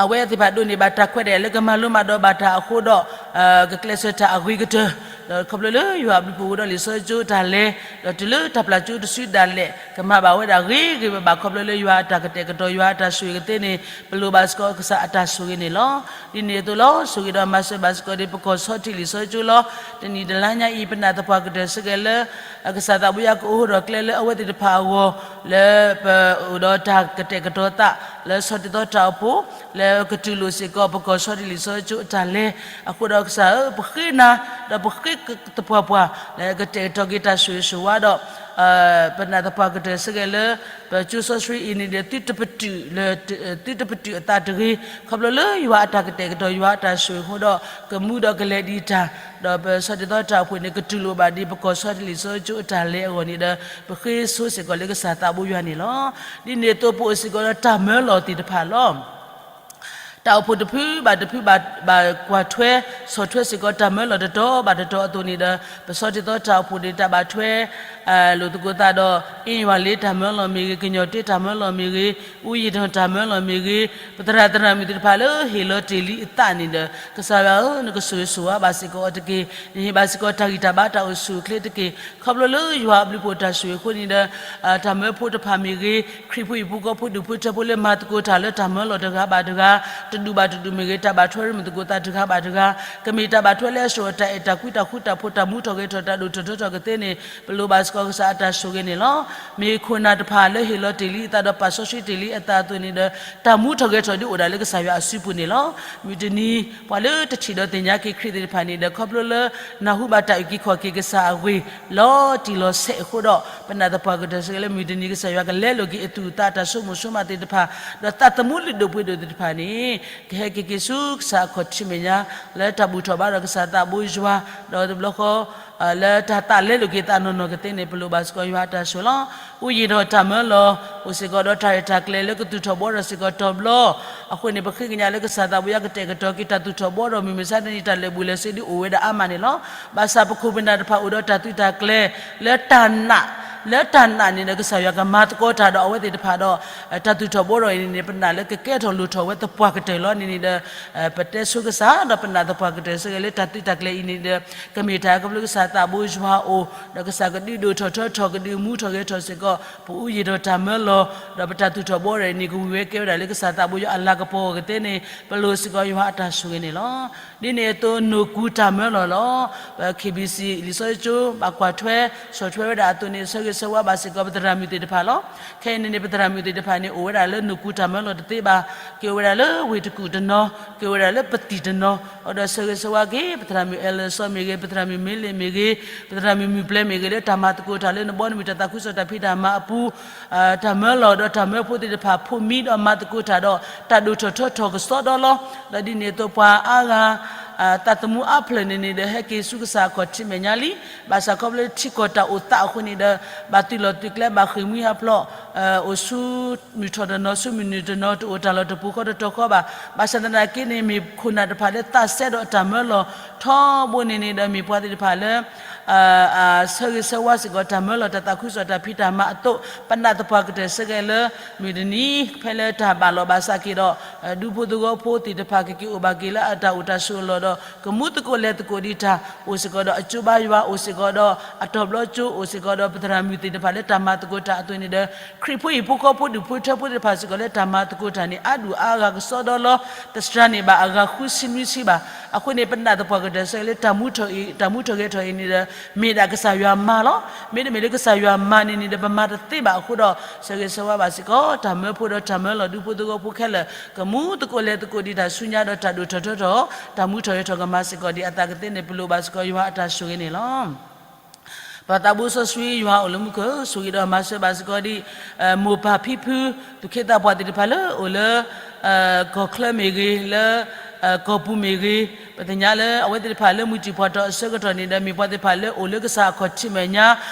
အဝဲသ့ၣ်တဖၣ်ဒိးန့ၢ်ဘၣ်တၢ်ခွဲးတၢ်ယာ်လၢကမၤလိမၤဒိးဘၣ်တၢ်အဃိဒီး ကကျဲးစၢးတၢ်အဂ့ၤကတၢၢ် ဒီးခီဖျိလၢယွၤအဘျုးအဖှိၣ်အိၣ်ဒီးလံာ်စီဆှံကၠိတၢ်လဲၤ ဒီးတုၤလၢတၢ်ပျၢ်ကၠိတစုဒၣ်လဲာ် ကမၤဘၣ်ဝဲဒၣ်ဂ့ၤဂ့ၤဘၣ်ဘၣ် ခီဖျိလၢယွၤအတၢ်ကတဲာ်ကတီၤ ယွၤအတၢ်ဆိၣ်ဂ့ၤကသ့န့ၣ် ပလိၣ်ဘၣ်စ့ၢ်ကီးကစၢ်အတၢ်ဆိၣ်ဂ့ၤန့ၣ်လီၤ. ဒ်န့ၣ်အသိးလီၤ ဆိၣ်ဂ့ၤဒီးမၤစၢၤဘၣ်စ့ၢ်ကီးဒ်ပကီၢ်ဆီတ့ၢ်လံာ်စီဆှံကၠိလီၤ. တနံၣ်တလါညါအံၤ ပနာ်သပှၢ်ကတၢၢ်စ့ၢ်ကီးလၢ ကစၢ်သးဘိယွၤကအိးထီၣ်ကျဲလၢအဝဲသ့ၣ်တဖၣ်အဂီၢ် လၢပအိၣ်ဒီးတၢ်ကတဲာ်ကတီၤသး လၢဆီၣ်တံၢ်သီတၢ်အိၣ်ဖှိၣ် လၢကတူၢ်လိာ်စ့ၢ်ကီး ပကီၢ်ဆီတ့ၢ်လံာ်စီဆှံကၠိအတၢ်လဲၤ အဃိဒီးကစၢ်ဧၢ ပဃ့နၤ ဒီးပဃ့သပှၢ်ပှၢ် လၢကတဲာ်ကတီၤက့ၤတၢ်ဆိၣ်ဂ့ၤဆိၣ်ဝါဒီး ပနာ်သပှၢ်ကတၢၢ်စ့ၢ်ကီးလၢ ပကၠိစီဆှံအံၤန့ၣ်ဒီး သုတပတုာ်လၢ သုတပတုာ်အသးတဂ့ၤ ခီဖျိလၢယွၤအတၢ်ကတဲာ်ကတီၤ ယွၤအတၢ်ဆိၣ်ဂ့ၤအဃိဒီး ကမူဒီးကလဲၤဒံးတၢ် ဒီးပဆီၣ်တံၢ်သီတၢ်အိၣ်ဖှိၣ်န့ၣ် ကတူၢ်လိာ်ဘၣ်ဒ်ပကီၢ်ဆီတ့ၢ်လံာ်စီဆှံကၠိအတၢ်လဲၤအဂီၢ်န့ၣ်ဒီး ပဃ့ဆိစ့ၢ်ကီးလၢကစၢ်သးဘိယွၤန့ၣ်လီၤ. ဒ်န့ၣ်အသိးပအိၣ်စ့ၢ်ကီးဒီးတၢ်မၢလီၤသ့ၣ်တဖၣ်လီၤ. တၢ်အိၣ်ဖှိၣ်တဖုဘၣ်တဖုဘၣ် ဘၣ်ကွၢ်ထွဲ ဆီၣ်ထွဲစ့ၢ်ကီးတၢ်မၢလီၤတတီၤဘၣ်တတီၤအသိးန့ၣ်ဒီး ပဆီၣ်တံၢ်သီတၢ်အိၣ်ဖှိၣ်န့ၣ် တၢ်ဘၣ်ထွဲ လိာ်သကိးသးဒီး အ့ၣ်ယွၤလ့တၢ်မၢလီၤမ့ၢ်ဂ့ၤ, ကညီၣ်တ့တၢ်မၢလီၤမ့ၢ်ဂ့ၤ, အူယံာ်ထီၣ်တၢ်မၢလီၤမ့ၢ်ဂ့ၤ, ပသရၣ်သရၣ်မုၣ်သ့ၣ်တဖၣ်လၢဟ့ၣ်လီၤတ့ၢ်လံအသးန့ၣ်ဒီး ကစၢ်ယွၤဧၢ, နကဆိၣ်ဂ့ၤဆိၣ်ဝါဘၣ်စ့ၢ်ကီးအီၤတက့ၢ်. နဟ့ၣ်ဘၣ်စ့ၢ်ကီးတၢ်ဂံၢ်တၢ်ဘါတၢ်အိၣ်ဆူၣ်အိၣ်ချ့တက့ၢ်. ခီဖျိလၢယွၤအဘျုးအဖှိၣ်တၢ်ဆိၣ်ဂ့ၤအဃိန့ၣ်ဒီး တၢ်မၢဖိတဖၣ်မ့ၢ်ဂ့ၤ, ခရံာ်ဖိဟံၣ်ဖိဃီဖိဒူၣ်ဖိထၢဖိလၢမၤသကိးတၢ်လၢတၢ်မၢလီၤတဂၤဘၣ်တဂၤ, တဒူၣ်ဘၣ်တဒူၣ်မ့ၢ်ဂ့ၤ, တၢ်ဘၣ်ထွဲရမုၢ်သကိးသးတဂၤဘၣ်တဂၤ, ကမ့ၢ်တၢ်ဘၣ်ထွဲလၢအဆှၢအီၤတၢ်အဲၣ်တၢ်ကွံတၢ်ဃူတၢ်ဖိး တၢ်မူထီၣ်ဂဲၤထီၣ် တၢ်ဒိၣ်ထီၣ်ထီထီၣ်ကသ့န့ၣ် ပလိၣ်ဘၣ်စ့ၢ်ကီးကစၢ်အတၢ်ဆိၣ်ဂ့ၤန့ၣ်လီၤ. မ့ၢ်ခိၣ်နၢ်တဖၣ်လၢဟ့ၣ်လီၤတ့ၢ်လံအသးဒီးပာ်စီဆှံတ့ၢ်လံအသးအသိးန့ၣ်ဒီး တၢ်မူထီၣ်ဂဲၤထီၣ်ဒ်အိၣ်ဒၣ်လၢကစၢ်ယွၤအစုပူၤန့ၣ်လီၤ. မုၢ်တနံၤပှၤလၢတထံၣ်ဒီးသ့ၣ်ညါက့ၤခရံာ်သ့ၣ်တဖၣ်န့ၣ်ဒီး ခီဖျိလၢနၢ်ဟူဘၣ်တၢ်အုၣ်က့ၤခီၣ်က့ၤကစၢ်အဂ့ၢ် လီၤတံၢ်လီၤဆဲးအဃိဒီး ပနာ်သပှၢ်ကတၢၢ်စ့ၢ်ကီးလၢမုၢ်တနံၤ ကစၢ်ယွၤကလဲလိာ်က့ၤအသူၣ်အသးတၢ်ဆိကမိၣ်ဆိကမးသ့ၣ်တဖၣ် ဒီးသးသမူလုၢ်ဒိၣ်ပှ့ၤဒိၣ်သ့ၣ်တဖၣ်န့ၣ် ကဟဲက့ၤက့ၤဆူကစၢ်အခီၣ်ထံးမဲာ်ညါ လၢတၢ်ဘူၣ်ထီၣ်ဘါထီၣ်ကစၢ်သးဘိယွၤ ဒီးတဘျီဃီ လၢတၢ်သးလဲလိာ်က့ၤသးနီၢ်နီၢ်ကသ့န့ၣ် ပလိၣ်ဘၣ်စ့ၢ်ကီးယွၤအတၢ်ဆိၣ်လီၤ. အိၣ်ယံာ်ထီၣ်တၢ်မၢလီၤ အိၣ်စ့ၢ်ကီးဒီးတၢ်ရဲၣ်တၢ်ကျဲၤလၢကသူၣ်ထီၣ်ဘှီထီၣ်စ့ၢ်ကီးတီၤဘျီ အဃိန့ၣ် ပဃ့ကညးလၢကစၢ်သးဘိယွၤကတဲာ်ကတီၤက့ၤတၢ်သူၣ်ထီၣ်ဘှီထီၣ် မုၢ်မဆါတနံၤတၢ်လဲၤဘူးလဲၤဆ့ဒုးအိၣ်ဝဲဒၣ်အါမးန့ၣ်လီၤ. ဘၣ်ဆၣ်ပခိၣ်ပနၢ်တဖၣ်အိၣ်ဒီးတၢ်သုးတၢ်ကျဲၤ လၢတၢ်နာ် လၢတၢ်နာ်န့ၣ်ဒီး ကစၢ်ယွၤကမၤသကိးတၢ်ဒီးအဝဲသ့ၣ်တဖၣ်ဒီး တၢ်သူၣ်ထီၣ်ဘှီထီၣ်အံၤန့ၣ် ပနာ်လၢကကဲထီၣ်လိၣ်ထီၣ်ဝဲသပှၢ်ကတၢၢ်လီၤန့ၣ်န့ၣ်ဒီး ပတဲဆိကစၢ်ဒီးပနာ်သပှၢ်ကတၢၢ်စ့ၢ်ကီးလၢတၢ်သုးတၢ်ကျဲၤအံၤန့ၣ်ဒီး ကမ့ၢ်တၢ်ခီဖျိကစၢ်သးဘိယွၤအအိၣ် ဒီးကစၢ်ကဒုးဒိၣ်ထီၣ်ထီထီၣ် ကဒုးမူထီၣ်ဂဲၤထီၣ်စ့ၢ်ကီး ပအိၣ်ယံာ်ထီၣ်တၢ်မၢလီၤ ဒီးပတၢ်သူၣ်ထီၣ်ဘှီထီၣ်အံၤန့ၣ် ကဝံၤဝဲကဲဝဲဒၣ်လၢကစၢ်သးဘိယွၤအလၤကပီၤအဂီၢ်ကသ့န့ၣ် ပလိၣ်စ့ၢ်ကီးယွၤအတၢ်ဆိၣ်ဂ့ၤန့ၣ်လီၤ. ဒ်န့ၣ်အသိး နိၢ်ကူတၢ်မၢလီၤလီၤ. ပ KBC လံာ်စီဆှံကၠိ ဘၣ်ကွၢ်ထွဲ ဆီၣ်ထွဲဝဲဒၣ်အသိးန့ၣ် ဆၢဂ့ၤ ဆၢဂ့ၤဆၢဝါဘၣ်စ့ၢ်ကီးပသရၣ်မုၣ်သ့ၣ်တဖၣ်လီၤ. ခဲအံၤန့ၣ်န့ၣ် ပသရၣ်မုၣ်သ့ၣ်တဖၣ်န့ၣ် အိၣ်ဝဲဒၣ်လၢနူၢ်ကူၣ်တၢ်မၢလီၤတသ့ဘၣ်, က့ၤအိၣ်ဝဲဒၣ်လၢဝ့ၢ်တကူၣ်တနီၤ, က့ၤအိၣ်ဝဲဒၣ်လၢပသံၣ်တနီၤ, အဃိဒီးဆၢဂ့ၤဆၢဝါက့ၤ ပသရၣ်မုၣ်အဲၣ်လၢစီမ့ၢ်ဂ့ၤ, ပသရၣ်မုၣ်မ့လ့ၣ်မ့ၢ်ဂ့ၤ, ပသရၣ်မုၣ်မုၢ်ပျဲမ့ၢ်ဂ့ၤ လၢတၢ်မၤသကိးတၢ်လၢနဘီနမုၢ်တၢ်သးခုကစီၣ်တၢ်ဖံးတၢ်မၤအပူၤ တၢ်မၢလီၤဒီးတၢ်မၢဖိသ့ၣ်တဖၣ် ဖိးမံဒီးမၤသကိးတၢ်ဒီး တၢ်ဒိၣ်ထီၣ်ထီထီၣ်ကစီဒီလီၤ. ဒီးဒ်န့ၣ်အသိးပှၤအါဂၤ သးသမူအါဖျၢၣ်န့ၣ်န့ၣ်ဒီး ဟဲက့ၤဆူကစၢ်အခီၣ်ထံးမဲာ်ညါလံ. ဘၣ်ဆၣ်ခီဖျိလၢထံကီၢ်တၢ်အိၣ်သးအဃိန့ၣ်ဒီး ဘၣ်သုးလီၢ်သုးကျဲ ဘၣ်ဃ့ၢ်မှံဟးဖျိး အိၣ်ဆူမုၢ်ထီၣ်တနီၤ ဆူမုၢ်နုာ်တနီၤ တအိၣ်တၢ်လီၢ်တပူၤဃီတတီၤဃီဘၣ်. ဘၣ်ဆၣ်သနာ်က့န့ၣ် မ့ၢ်ခိၣ်နၢ်တဖၣ်လၢသးစဲဒီးတၢ်မၢလီၤ ထီဘိန့ၣ်န့ၣ်ဒီး မ့ၢ်ပှၤသ့ၣ်တဖၣ်လၢ ဆၢဂ့ၤဆၢဝါစ့ၢ်ကီးတၢ်မၢလီၤ တၢ်သးခုကစီၣ်တၢ်ဖံးတၢ်မၤအသိး ပနာ်သပှၢ်ကတၢၢ်ဆၢကဲးလၢ မုၢ်တနံၤ ဖဲလၢတၢ်ဘၣ်လီၤဘၣ်စးက့ၤဒီး ဒူဖိသဝီဖိသ့ၣ်တဖၣ် ကက့ၤအိၣ်ဘၣ်က့ၤလၢအတၢ်အိၣ်တၢ်ဆိးအလီၢ်ဒီး ကမူသကိးလဲၤသကိးဒံးတၢ် အိၣ်စ့ၢ်ကီးဒီးအကၠိဘါယွၤ အိၣ်စ့ၢ်ကီးဒီးအတီၤဘျီကၠိ အိၣ်စ့ၢ်ကီးဒီးပသရၣ်မုၣ်သ့ၣ်တဖၣ်လၢတၢ်မၤသကိးတၢ်အသိးန့ၣ်ဒီး ခရံာ်ဖိဟံၣ်ဖိဃီဖိဒူၣ်ဖိထၢဖိသ့ၣ်တဖၣ်စ့ၢ်ကီးလၢတၢ်မၤသကိးတၢ်န့ၣ် အါဒူၣ်အါဂၤကစီဒီလီၤ. တစှၤန့ၢ်ဘၣ်အဂၤဃုဆံနွံဆံဘၣ်. အဃိန့ၣ် ပနာ်သပှၢ်ကတၢၢ်ဆၢကဲးလၢ တၢ်မူထီၣ်ဂဲၤထီၣ်အံၤန့ၣ်ဒီး မ့ၢ်ဒၣ်ကစၢ်ယွၤမၤလီၤ. မ့တမ့ၢ်လၢကစၢ်ယွၤမၤန့ၣ်န့ၣ်ဒီး ပမၤတသ့ဘၣ်အဃိဒီး ဆၢဂ့ၤဆၢဝါဘၣ်စ့ၢ်ကီး တၢ်မၢဖိဒီးတၢ်မၢလီၤဒူဖိသဝီဖိခဲလၢာ် ကမူသကိးလဲၤသကိးဒံးတၢ်ဆူညါဒီးတၢ်ဒိၣ်ထီၣ်ထီထီၣ် တၢ်မူထီၣ်ဂဲၤထီၣ်ကမၤစ့ၢ်ကီးဒံးအသးကသ့န့ၣ် ပလိၣ်ဘၣ်စ့ၢ်ကီးယွၤအတၢ်ဆိၣ်ဂ့ၤန့ၣ်လီၤ. ပၢ်သးဘိစီဆှံယွၤအိၣ်လၢမူခိၣ် ဆိၣ်ဂ့ၤဒီးမၤစၢၤဘၣ်စ့ၢ်ကီးဒံး မိၢ်ပၢ်ဖံဖု သူၣ်က့သးပှၢ်သ့ၣ်တဖၣ်လၢအိၣ်လၢ ကီၢ်ချၢမ့ၢ်ဂ့ၤ လၢ ကီၢ်ပူၤမ့ၢ်ဂ့ၤ ပသ့ၣ်ညါလၢအဝဲသ့ၣ်တဖၣ်လၢမုၢ်တံၢ်ဖှီၣ်ထီၣ်အဆၢကတီၢ်န့ၣ်ဒီး မ့ၢ်ပှၤသ့ၣ်တဖၣ်လၢအိၣ်လၢကစၢ်အခီၣ်ထံးမဲာ်ညါ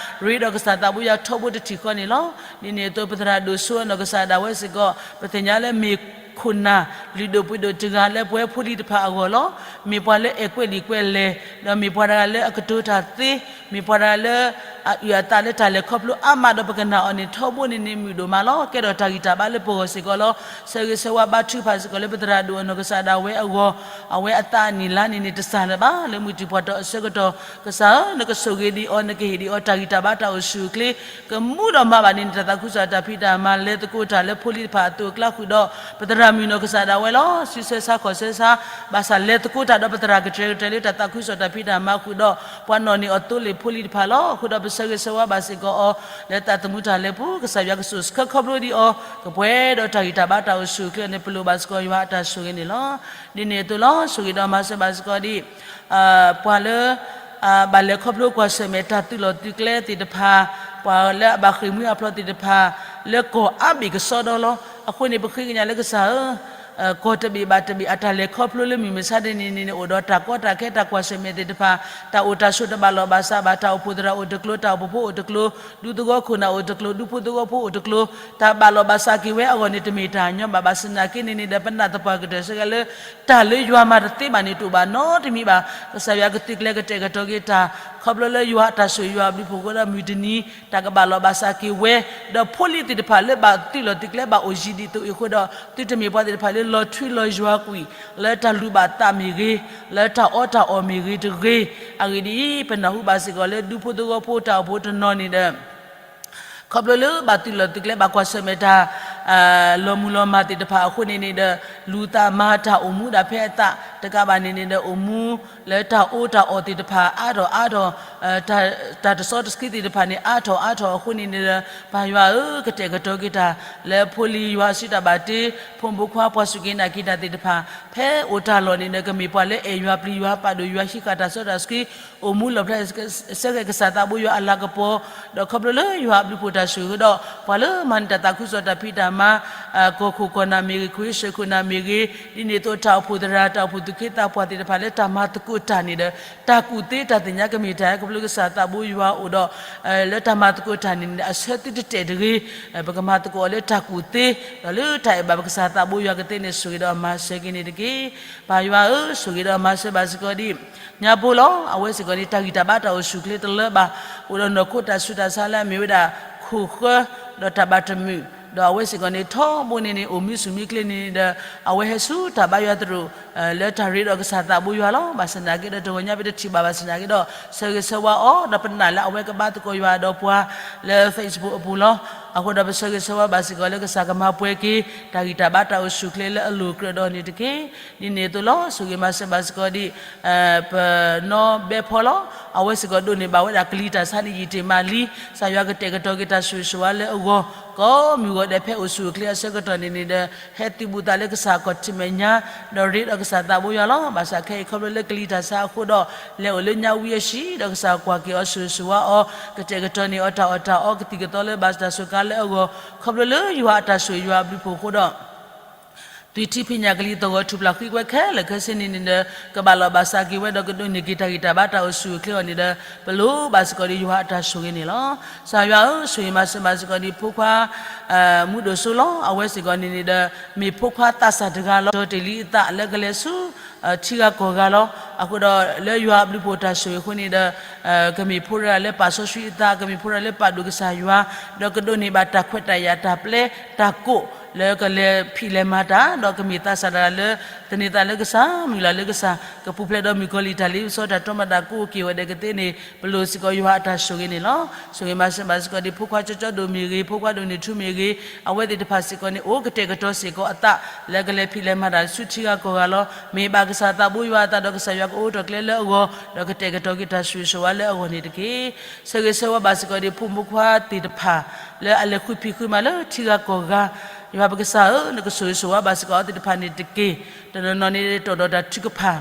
ရ့ဒီးကစၢ်သးဘိယွၤထီဘိတထံၣ်ဃီန့ၣ်လီၤ. ဒ်န့ၣ်အသိး ပသရၣ်ဒိၣ်စိအနီၢ်ကစၢ်ဒၣ်ဝဲစ့ၢ်ကီး ပသ့ၣ်ညါလၢမ့ၢ်ခိၣ်နၢ်လုၢ်ဒိၣ်ပှ့ၤဒိၣ်တဂၤလၢပဝဲဖိလံၤတဖၣ်အဂီၢ်လီၤ. မ့ၢ်ပှၤလၢအဲၣ်ကွဲးလံာ်ကွဲးလဲၢ် ဒီးမ့ၢ်ပှၤတဂၤလၢအကတိၤတၢ်သ့ မ့ၢ်ပှၤတဂၤလၢ အအုၣ်အသးလၢတၢ်လဲၤခီဖျိအါမးဒီးပကနၣ်အီၤန့ၣ် ထီဘိန့ၣ်န့ၣ် မုာ်ဒိၣ်မးလီၤ. ကဲထီၣ်တၢ်ဂံၢ်တၢ်ဘါလၢပဂီၢ်စ့ၢ်ကီးလီၤ. ဆၢဂ့ၤဆၢဝါဘါထုကဖၣ်စ့ၢ်ကီးလၢပသရၣ်ဒိၣ်အနီၢ်ကစၢ်ဒၣ်ဝဲအဂီၢ် အဝဲအသးအနံၣ်လါန့ၣ်န့ၣ် တစၢ်လၢၤဘၣ် လၢမုၢ်တံၢ်ဖှီၣ်ထီၣ်အဆၢကတီၢ် ကစၢ်ဧၢ နကဆိၣ်ဂ့ၤဒံးအီၤ နကဟ့ၣ်ဒံးအီၤ တၢ်ဂံၢ်တၢ်ဘါတၢ်အိၣ်ဆူၣ်အိၣ်ချ့ ကမူဒီးမၤဘၣ်န့ၣ်န့ၣ် တၢ်သးခုကစီၣ်တၢ်ဖံးတၢ်မၤ လဲၤသကိးတၢ်လၢဖိလံၤတဖၣ်အသိးအကျါဃုာ်ဒီး ပသရၣ်မုၣ်နီၢ်ကစၢ်ဒၣ်ဝဲလီၤ. စုဆၢဆါခီၣ်ဆၢဆါ ဘၣ်ဆၣ်လဲၤသကိးတၢ်ဒီးပသရၣ်ကတြဲၤကတြဲၤလၢတၢ်သးခုကစီၣ်တၢ်ဖံးတၢ်မၤဃုာ်ဒီး ပှၤနီၣ်န့ၢ်အီၤသိလ့ၣ်ဖိလံၤတဖၣ်လီၤ. အဃိဒီးပဆၢဂ့ၤဆၢဝါဘၣ်စ့ၢ်ကီးအီၤ လၢတၢ်သမူတၢ်လဲၤပူၤ ကစၢ်ယွၤကစိာ်ဆှၢခီဖျိဒံးအီၤ ကပှဲၤဒီးတၢ်ဂံၢ်တၢ်ဘါတၢ်အိၣ်ဆူၣ်အိၣ်ချ့န့ၣ် ပလိၣ်ဘၣ်စ့ၢ်ကီးယွၤအတၢ်ဆိၣ်ဂ့ၤန့ၣ်လီၤ. ဒ်န့ၣ်အသိးလီၤ ဆိၣ်ဂ့ၤဒီးမၤစၢၤဘၣ်စ့ၢ်ကီးဒံး ပှၤလၢ ဘၣ်လဲၤခီဖျိကွၢ်ဆၢၣ်မဲာ်တၢ်သုးလီၢ်သုးကျဲသ့ၣ်တဖၣ်, ပှၤလၢအဘၣ်ဃ့ၢ်မှံဟးဖျိးသ့ၣ်တဖၣ်, လၢကီၢ်အါဘ့ၣ်ကစီဒီလီၤ. အဃိန့ၣ် ပဃ့ကညးလၢကစၢ်ဧၢ, ကီၢ်တဘ့ၣ်ဘၣ်တဘ့ၣ် အတၢ်လဲၤခီဖျိလၢမုၢ်မဆါတနံၤန့ၣ်န့ၣ် အိၣ်ဒီးတၢ်ကီတၢ်ခဲတၢ်ကွၢ်ဆၢၣ်မဲာ်သ့ၣ်တဖၣ်, တၢ်အိၣ်တၢ်ဆိးတဘၣ်လီၢ်ဘၣ်စးဘၣ်, တၢ်အိၣ်ဖှိၣ်သရၣ်အိၣ်တကျိၤ, တၢ်အိၣ်ဖှိၣ်ဖိအိၣ်တကျိၤ, ဒူသဝီခိၣ်နၢ်အိၣ်တကျိၤ, ဒူဖိသဝီဖိအိၣ်တကျိၤ, တၢ်ဘၣ်လီၢ်ဘၣ်စးက့ၤဝဲအဂီၢ်န့ၣ် တမ့ၢ်တၢ်ညီဘၣ်. ဘၣ်ဆၣ်သနာ်က့န့ၣ်န့ၣ်ဒီး ပနာ်သပှၢ်ကတၢၢ်ဆၢကဲးလၢ တၢ်လၢယွၤမၤတသ့ဘၣ်န့ၣ် တအိၣ်ဘၣ်နီတမံၤဘၣ်. ကစၢ်ယွၤကသုးကျဲၤကတဲာ်ကတီၤက့ၤတၢ် ခီဖျိလၢယွၤအတၢ်ဆိၣ်ဂ့ၤယွၤအဘျုးဖှိၣ်အဃိဒီး မုၢ်တနံၤ တၢ်ကဘၣ်လီၢ်ဘၣ်စးက့ၤဝဲ, ဒီးဖိလံၤသ့ၣ်တဖၣ်လၢဘၣ်သုးလီၢ်သုးကျဲဘၣ်အိၣ်ယံၤဒ်သိးအံၤအဃိဒီး သုတမ့ၢ်ပှၤသ့ၣ်တဖၣ်လၢလီၤထွံလီၤယွၤကွံာ် လၢတၢ်လူၤဘၣ်သးမ့ၢ်ဂ့ၤ, လၢတၢ်အီတၢ်အီၣ်မ့ၢ်ဂ့ၤတဂ့ၤ. အဂ့ၢ်ဒ်အံၤ, ပနၢ်ဟူဘၣ်စ့ၢ်ကီးလၢဒူဖိသဝီဖိတၢ်အိၣ်ဖှိၣ်တနီၤန့ၣ်ဒီး ခီဖျိလၢဘၣ်သုးလီၢ်သုးကျဲဘၣ်ကွၢ်ဆၢၣ်မဲာ်တၢ် လီၤမုၢ်လီၤမၢ်သ့ၣ်တဖၣ်အဃိန့ၣ်န့ၣ်ဒီး လူၤသးမၤတၢ်အိၣ်မူဒၣ်ဖဲအသး တကးဘၣ်န့ၣ်န့ၣ်ဒီး အိၣ်မူလၢတၢ်အီတၢ်အီၣ်သ့ၣ်တဖၣ် အါထီၣ်အါထီၣ် တၢ်တစီတဆှံသ့ၣ်တဖၣ်န့ၣ် အါထီၣ်အါထီၣ်အဃိန့ၣ်န့ၣ်ဒီး ပၢ်ယွၤဧၢ ကတဲာ်ကတီၤက့ၤတၢ် လၢဖိလံၤယွၤအစုတၢ်ဘၣ်တ့ ဖိမုၣ်ဖိခွါပှၤစူၢ်က့ၤနာ်က့ၤတၢ်သ့ၣ်တဖၣ် ဖဲအိၣ်တၢ်လီၢ်န့ၣ်ဒီး ကမ့ၢ်ပှၤလၢအဲၣ်ယွၤပျံၤယွၤပာ်ဒိၣ်ယွၤဟံးဃာ်တၢ်စီတၢ်ဆှံ အိၣ်မူလီၢ်ဖျဲၣ်ဆၢကဲးကစၢ်သးဘိယွၤအလၤကပီၤ ဒီးခီဖျိလၢယွၤအဘျုးဖှိၣ်တၢ်ဆိၣ်ဂ့ၤဒီး ပှၤလၢမၤန့ၢ်တၢ်သးခုကစီၣ်တၢ်ဖံးတၢ်မၤ ကီၢ်ခိၣ်ကီၢ်နၢ်မ့ၢ်ဂ့ၤ ခဝ့ၡၢၣ်ခိၣ်နၢ်မ့ၢ်ဂ့ၤ ဒ်န့ၣ်အသိးတၢ်အိၣ်ဖှိၣ်သရၣ် တၢ်အိၣ်ဖှိၣ်သူၣ်က့သးပှၢ်သ့ၣ်တဖၣ်လၢတၢ်မၤသကိးတၢ်န့ၣ်ဒီး တၢ်ကူၣ်သ့တၢ်သ့ၣ်ညါကမ့ၢ်တၢ်ခီဖျိကစၢ်သးဘိယွၤအိၣ်ဒီး လၢတၢ်မၤသကိးတၢ်န့ၣ်န့ၣ် အဆၢသုတတဲာ်တဂ့ၤ ပကမၤသကိးအီၤလၢတၢ်ကူၣ်သ့ ဒီးလၢတၢ်အဲၣ်ဘၣ်ပကစၢ်သးဘိယွၤကသ့န့ၣ် ဆိၣ်ဂ့ၤဒီးမၤစၢၤက့ၤန့ၣ်တက့ၢ်. ပၢ်ယွၤဧၢ ဆိၣ်ဂ့ၤဒီးမၤစၢၤဘၣ်စ့ၢ်ကီးဒံး ညါပူၤလီၤ အဝဲစ့ၢ်ကီးန့ၣ် တၢ်ဂံၢ်တၢ်ဘါတၢ်အိၣ်ဆူၣ်ချ့တလၢဘၣ် အိၣ်ဒီးနီၢ်ခိတၢ်ဆူးတၢ်ဆါလၢအမ့ၢ်ဝဲဒၣ် ခိၣ်ဃၢ ဒီးတၢ်ဘၣ်တမုာ် ဒီးအဝဲစ့ၢ်ကီးန့ၣ် ထီဘိန့ၣ်န့ၣ် အိၣ်မံဆူၣ်မံချ့န့ၣ်ဒီး အဝဲဟဲဆူတၢ်ဘါယွၤသရိာ် လၢတၢ်ရ့ဒီးကစၢ်သးဘိယွၤလီၤ. ဘၣ်ဆၣ်သနာ်က့ဒီး တဂီၤညါပတထံၣ်ဘၣ်ဘၣ်ဆၣ်သနာ်က့ဒီး ဆၢဂ့ၤဆၢဝါအီၤ ဒီးပနာ်လၢအဝဲကဘါသကိးယွၤဒီးပှၤလၢ Facebook အပူၤလီၤ. အဃိဒီးပဆၢဂ့ၤဆၢဝါဘၣ်စ့ၢ်ကီးလၢကစၢ်ကမၤပှဲၤက့ၤ တၢ်ဂံၢ်တၢ်ဘါတၢ်အိၣ်ဆူၣ်အိၣ်ချ့လၢအလိၤကြၢးဒီးန့ၣ်တက့ၢ်. ဒ်န့ၣ်အသိးလီၤ. ဆိၣ်ဂ့ၤမၤစၢၤဘၣ်စ့ၢ်ကီးဒံး ပနီၢ်ဘဲဖီလီၤ. အဝဲစ့ၢ်ကီးဒိးန့ၢ်ဘၣ်ဝဲဒၣ်ကလံၤတၢ်ဆါန့ၣ်ယံာ်တ့ၢ်မးလံ. ကစၢ်ယွၤကတဲာ်ကတီၤက့ၤတၢ်ဆိၣ်ဂ့ၤဆိၣ်ဝါလၢအဂီၢ် ကိးမုၢ်ဂီၤဒဲးဖဲအိၣ်ဆူၣ်အိၣ်ချ့အဆၢကတီၢ်န့ၣ်န့ၣ်ဒီး ဟဲသုးဘူးသးလၢကစၢ်အခီၣ်ထံးမဲာ်ညါ ဒီးရ့ဒီးကစၢ်သးဘိယွၤလီၤ. ဘၣ်ဆၣ်ခဲအံၤခီဖျိလၢကလံၤတၢ်ဆါအဃိဒီး လဲၤအိၣ်လၢညၣ်ဝံအဟံၣ် ဒီးကစၢ်ကွၢ်က့ၤအီၤဆိၣ်ဂ့ၤဆိၣ်ဝါအီၤ ကတဲာ်ကတီၤန့ၢ်အီၤတၢ်အီၣ်တၢ်အီ ကသံၣ်ကသီလၢဘၣ်တၢ်စူးကါလၢအဂီၢ် ခီဖျိလၢယွၤအတၢ်ဆိၣ်ဂ့ၤယွၤအဘျုးအဖှိၣ်အဃိဒီး သွံၣ်ထံဖံးညၣ်ကလံၤသဂီၤထူၣ်ဖျါဃံကွဲခဲလၢာ်ခဲဆ့န့ၣ်န့ၣ်ဒီး ကဘၣ်လီၤဘၣ်စးက့ၤဝဲဒီးကဒိးန့ၢ်က့ၤတၢ်ဂံၢ်တၢ်ဘါတၢ်အိၣ်ဆူၣ်အိၣ်ချ့အီၤန့ၣ်ဒီး ပလိၣ်ဘၣ်စ့ၢ်ကီးဒီးယွၤအတၢ်ဆိၣ်ဂ့ၤန့ၣ်လီၤ. ကစၢ်ယွၤဧၢ, ဆိၣ်ဂ့ၤမၤစၢၤဘၣ်စ့ၢ်ကီးဒီးဖိခွါ မူဒိၣ်စိလီၤ. အဝဲစ့ၢ်ကီးန့ၣ်န့ၣ်ဒီး မ့ၢ်ဖိခွါသးစၢ်တဂၤလီၤ. တီၤတ့ၢ်လံအသးလၢကလဲၤဆူ ထံဂၤကီၢ်ဂၤလီၤ. အဃိဒီးလၢယွၤအဘျုးအဖှိၣ်တၢ်ဆိၣ်ဂ့ၤအဃိန့ၣ်ဒီး ကမ့ၢ်ဖိတဂၤလၢပာ်စီဆှံအသး, ကမ့ၢ်ဖိတဂၤလၢပာ်ဒိၣ်ကစၢ်ယွၤ, ဒီးကဒိးန့ၢ်ဘၣ်တၢ်ခွဲးတၢ်ယာ်တၢ်ပျဲတၢ်ကိး လၢကလဲၤဖံးလဲၤမၤတၢ်, ဒီးကမ့ၢ်သးစၢ်တဂၤလၢ သန့ၤသးလၢကစၢ်, မုၢ်လၢ်လၢကစၢ်, ကပူၤဖျဲးဒီးမုၣ်ကီၤလံၢ်တၢ်လ့ပစီတၢ်တီမၤတၢ်ကိးက့ၤဝဲဒၣ်ကသ့န့ၣ် ပလိၣ်စ့ၢ်ကီးယွၤအတၢ်ဆိၣ်ဂ့ၤန့ၣ်လီၤ. ဆိၣ်ဂ့ၤမၤစၢၤဘၣ်စ့ၢ်ကီးဒီးဖိခွါကၠီကၠီဒိၣ်မ့ၢ်ဂ့ၤ, ဖိခွါဒိၣ်န့ၢ်ထူမ့ၢ်ဂ့ၤ, အဝဲသ့ၣ်တဖၣ်စ့ၢ်ကီးန့ၣ် အိၣ်ကတဲာ်ကတီၤစ့ၢ်ကီးအသးလၢကလဲၤဖံးလဲၤမၤတၢ်ဆူထံဂၤကီၢ်ဂၤလီၤ. မ့ၢ်ဘၣ်ကစၢ်သးဘိယွၤအသးဒီးကစၢ်ယွၤကအိးထီၣ်ကျဲလၢအဂီၢ်, ဒီးကတဲာ်ကတီၤက့ၤတၢ်ဆိၣ်ဂ့ၤဆိၣ်ဝါလၢအဂီၢ်န့ၣ်တက့ၢ်. ဆၢဂ့ၤဆၢဝါဘၣ်စ့ၢ်ကီးဒီးဖိမုၣ်ဖိခွါသ့ၣ်တဖၣ် လၢအလဲၤဃုဖံးဃုမၤလၢထံဂၤကီၢ်ဂၤ, ယွၤပကစၢ်ဧၢ, နကဆိၣ်ဂ့ၤဆိၣ်ဝါဘၣ်စ့ၢ်ကီးအဝဲသ့ၣ်တဖၣ်န့ၣ်တက့ၢ်. တနီၤနီၤန့ၣ်တီၣ်ဒီးတၢ်ထုကဖၣ်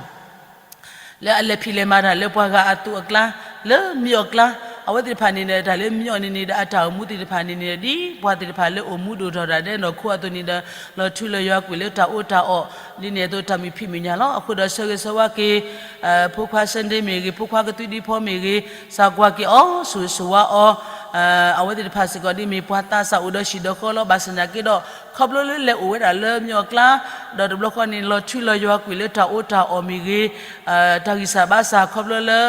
လၢအလဲၤဖံးလဲၤမၤတၢ်လၢပှၤဂၤအသိးအကျါ, လၢမ့ၢ်အီၣ်ကျါ, အဝဲသ့ၣ်တဖၣ်န့ၣ်ဒီး တၢ်လၢမ့ၢ်အီၣ်န့ၣ်န့ၣ်ဒီး အတၢ်အိၣ်မူသ့ၣ်တဖၣ်န့ၣ်န့ၣ်ဒီး ဒ်ပှၤသ့ၣ်တဖၣ်လၢအိၣ်မူဒိၣ်ထီၣ်တၢ်ဒဲးနီၢ်ခိအသိးန့ၣ်ဒီး လီၤထူလီၤယွၤကွံာ်လၢတၢ်အိၣ်တၢ်အီၣ်, ဒ်န့ၣ်အသိးတၢ်မုာ်ဖံးမုာ်ညၣ်လီၤ. အဃိဒီးဆၢဂ့ၤဆၢဝါက့ၤ ဖိခွါ Sunday မ့ၢ်ဂ့ၤ, ဖိခွါကသွံဒံဖီမ့ၢ်ဂ့ၤ, ကစၢ်ကွၢ်က့ၤအီၤ, ဆိၣ်ဂ့ၤဆိၣ်ဝါအီၤ, အဝဲသ့ၣ်တဖၣ်စ့ၢ်ကီးဒ်မ့ၢ်ပှၤသးစၢ်အိၣ်ဒီးဟံၣ်ဒီးဃီလီၤ. ဘၣ်ဆၣ်သနာ်က့ဒီး ခီဖျိလၢလဲၤအိၣ်ဝဲဒၣ်လၢမ့ၢ်အီၣ်ကျါ, ဒီးတဘျီဃီန့ၣ် လီၤထူလီၤယွၤကွံာ်လၢတၢ်အိၣ်တၢ်အီၣ်မ့ၢ်ဂ့ၤ, တၢ်ဂံၢ်စၢ်ဘါစၢ်ခီဖျိလၢ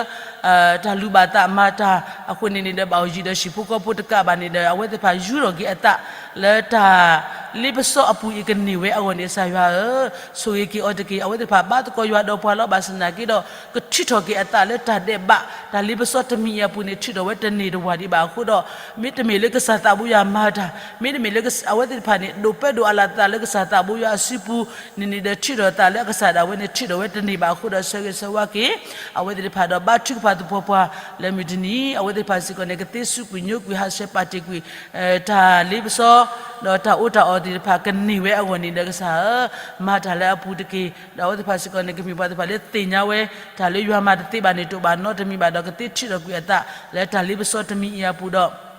တၢ်လူၤဘၣ်သးမၤတၢ်အဃိန့ၣ်န့ၣ်ဒီး ဘၣ်အိၣ်ယံၤဒီးဟံၣ်ဖိဃီဖိတကးဘၣ်န့ၣ်ဒီး အဝဲသ့ၣ်တဖၣ်ယူထီၣ်က့ၤအသးလၢတၢ်လ့ပစီအပူၤအံၤကန့ၢ်ဝဲအဂီၢ်န့ၣ် ကစၢ်ယွၤဧၢ, ဆိၣ်ဂ့ၤက့ၤအီၤတက့ၢ်. အဝဲသ့ၣ်တဖၣ်ဘါသကိးယွၤဒီးပှၤလီၤ. ဘၣ်ဆၣ်သနာ်က့ဒီး ကထုးထီၣ်က့ၤအသးလၢတၢ်ဒဲးဘး တၢ်လ့ပစီတမံၤအံၤအပူၤန့ၣ် ထုးထီၣ်ဝဲတန့ၢ်တဝၢ်ဒံးဘၣ်အဃိဒီး မ့တမ့ၢ်လၢကစၢ်သးဘိယွၤမၤတၢ်, မ့တမ့ၢ်လၢအဝဲသ့ၣ်တဖၣ်န့ၣ် ဒိးပၢဒိးအးလီၤသးလၢကစၢ်သးဘိယွၤအစုပူၤန့ၣ်န့ၣ်ဒီး ထုးထီၣ်သးလၢအကစၢ်ဒၣ်ဝဲန့ၣ် ထုးထီၣ်ဝဲတန့ၢ်ဘၣ်အဃိဒီး ဆၢဂ့ၤဆၢဝါက့ၤ အဝဲသ့ၣ်တဖၣ်ဒီးဘါထုကဖၣ်သူၣ်ပှီၤပှၤလၢမုၢ်တနံၤ အဝဲသ့ၣ်တဖၣ်စ့ၢ်ကီးန့ၣ် ကသ့စူးကွံာ်ညိကွံာ်ဟးဆှဲးပာ်တ့ၢ်ကွံာ် တၢ်လ့ပစီ ဒီးတၢ်အိၣ်တၢ်အီၣ်သ့ၣ်တဖၣ်ကန့ၢ်ဝဲအဂီၢ်န့ၣ်ဒီး ကစၢ်ဧၢ, မၤတၢ်လၢအပူၤတက့ၢ်. ဒီးအဝဲသ့ၣ်တဖၣ်စ့ၢ်ကီးန့ၣ် ကမ့ၢ်ပှၤသ့ၣ်တဖၣ်လၢသ့ၣ်ညါဝဲ တၢ်လၢယွၤမၤတသ့ဘၣ်န့ၣ် တအိၣ်ဘၣ်နီတမံၤဘၣ်ဒီး ကသ့ထုးထီၣ်ကွံာ်အသးလၢတၢ်လ့ပစီတမံၤအံၤအပူၤဒီး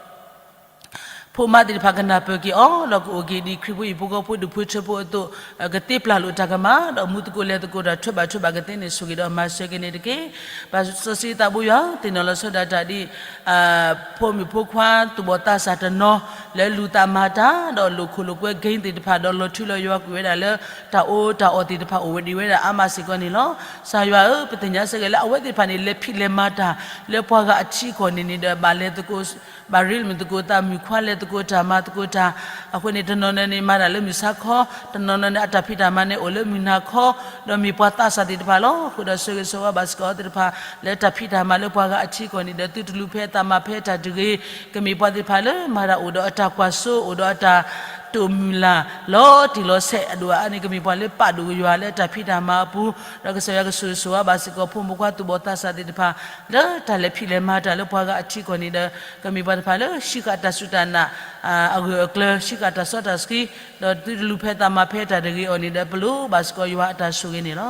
ဖိမါသ့ၣ်တဖၣ်ကနၢ်ပၢၢ်က့ၤအီၤ ဒီးကအိၣ်က့ၤဒ်ခရံာ်ဖိဟံၣ်ဖိဃီဖိဒူၣ်ဖိထၢဖိအသိး ကသ့ပျၢ်လိာ်တၢ်ကမၣ် ဒီးမူသကိးလဲၤသကိးတၢ်ထွဲဘၣ်ထွဲဘၣ်ကသ့န့ၣ် ဆိၣ်ဂ့ၤဒီးမၤစၢၤက့ၤန့ၣ်တက့ၢ်. ပၢ်စီဆှံသးဘိယွၤ သ့ၣ်နီၣ်လီၤဆီဒၣ်တၢ်ဒ် ဖိမုၣ်ဖိခွါသူၣ်ဘီၣ်သးစၢ်တနီၤ လၢလူၤသးမၤတၢ် ဒီးလိာ်ခိၣ်လိာ်ကွဲ game သ့ၣ်တဖၣ် ဒီးလီၤထူလီၤယွၤကွံာ်ဝဲဒၣ်လၢ တၢ်အိၣ်တၢ်အီၣ်သ့ၣ်တဖၣ်အိၣ်ဝဲဒံးဝဲဒၣ်အါမးစ့ၢ်ကီးန့ၣ်လီၤ. ကစၢ်ယွၤဧၢ, ပသ့ၣ်ညါစ့ၢ်ကီးလၢအဝဲသ့ၣ်တဖၣ်န့ၣ် လဲၤဖံးလဲၤမၤတၢ်လၢပှၤဂၤအထံအကီၢ်န့ၣ်န့ၣ်ဒီး ဘၣ်လဲၤသကိး ဘၣ်ရ့လိာ်မုာ်သကိးသး မုၣ်ခွါလဲၤသကိးတၢ် မၤသကိးတၢ် အဃိန့ၣ် တနီၤနီၤန့ၣ်မၤတၢ်လၢမုၢ်ဆါခီ, တနီၤနီၤန့ၣ် အတၢ်ဖံးတၢ်မၤန့ၣ်အိၣ်လၢမုၢ်နၤခီ, ဒီးမ့ၢ်ပှၤသးစၢ်သ့ၣ်တဖၣ်လီၤ. အဃိဒီးဆၢဂ့ၤဆၢဝါဘၣ်စ့ၢ်ကီးအဝဲသ့ၣ်တဖၣ် လၢတၢ်ဖံးတၢ်မၤလၢပှၤဂၤအထံအကီၢ်န့ၣ်ဒီး သုတလူၤဖဲသးမၤဖဲတၢ်တဂ့ၤ, ကမ့ၢ်ပှၤသ့ၣ်တဖၣ်လၢမၤတၢ်အိၣ်ဒီးအတၢ်ကွၢ်စိ အိၣ်ဒီးအတၢ်တိာ်မုၢ်လၢ် လီၤတံၢ်လီၤဆဲးအဒိၣ်အအါန့ၣ် ကမ့ၢ်ပှၤလၢပာ်ဒိၣ်ယွၤလၢတၢ်ဖံးတၢ်မၤအပူၤ, ဒီးကစၢ်ယွၤကဆိၣ်ဂ့ၤဆိၣ်ဝါဘၣ်စ့ၢ်ကီး ဖိမုၣ်ဖိခွါသူၣ်ဘီၣ်သးစၢ်သ့ၣ်တဖၣ် လၢတၢ်လဲၤဖံးလဲၤမၤတၢ်လၢပှၤဂၤအထံအကီၢ်န့ၣ်ဒီး ကမ့ၢ်ပှၤတဖၣ်လၢ ဟံးဃာ်တၢ်စူၢ်တၢ်နာ် အဂၢၢ်အကျၢၤ ဟံးဃာ်တၢ်စီတၢ်ဆှံ, ဒီးသုတလူၤဖဲသးမၤဖဲတၢ်တဂ့ၤအီၤန့ၣ်ဒီး ပလိၣ်ဘၣ်စ့ၢ်ကီးယွၤအတၢ်ဆိၣ်ဂ့ၤန့ၣ်လီၤ.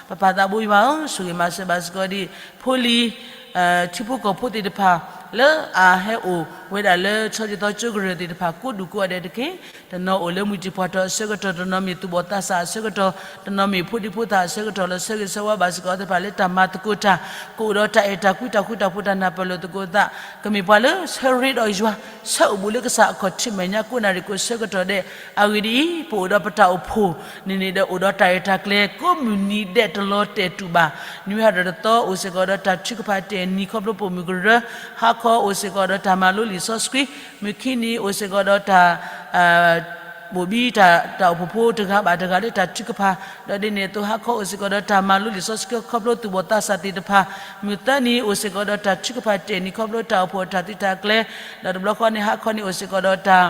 ပပၢ်သးဘိယွၤဧၢ, ဆိၣ်ဂ့ၤမၤစၢၤဘၣ်စ့ၢ်ကီးဒ် ဖိလံၤ ထံဖိကီၢ်ဖိသ့ၣ်တဖၣ် လၢအဟဲအိၣ်ဝဲဒၣ်လၢ ဆီဒ်သိးကၠိကရၢၢ်သ့ၣ်တဖၣ် ကိးဒူၣ်ကိးဂၤဒဲးတက့ၢ်. တနီၤအိၣ်လၢမုၢ်တံၢ်ပှၢ်ထီၣ်အဆၢကတီၢ်, တနီၤမ့ၢ်သူၣ်ဘီၣ်သးစၢ်အဆၢကတီၢ်, တနီၤမ့ၢ်ဖိဒံဖိသၣ်အဆၢကတီၢ်လီၤ. ဆၢဂ့ၤဆၢဝါဘၣ်စ့ၢ်ကီးသ့ၣ်တဖၣ်လၢတၢ်မၤသကိးတၢ်, ကအိၣ်ဒီးတၢ်အဲၣ်တၢ်ကွံ တၢ်ဃူတၢ်ဖိး တၢ်နၢ်ပၢၢ်လိာ်သကိးသး, ကမ့ၢ်ပှၤလၢဆၢရ့ဒီးယွၤ, ဆၢအိၣ်ဘူးလၢကစၢ်အခီၣ်ထံးမဲာ်ညါ ကိးနၣ်ရံၣ်ကိးဆၢကတီၢ်ဒဲး, အဂ့ၢ်ဒ်အံၤ, ပအိၣ်ဒီးပတၢ်အိၣ်ဖှိၣ်န့ၣ်န့ၣ်ဒီး အိၣ်ဒီးတၢ်ရဲၣ်တၢ်ကျဲၤ ကိးမုၢ်နံၤဒဲးတလီၤတဲာ်တူာ်ဘၣ်. နွံဟါဒီးတသီ အိၣ်စ့ၢ်ကီးဒီးတၢ်ထုကဖၣ်တဲာ်နံၤ ခီဖျိပိာ်မုၣ်ကရၢ, ဟါခီအိၣ်စ့ၢ်ကီးဒီးတၢ်မၤလိလံာ်စီဆှံ, မုၢ်ခံနံၤအိၣ်စ့ၢ်ကီးဒီးတၢ် ဘိၣ်ဘံတၢ် တၢ်အိၣ်ဖှိၣ်ဖိတဂၤဘၣ်တဂၤလၢတၢ်ထုကဖၣ်, ဒီးဒ်န့ၣ်အသိးဟါခီအိၣ်စ့ၢ်ကီးဒီးတၢ်မၤလိလံာ်စီဆှံခီဖျိသူၣ်ဘီၣ်သးစၢ်သ့ၣ်တဖၣ်, မုၢ်သၢနံၤအိၣ်စ့ၢ်ကီးဒီးတၢ်ထုကဖၣ် တၢ်နံၤခီဖျိတၢ်အိၣ်ဖှိၣ်တၢ်သုးတၢ်ကျဲၤ, ဒီးတဘျီဃီန့ၣ် ဟါခီန့ၣ်အိၣ်စ့ၢ်ကီးဒီးတၢ်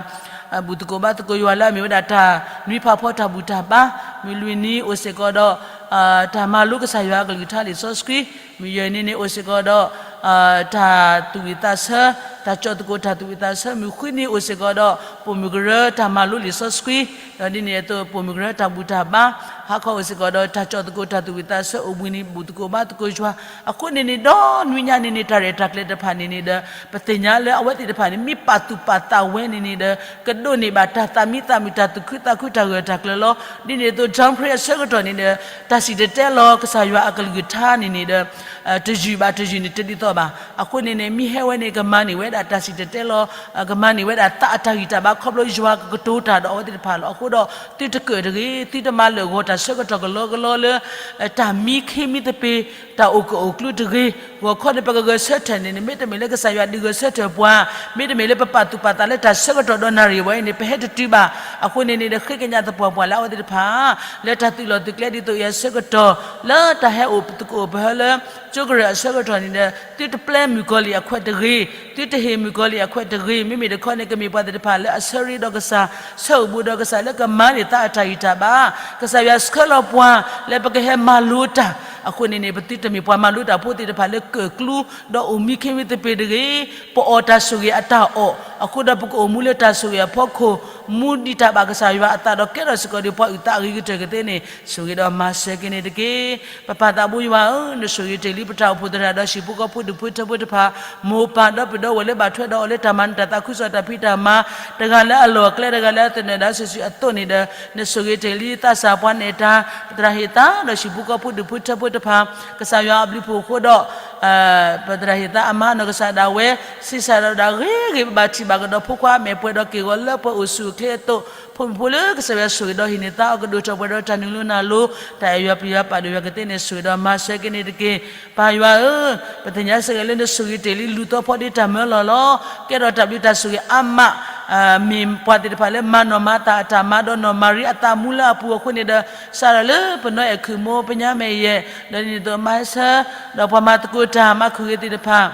ဘူၣ်သကိးဘါသကိးယွၤလၢအမ့ၢ်ဝဲဒၣ်တၢ်နွံဖးဖီတၢ်ဘူၣ်တၢ်ဘါ, မုၢ်လွံၢ်နံၤအိၣ်စ့ၢ်ကီးဒီး တၢ်မၤလိကစၢ်ယွၤအကလုၢ်ကထါလံာ်စီဆှံ, မုၢ်ယဲၢ်နံၤန့ၣ်အိၣ်စ့ၢ်ကီးဒီး တၢ်သူၣ်ဝံၣ်သးဆၢ, တၢ်ကၠီၣ်သကိးတၢ်သူၣ်ဝံၣ်သးဆၢ, မုၢ်ဃုနံၤအိၣ်စ့ၢ်ကီးဒီး ပိာ်မုၣ်ကရၢတၢ်မၤလိလံာ်စီဆှံ, ဒီးဒ်န့ၣ်အသိးပိာ်မုၣ်ကရၢတၢ်ဘူၣ်တၢ်ဘါ, ဟါခီအိၣ်စ့ၢ်ကီးဒီးတၢ်ကၠီၣ်သကိးတၢ်သူၣ်ဝံၣ်သးဆၢ, အိၣ်ဘှံးနံၤဘူၣ်သကိးဘါသကိးယွၤ, အဃိန့ၣ်န့ၣ် ဒီနွံညါန့ၣ်န့ၣ် တၢ်ရဲၣ်တၢ်ကျဲၤတဖၣ်န့ၣ်န့ၣ်ဒီး ပသ့ၣ်ညါလၢအဝဲသ့ၣ်တဖၣ်န့ၣ် မ့ၢ်ပာ်သူၣ်ပာ်သးဝဲန့ၣ်န့ၣ်ဒီး ကဒိးန့ၢ်ဘၣ်တၢ်သးမံသးမုာ် တၢ်သူၣ်ခုသးခု တၢ်ဂၢၢ်တၢ်ကျၢၤလီၤ. ဒ်န့ၣ်အသိး John Pray အဆၢကတီၢ်န့ၣ်ဒီး တၢ်စံၣ်တဲၤတဲလီၤကစၢ်ယွၤအကလုၢ်ကထါန့ၣ်န့ၣ်ဒီး တယုၢ်ဘၣ်တယုၢ်န့ၣ် တဒ်သိးဘၣ်. အဃိန့ၣ်န့ၣ် မ့ၢ်ဟဲဝဲန့ၣ် ကမၤန့ၢ်ဝဲဒၣ်တၢ်စံၣ်တဲၤတဲလီၤ, ကမၤန့ၢ်ဝဲဒၣ်သးအတၢ်ဂံၢ်တၢ်ဘါ ခီဖျိယွၤကကတိၤတၢ်ဒီးအဝဲသ့ၣ်တဖၣ်လီၤ. အဃိဒီး သုတကၢၣ်တဂ့ၤ, သုတမၤလၢာ်ဂီၤတၢ်ဆၢကတီၢ်ကလီကလီလၢ တၢ်မံခ့မံသပ့ၤ, တၢ်အိၣ်ကၢၣ်အိၣ်ကျူတဂ့ၤ. ဂီၤခီန့ၣ် ပကဂဲၤဆၢထၢၣ်န့ၣ်န့ၣ် မ့တမ့ၢ်လၢကစၢ်ယွၤဒုးဂဲၤဆၢထၢၣ်ပှၤ, မ့တမ့ၢ်လၢပပာ်သူၣ်ပာ်သးလၢတၢ်ဆၢကတီၢ်ဒီးနၣ်ရံၣ်ဝဲအံၤန့ၣ် ပဟဲတတုၤဘၣ်. အဃိန့ၣ်န့ၣ်ဒီး ဃ့ကညးသပှၢ်ပှၢ်လၢအဝဲသ့ၣ်တဖၣ် လၢတၢ်သုးလီၢ်သုးကျဲဒ်သိးအံၤအဆၢကတီၢ် လၢတၢ်ဟဲအိၣ်သကိးပဟၢလၢ ကၠိကရၢၢ်အဆၢကတီၢ်န့ၣ်ဒီး သုတပျဲမုၣ်ကီၤလံၢ်အခွဲးတဂ့ၤ, သုတဟ့ၣ်မုၣ်ကီၤလံၢ်အခွဲးတဂ့ၤ. မ့မ့ၢ်တခီန့ၣ် ကမ့ၢ်ပှၤသ့ၣ်တဖၣ်လၢအဆၢရ့ဒီးကစၢ်, ဆၢအိၣ်ဘူးဒီးကစၢ်လၢကမၤန့ၢ်သးအတၢ်ဂံၢ်တၢ်ဘါ, ကစၢ်ယွၤဆှၢလီၤပှၤလၢပကဟဲမၤလိတၢ်. အဃိန့ၣ်န့ၣ် ပသုတမ့ၢ်ပှၤမၤလိတၢ်ဖိသ့ၣ်တဖၣ်လၢကၢၣ်ကျူ ဒီးအိၣ်မံခ့မံသပ့ၤတဂ့ၤ. ပအီၣ်တၢ်ဆိၣ်ဂ့ၤအတၢ်အီၣ်, အဃိဒီးပကအိၣ်မူလၢတၢ်ဆိၣ်ဂ့ၤအဖီခိၣ်, မူဒံးတၢ်ဘၣ်ကစၢ်ယွၤအသးဒီးကဲထီၣ်စ့ၢ်ကီးဒီးပှၤအုၣ်သးအဂ့ၤကတၢၢ်ကသ့န့ၣ် ဆိၣ်ဂ့ၤဒီးမၤစၢၤက့ၤန့ၣ်တက့ၢ်. ပပၢ်သးဘိယွၤဧၢ, နဆိၣ်ဂ့ၤတ့ၢ်လံပတၢ်အိၣ်ဖှိၣ်သရၣ်ဒီးဟံၣ်ဖိဃီဖိဒူၣ်ဖိထၢဖိတဖၣ်, မိၢ်ပၢ်ဒီပုၢ်ဒီဝဲၢ်လၢဘၣ်ထွဲဒီးအီၤလၢတၢ်မၤနၢၤတၢ်သးခုကစီၣ်တၢ်ဖံးတၢ်မၤ, တဂၤလၢအလီၢ်အကျဲ တဂၤလၢအသနၢၣ်ဒၣ်စုာ်စုာ်အသိးန့ၣ်ဒီး နဆိၣ်ဂ့ၤတ့ၢ်လံသးစၢ်ပှၤနဲၣ်တၢ်, ပသရၣ်ဟ့ၣ်သါဒီးဟံၣ်ဖိဃီဖိဒူၣ်ဖိထၢဖိတဖၣ်, ကစၢ်ယွၤအဘျုးဖှိၣ်အဃိဒီး ပသရၣ်ဟ့ၣ်သါအမါနီၢ်ကစၢ်ဒၣ်ဝဲ ဆံးစၢ်ဒီးဒၣ်ဂ့ၤဂ့ၤ ဘၣ်ထံၣ်ဘၣ်ကဒီးဖိခွါအမဲာ်ပှဲၤဒီးက့ၢ်ဂီၤလၢပှဲၤအိၣ်ဆူၣ်အိၣ်ချ့အသိး, ဖိမုၣ်ဖိလၢကစၢ်ယွၤဆိၣ်ဂ့ၤဒီးဟ့ၣ်န့ၢ်သါအီၤ ကဒိၣ်ထီၣ်ပှဲၤဒီးတၢ်နုာ်လီၤနၢ်လီၤ, တၢ်အဲၣ်ယွၤပျံၤယွၤပာ်ဒိၣ်ယွၤကသ့န့ၣ် ဆိၣ်ဂ့ၤဒီးမၤစၢၤက့ၤန့ၣ်တက့ၢ်. ပၢ်ယွၤဧၢ, ပသ့ၣ်ညါစ့ၢ်ကီးလၢနဆိၣ်ဂ့ၤတ့ၢ်လံလူၤသီဖီဒ့တၢ်မၢလီၤလီၤ. ကဲထီၣ်တၢ်ဘျုးတၢ်ဆိၣ်ဂ့ၤအါမး မ့ၢ်ပှၤသ့ၣ်တဖၣ်လၢမၤနီၢ်မၤသးအတၢ်မၤဒီးနီၢ်မၤရံအသးမူလၢအပူၤအဃိန့ၣ်ဒီး စးထီၣ်လၢပနီၢ်အဲၣ်ခုၣ်မိၢ်ပညါမဲာ်ယဲၢ် ဒီးဒ်န့ၣ်အသိးမါဆၢ ဒီးပှၤမၤသကိးတၢ်မၤခုၣ်ဂ့ၤသ့ၣ်တဖၣ်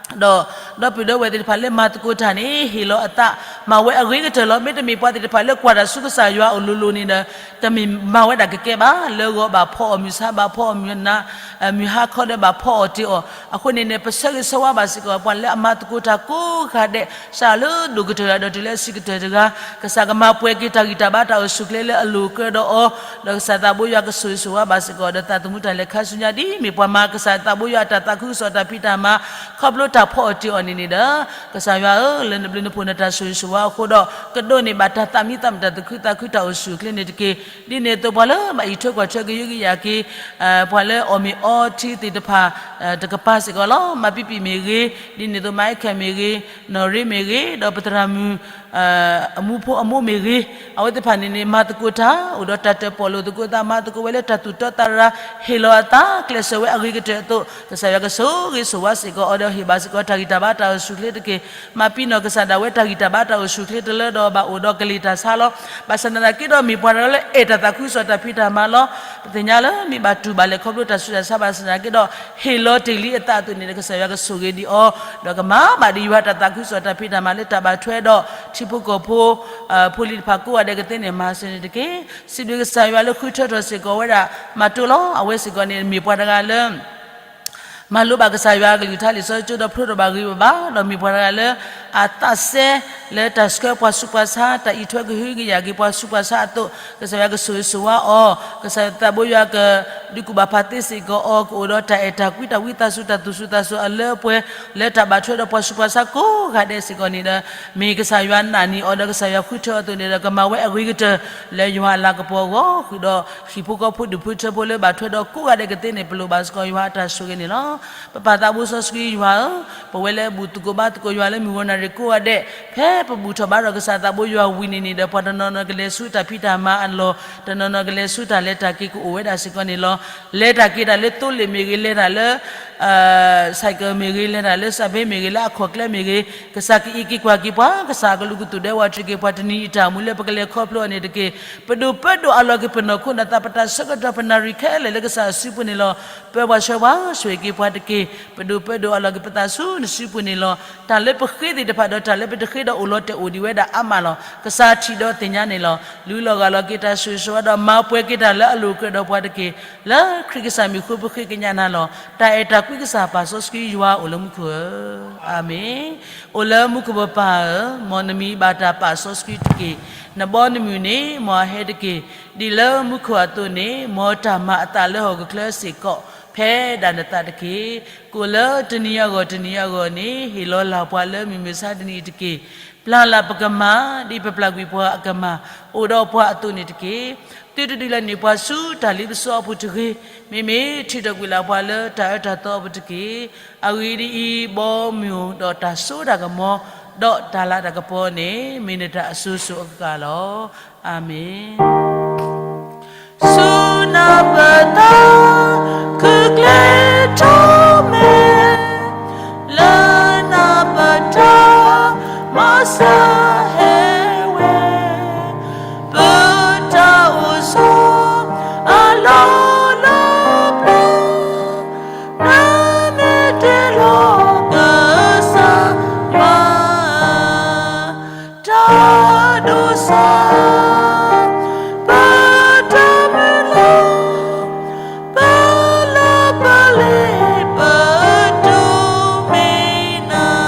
ဒီး ဒီပုၢ်ဒီဝဲၢ်သ့ၣ်တဖၣ်လၢမၤသကိးတၢ်န့ၣ် ဟ့ၣ်လီၤအသးမၤဝဲအဂ့ၤကတၢၢ်လီၤ. မ့တမ့ၢ်ပှၤသ့ၣ်တဖၣ်လၢကွၢ်တၢ်ဆူကစၢ်ယွၤအအိၣ်လိၤလိၤန့ၣ်ဒီး တမ့ၢ်မၤဝဲဒၣ်ကကဲဘၣ်. လၢဂီၤဘၣ်ဖီအီၣ် မုၢ်ဆါဘၣ်ဖီအီၣ် မုၢ်နၤ မုၢ်ဟါခီဒီးဘၣ်ဖီအီၣ်တ့ၢ်အီၣ်. အဃိန့ၣ်န့ၣ် ပဆၢဂ့ၤဆၢဝါဘၣ်စ့ၢ်ကီး ပှၤလၢအမၤသကိးတၢ်ကိးဂၤဒဲး စးလၢဒိၣ်ကတၢၢ်တဂၤဒီးတုၤလၢအဆံးကတၢၢ်တဂၤ ကစၢ်ကမၤပှဲၤက့ၤတၢ်ဂံၢ်တၢ်ဘါတၢ်အိၣ်ဆူၣ်အိၣ်ချ့လၢအလိၤကၢဒီးအီၤ, ဒီးကစၢ်သးဘိယွၤကဆိၣ်ဂ့ၤဆိၣ်ဝါဘၣ်စ့ၢ်ကီး ဒီးသးသမူတၢ်လဲၤခါဆူညါ ဒ်မ့ၢ်ပှၤမၤကစၢ်သးဘိယွၤအတၢ်သးခုကစီၣ်တၢ်ဖံးတၢ်မၤ ခီဖျိတၢ်ဖီအီၣ်တ့ၢ်အီၣ်န့ၣ်န့ၣ်ဒီး ကစၢ်ယွၤဧၢ, လၢနဘျုးနဖှိၣ်နတၢ်ဆိၣ်ဂ့ၤဆိၣ်ဝါအဃိဒီး ကဒိးန့ၢ်ဘၣ်တၢ်သးမံသးမုာ် တၢ်သူၣ်ခုသးခု တၢ်အိၣ်ဆူၣ်အိၣ်ချ့န့ၣ်တက့ၢ်. ဒ်န့ၣ်အသိးပှၤလၢဘၣ်အံးထွဲကွၢ်ထွဲကဟုကယာ်က့ၤ ပှၤလၢအီၣ်မ့ၤအီထံသ့ၣ်တဖၣ် တကပၤစ့ၢ်ကီးလီၤ. မၤပံပံၣ်မ့ၢ်ဂ့ၤ, ဒ်န့ၣ်အသိးမၤအဲၣ်ခဲၣ်မ့ၢ်ဂ့ၤ, နီၢ်ရ့မ့ၢ်ဂ့ၤ, ဒီးပသရၣ်မုၣ် အမူဖိအမိၢ်မ့ၢ်ဂ့ၤ, အဝဲသ့ၣ်တဖၣ်န့ၣ်န့ၣ် မၤသကိးတၢ် အိၣ်ဒီးတၢ်တၢၣ်ပီၣ်လိာ်သကိးသး မၤသကိးဝဲလၢတၢ်သူၣ်တီသးရၤ ဟ့ၣ်လီၤအသးကျဲးစၢးဝဲအဂ့ၤကတၢၢ်အသိး ကစၢ်ယွၤကဆိၣ်ဂ့ၤဆိၣ်ဝါစ့ၢ်ကီးအီၤဒီးဟ့ၣ်ဘၣ်စ့ၢ်ကီး တၢ်ဂံၢ်တၢ်ဘါတၢ်အိၣ်ဆူၣ်အိၣ်ချ့တက့ၢ်. မၤပံနီၢ်ကစၢ်ဒၣ်ဝဲတၢ်ဂံၢ်တၢ်ဘါတၢ်အိၣ်ဆူၣ်အိၣ်ချ့တလၢဒီးဘၣ်အိၣ်ဒီးကလံၤတၢ်ဆါလီၤ. ဘၣ်ဆၣ်သနာ်က့ဒီးမ့ၢ်ပှၤတဂၤလၢအဲၣ်တၢ်သးခုကစီၣ်တၢ်ဖံးတၢ်မၤလီၤ. ပသ့ၣ်ညါလၢမ့ၢ်ဘၣ်တူၢ်ဘၣ်လဲၤခီဖျိတၢ်ဆူးတၢ်ဆါဘၣ်ဆၣ်သနာ်က့ဒီး ဟ့ၣ်လီၤတ့ၢ်လံအသးအသိးန့ၣ်ဒီး ကစၢ်ယွၤကဆိၣ်ဂ့ၤဒံးအီၤ ဒီးကမၤဘၣ်ဒံးယွၤတၢ်သးခုကစီၣ်တၢ်ဖံးတၢ်မၤလၢတၢ်ဘၣ်ထွဲဒီး ထံဖိကီၢ်ဖိ ဖိလံၤတဖၣ်ကိးဂၤဒဲးကသ့န့ၣ် မၤစၢၤန့ၣ်တက့ၢ်. စံးဘျုးကစၢ်ယွၤလၢဃုထၢထီၣ်စ့ၢ်ကီးဝဲဒၣ် မၤတိၢ်လီၤ. အဝဲစ့ၢ်ကီးန့ၣ် မ့ၢ်ပှၤတဂၤလၢ မၤလိဘၣ်ကစၢ်ယွၤအကလုၢ်ကထါလံာ်စီဆှံကၠိဒီး ဖျိထီၣ်ဘၣ်ဂ့ၤဘၣ် ဒီးမ့ၢ်ပှၤတဂၤလၢ အသးစဲလၢတၢ်ဆှၢပှၤဆူးပှၤဆါ တၢ်အံးထွဲကဟုကယာ်က့ၤပှၤဆူးပှၤဆါအသိး ကစၢ်ယွၤကဆိၣ်ဂ့ၤဆိၣ်ဝါအီၤ, ကစၢ်ယွၤသးဘိယွၤကဒုးကူၣ်ဘၣ်ဖးသ့စ့ၢ်ကီးအီၤ, ကအိၣ်ဒီးတၢ်အဲၣ်တၢ်ကွံတၢ်ဝံသးစူၤ တၢ်သူၣ်စူၤသးစူၤအလၢအပှဲၤ လၢတၢ်ဘၣ်ထွဲဒီးပှၤဆူးပှၤဆါကိးဂၤဒဲးစ့ၢ်ကီးန့ၣ်ဒီး မ့ၢ်ကစၢ်ယွၤနာ်န့ၢ်အီၤဒီး ကစၢ်ယွၤဃုထၢအီၤအသိးန့ၣ်ဒီး ကမၤဝဲအဂ့ၤကတၢၢ် လၢယွၤအလၤကပီၤအဂီၢ် ဃုာ်ဒီးဟံၣ်ဖိဃီဖိဒူၣ်ဖိထၢဖိလၢဘၣ်ထွဲဒီးကိးဂၤဒဲးကသ့န့ၣ် ပလိၣ်ဘၣ်စ့ၢ်ကီးယွၤအတၢ်ဆိၣ်ဂ့ၤန့ၣ်လီၤ. ပပၢ်သးဘိစီဆှံယွၤဧၢ, ပဝဲလၢဘူၣ်သကိးဘါသကိးယွၤလၢမုၢ်ဂီၤနၣ်ရံၣ်ကိးဂၤဒဲး ဖဲပဘူၣ်ထီၣ်ဘါထီၣ်ကစၢ်သးဘိယွၤဝံၤန့ၣ်န့ၣ်ဒီး ပှၤတနီၤနီၤကလဲၤဆူတၢ်ဖံးတၢ်မၤအလီၢ်, တနီၤနီၤကလဲၤဆူတၢ်လဲၤတၢ်က့ၤကအိၣ်ဝဲဒၣ်စ့ၢ်ကီးန့ၣ်လီၤ. လဲၤတၢ်က့ၤတၢ်လၢသိလ့ၣ်မ့ၢ်ဂ့ၤ, လဲၤတၢ်လၢ cycle မ့ၢ်ဂ့ၤ, လဲၤတၢ်လၢ စးဘ့ မ့ၢ်ဂ့ၤ, လၢအခီၣ်ကျဲမ့ၢ်ဂ့ၤ, ကစၢ်ကအံးက့ၤကွၢ်က့ၤပှၤ, ကစၢ်အကလူးကသူၣ်ဒဲဝးတြံးက့ၤပှၤ, တနံၤအံၤတၢ်မူလၢပကလဲၤခီဖျိအီၤန့ၣ်တက့ၢ်. ပဒိၣ်ပၢဒိၣ်အလီၢ်က့ၤပနီၢ်ခိနီၢ်သး ပတၢ်ဆၢကတီၢ် ပနၣ်ရံၣ်ခဲလၢာ်လၢကစၢ်အစုပူၤန့ၣ်လီၤ. ပၢပှၤဆှၢပှၤ ဆိၣ်ဂ့ၤက့ၤပှၤတက့ၢ်. ပဒိၣ်ပၢဒိၣ်အလီၢ်က့ၤပသးဆူနစုပူၤန့ၣ်လီၤ. တၢ်လၢပဃ့သ့ၣ်တဖၣ်ဒီးတၢ်လၢပတဃ့ဒီးအိၣ်လီၤတဲာ်အိၣ်ဒံးဝဲဒၣ်အါမးလီၤ. ကစၢ်ထံၣ်ဒီးသ့ၣ်ညါန့ၣ်လီၤ. လူလီၤဂာ်လီၤက့ၤတၢ်ဆိၣ်ဂ့ၤဆိၣ်ဝါဒီး မၤပှဲၤက့ၤတၢ်လၢအလိၣ်ကြၢးဒီးပှၤတက့ၢ်. လၢခရံာ်ကစၢ်မံၤဃိ ပဃ့ကညးနၤလီၤ. တၢ်အဲၣ်တၢ်ကွံကစၢ်ပာ်စီဆှံယွၤအိၣ်လၢမူခိၣ်ဧၢ, အၤမ့ၣ်. အိၣ်လၢမူခိၣ်ပပၢ်ဧၢ, မ်နမံၤဘၣ်တၢ်ပာ်စီဆှံတက့ၢ်. နဘီနမုၢ်န့ၣ် မ်အဟဲတက့ၢ်. ဒ်လၢမူခိၣ်အသိးန့ၣ် မ်တၢ်မၤအသးလၢဟီၣ်ခိၣ်ချၢစ့ၢ်ကီး ဖဲဒၣ်နသးတက့ၢ်. ကိၣ်လၢတနံၤအဂီၢ်တနံၤအဂီၢ်န့ၣ် ဟ့ၣ်လီၤလၢ်ပှၤလၢမုၢ်မဆါတနံၤအံၤတက့ၢ်. ပျၢ်လၢ်ပကမၢ် ဒ်ပပျၢ်ကွံာ်ပှၤအကမၢ် အိၣ်ဒီးပှၤအသိးန့ၣ်တက့ၢ်. သုတဒုးလဲၤနုာ်ပှၤဆူတၢ်လ့ပစီအပူၤတဂ့ၤ. မ့မ့ၢ်ထုးထီၣ်ကွံာ်လၢ်ပှၤလၢတၢ်အၢတၢ်သီအပူၤတက့ၢ်. အဂ့ၢ်ဒ်အံၤ, ဘီမုၢ်ဒီးတၢ်စိတၢ်ကမီၤ ဒီးတၢ်လၤတၢ်ကပီၤန့ၣ် မ့ၢ်နတၢ်အစိၤစိၤအဃၣ်ဃၣ်လီၤ. အၤမ့ၣ်. ဆူနပတၢ်ခုၣ်ကျဲထီမဲာ်, လၢနပတၢ် မၤစၢၤဟဲဝဲ, ပတၢ်အိၣ်ဆိးအလီၢ်လီၤပျီ, နမ့ၢ်တ့လီၤကစၢ်ယွၤ တၢ်ဒိးစၢ်, ပတၢ်မုၢ်လၢ်, ပလၢပလ့ပဒိးမ့ၢ်နၤ.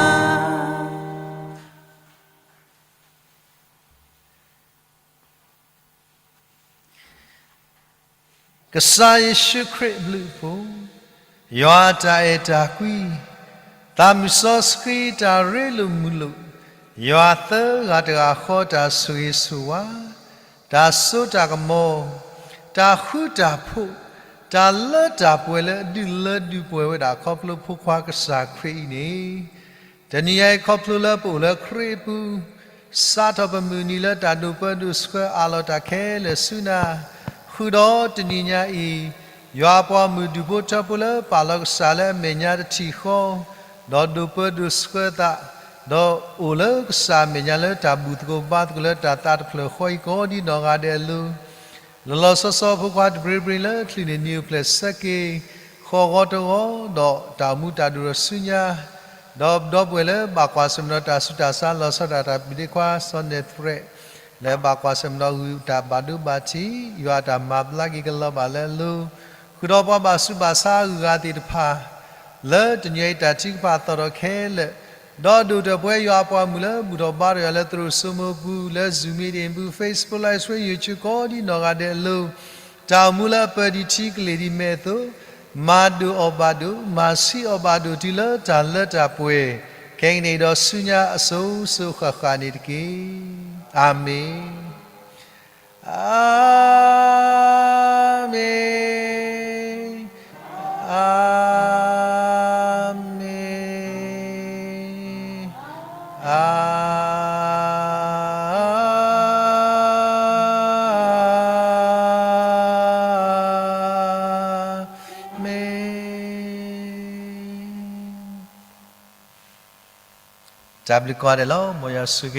ကစၢ်ယ့ၣ်ၡူးခရံာ်အဘျုးအဖှိၣ်, ယွၤအတၢ်အဲၣ်တၢ်ကွံ, သးမုၢ်စီဆှံတၢ်ရ့လိာ်မုာ်လိာ်, ယွၤသၢဂၤတဂၤဃီတၢ်ဆိၣ်ဂ့ၤဆိၣ်ဝါ, တၢ်စိတၢ်ကမီၤ, တၢ်ဃူတၢ်ဖိး, တၢ်လၢတၢ်ပှဲၤလၢအဒုးလၢဒုးပှဲၤဝဲဒၣ်ခီဖျိဖိခွါကစၢ်ခရံာ်အံၤန့ၣ်, တနံၤအံၤခီဖျိလၢပအိၣ်လၢခရံာ်အပူၤ, စးထီၣ်ပမုၢ်နံၤလၢတၢ်ဒိးပၢဒိးဆှၢအးလီၤတၢ်ခဲလၢာ်ဆူနၤ, ဃုာ်ဒီးတနံၤညါအံၤ, ယွၤအပှၤမုၢ်ဒုၣ်ဖိထၢဖိလၢပာ်လီၤကစၢ်လၢအမဲာ်ညါတထံၣ်ဃီ, ဒီးဒိးပၢဒိးဆှၢသး, ဒီးအိၣ်လၢကစၢ်အမဲာ်ညါလၢတၢ်ဘူၣ်သကိးဘါသကိးလၢတၢ်သးတဖျၢၣ်ဃီအံၤကိးဒ်နီၢ်ဂၤဒဲးအလိၤ, လီၤလီၤဆီဆီဖိခွါတဘျ့ဘျ့လၢချုးန့ၢ်နံၤအိၣ်ဖျဲၣ်ဆၢက့ၤ, ဃီၤဂီၤတဂီၤ, ဒီးတၢ်အိၣ်မူတၢ်ဒိၣ်ထီၣ်ဆူညါ, ဒီးဒီပုၢ်ဝဲၢ်လၢဘၣ်ကွၢ်ဆၢၣ်မဲာ်ဒီးတၢ်ဆူးတၢ်ဆါလီၤဆီဒၣ်တၢ်တၢ်ဘျုးဒ့ခွါ စီၤနဲၣ်သရဲး, လၢဘၣ်ကွၢ်ဆၢၣ်မဲာ်ဒီးဂုၢ်တၢ်ဘၣ်ဒိဘၣ်ထံး, ယွၤအတၢ်မၤဘျါက့ၤကလီၤဘၣ်လၢအလိၤ, ဃုာ်ဒီးပှၤဘၣ်ဆူးဘၣ်ဆါအဂုၤအဂၤသ့ၣ်တဖၣ် လၢတနံၤအံၤတၢ်ထုကဖၣ်သီၣ်ထီၣ်ခဲလၢာ်, ဒီးဒိၣ်ထီၣ်ပဝဲယွၤအပှၤမုၢ်လၢဘူၣ်ထီၣ်ဘါထီၣ်ယွၤလၢသရိာ်စိမိၤပူၤ, လၢ Zoom meeting ပူၤ, Facebook Live Stream, YouTube ကိးဒ်နီၢ်ဂၤဒဲးအလိၤ, တၢ်အိၣ်မူလၢအပၢၢ်ဒံးထံကလ့ၢ်ဒံးမဲာ်အသိး, မၤဒိၣ်အီၤဘၣ်ဒိၣ်, မၤဆံးအီၤဘၣ်ဒိၣ်တုၤလၢတၢ်လၢတၢ်ပှဲၤ, ခဲကနံၣ်အံၤဒီးဆူညါအစိၤစိၤအဃၣ်ဃၣ်န့ၣ်တက့ၢ်. အၤမ့ၣ်. အၤမ့ၣ်, အၤမ့ၣ်, အၤမ့ၣ်. တၢ်ဘျုးကိးဂၤဒဲးလီၤ. မ်ယွၤဆိၣ်ဂ့ၤ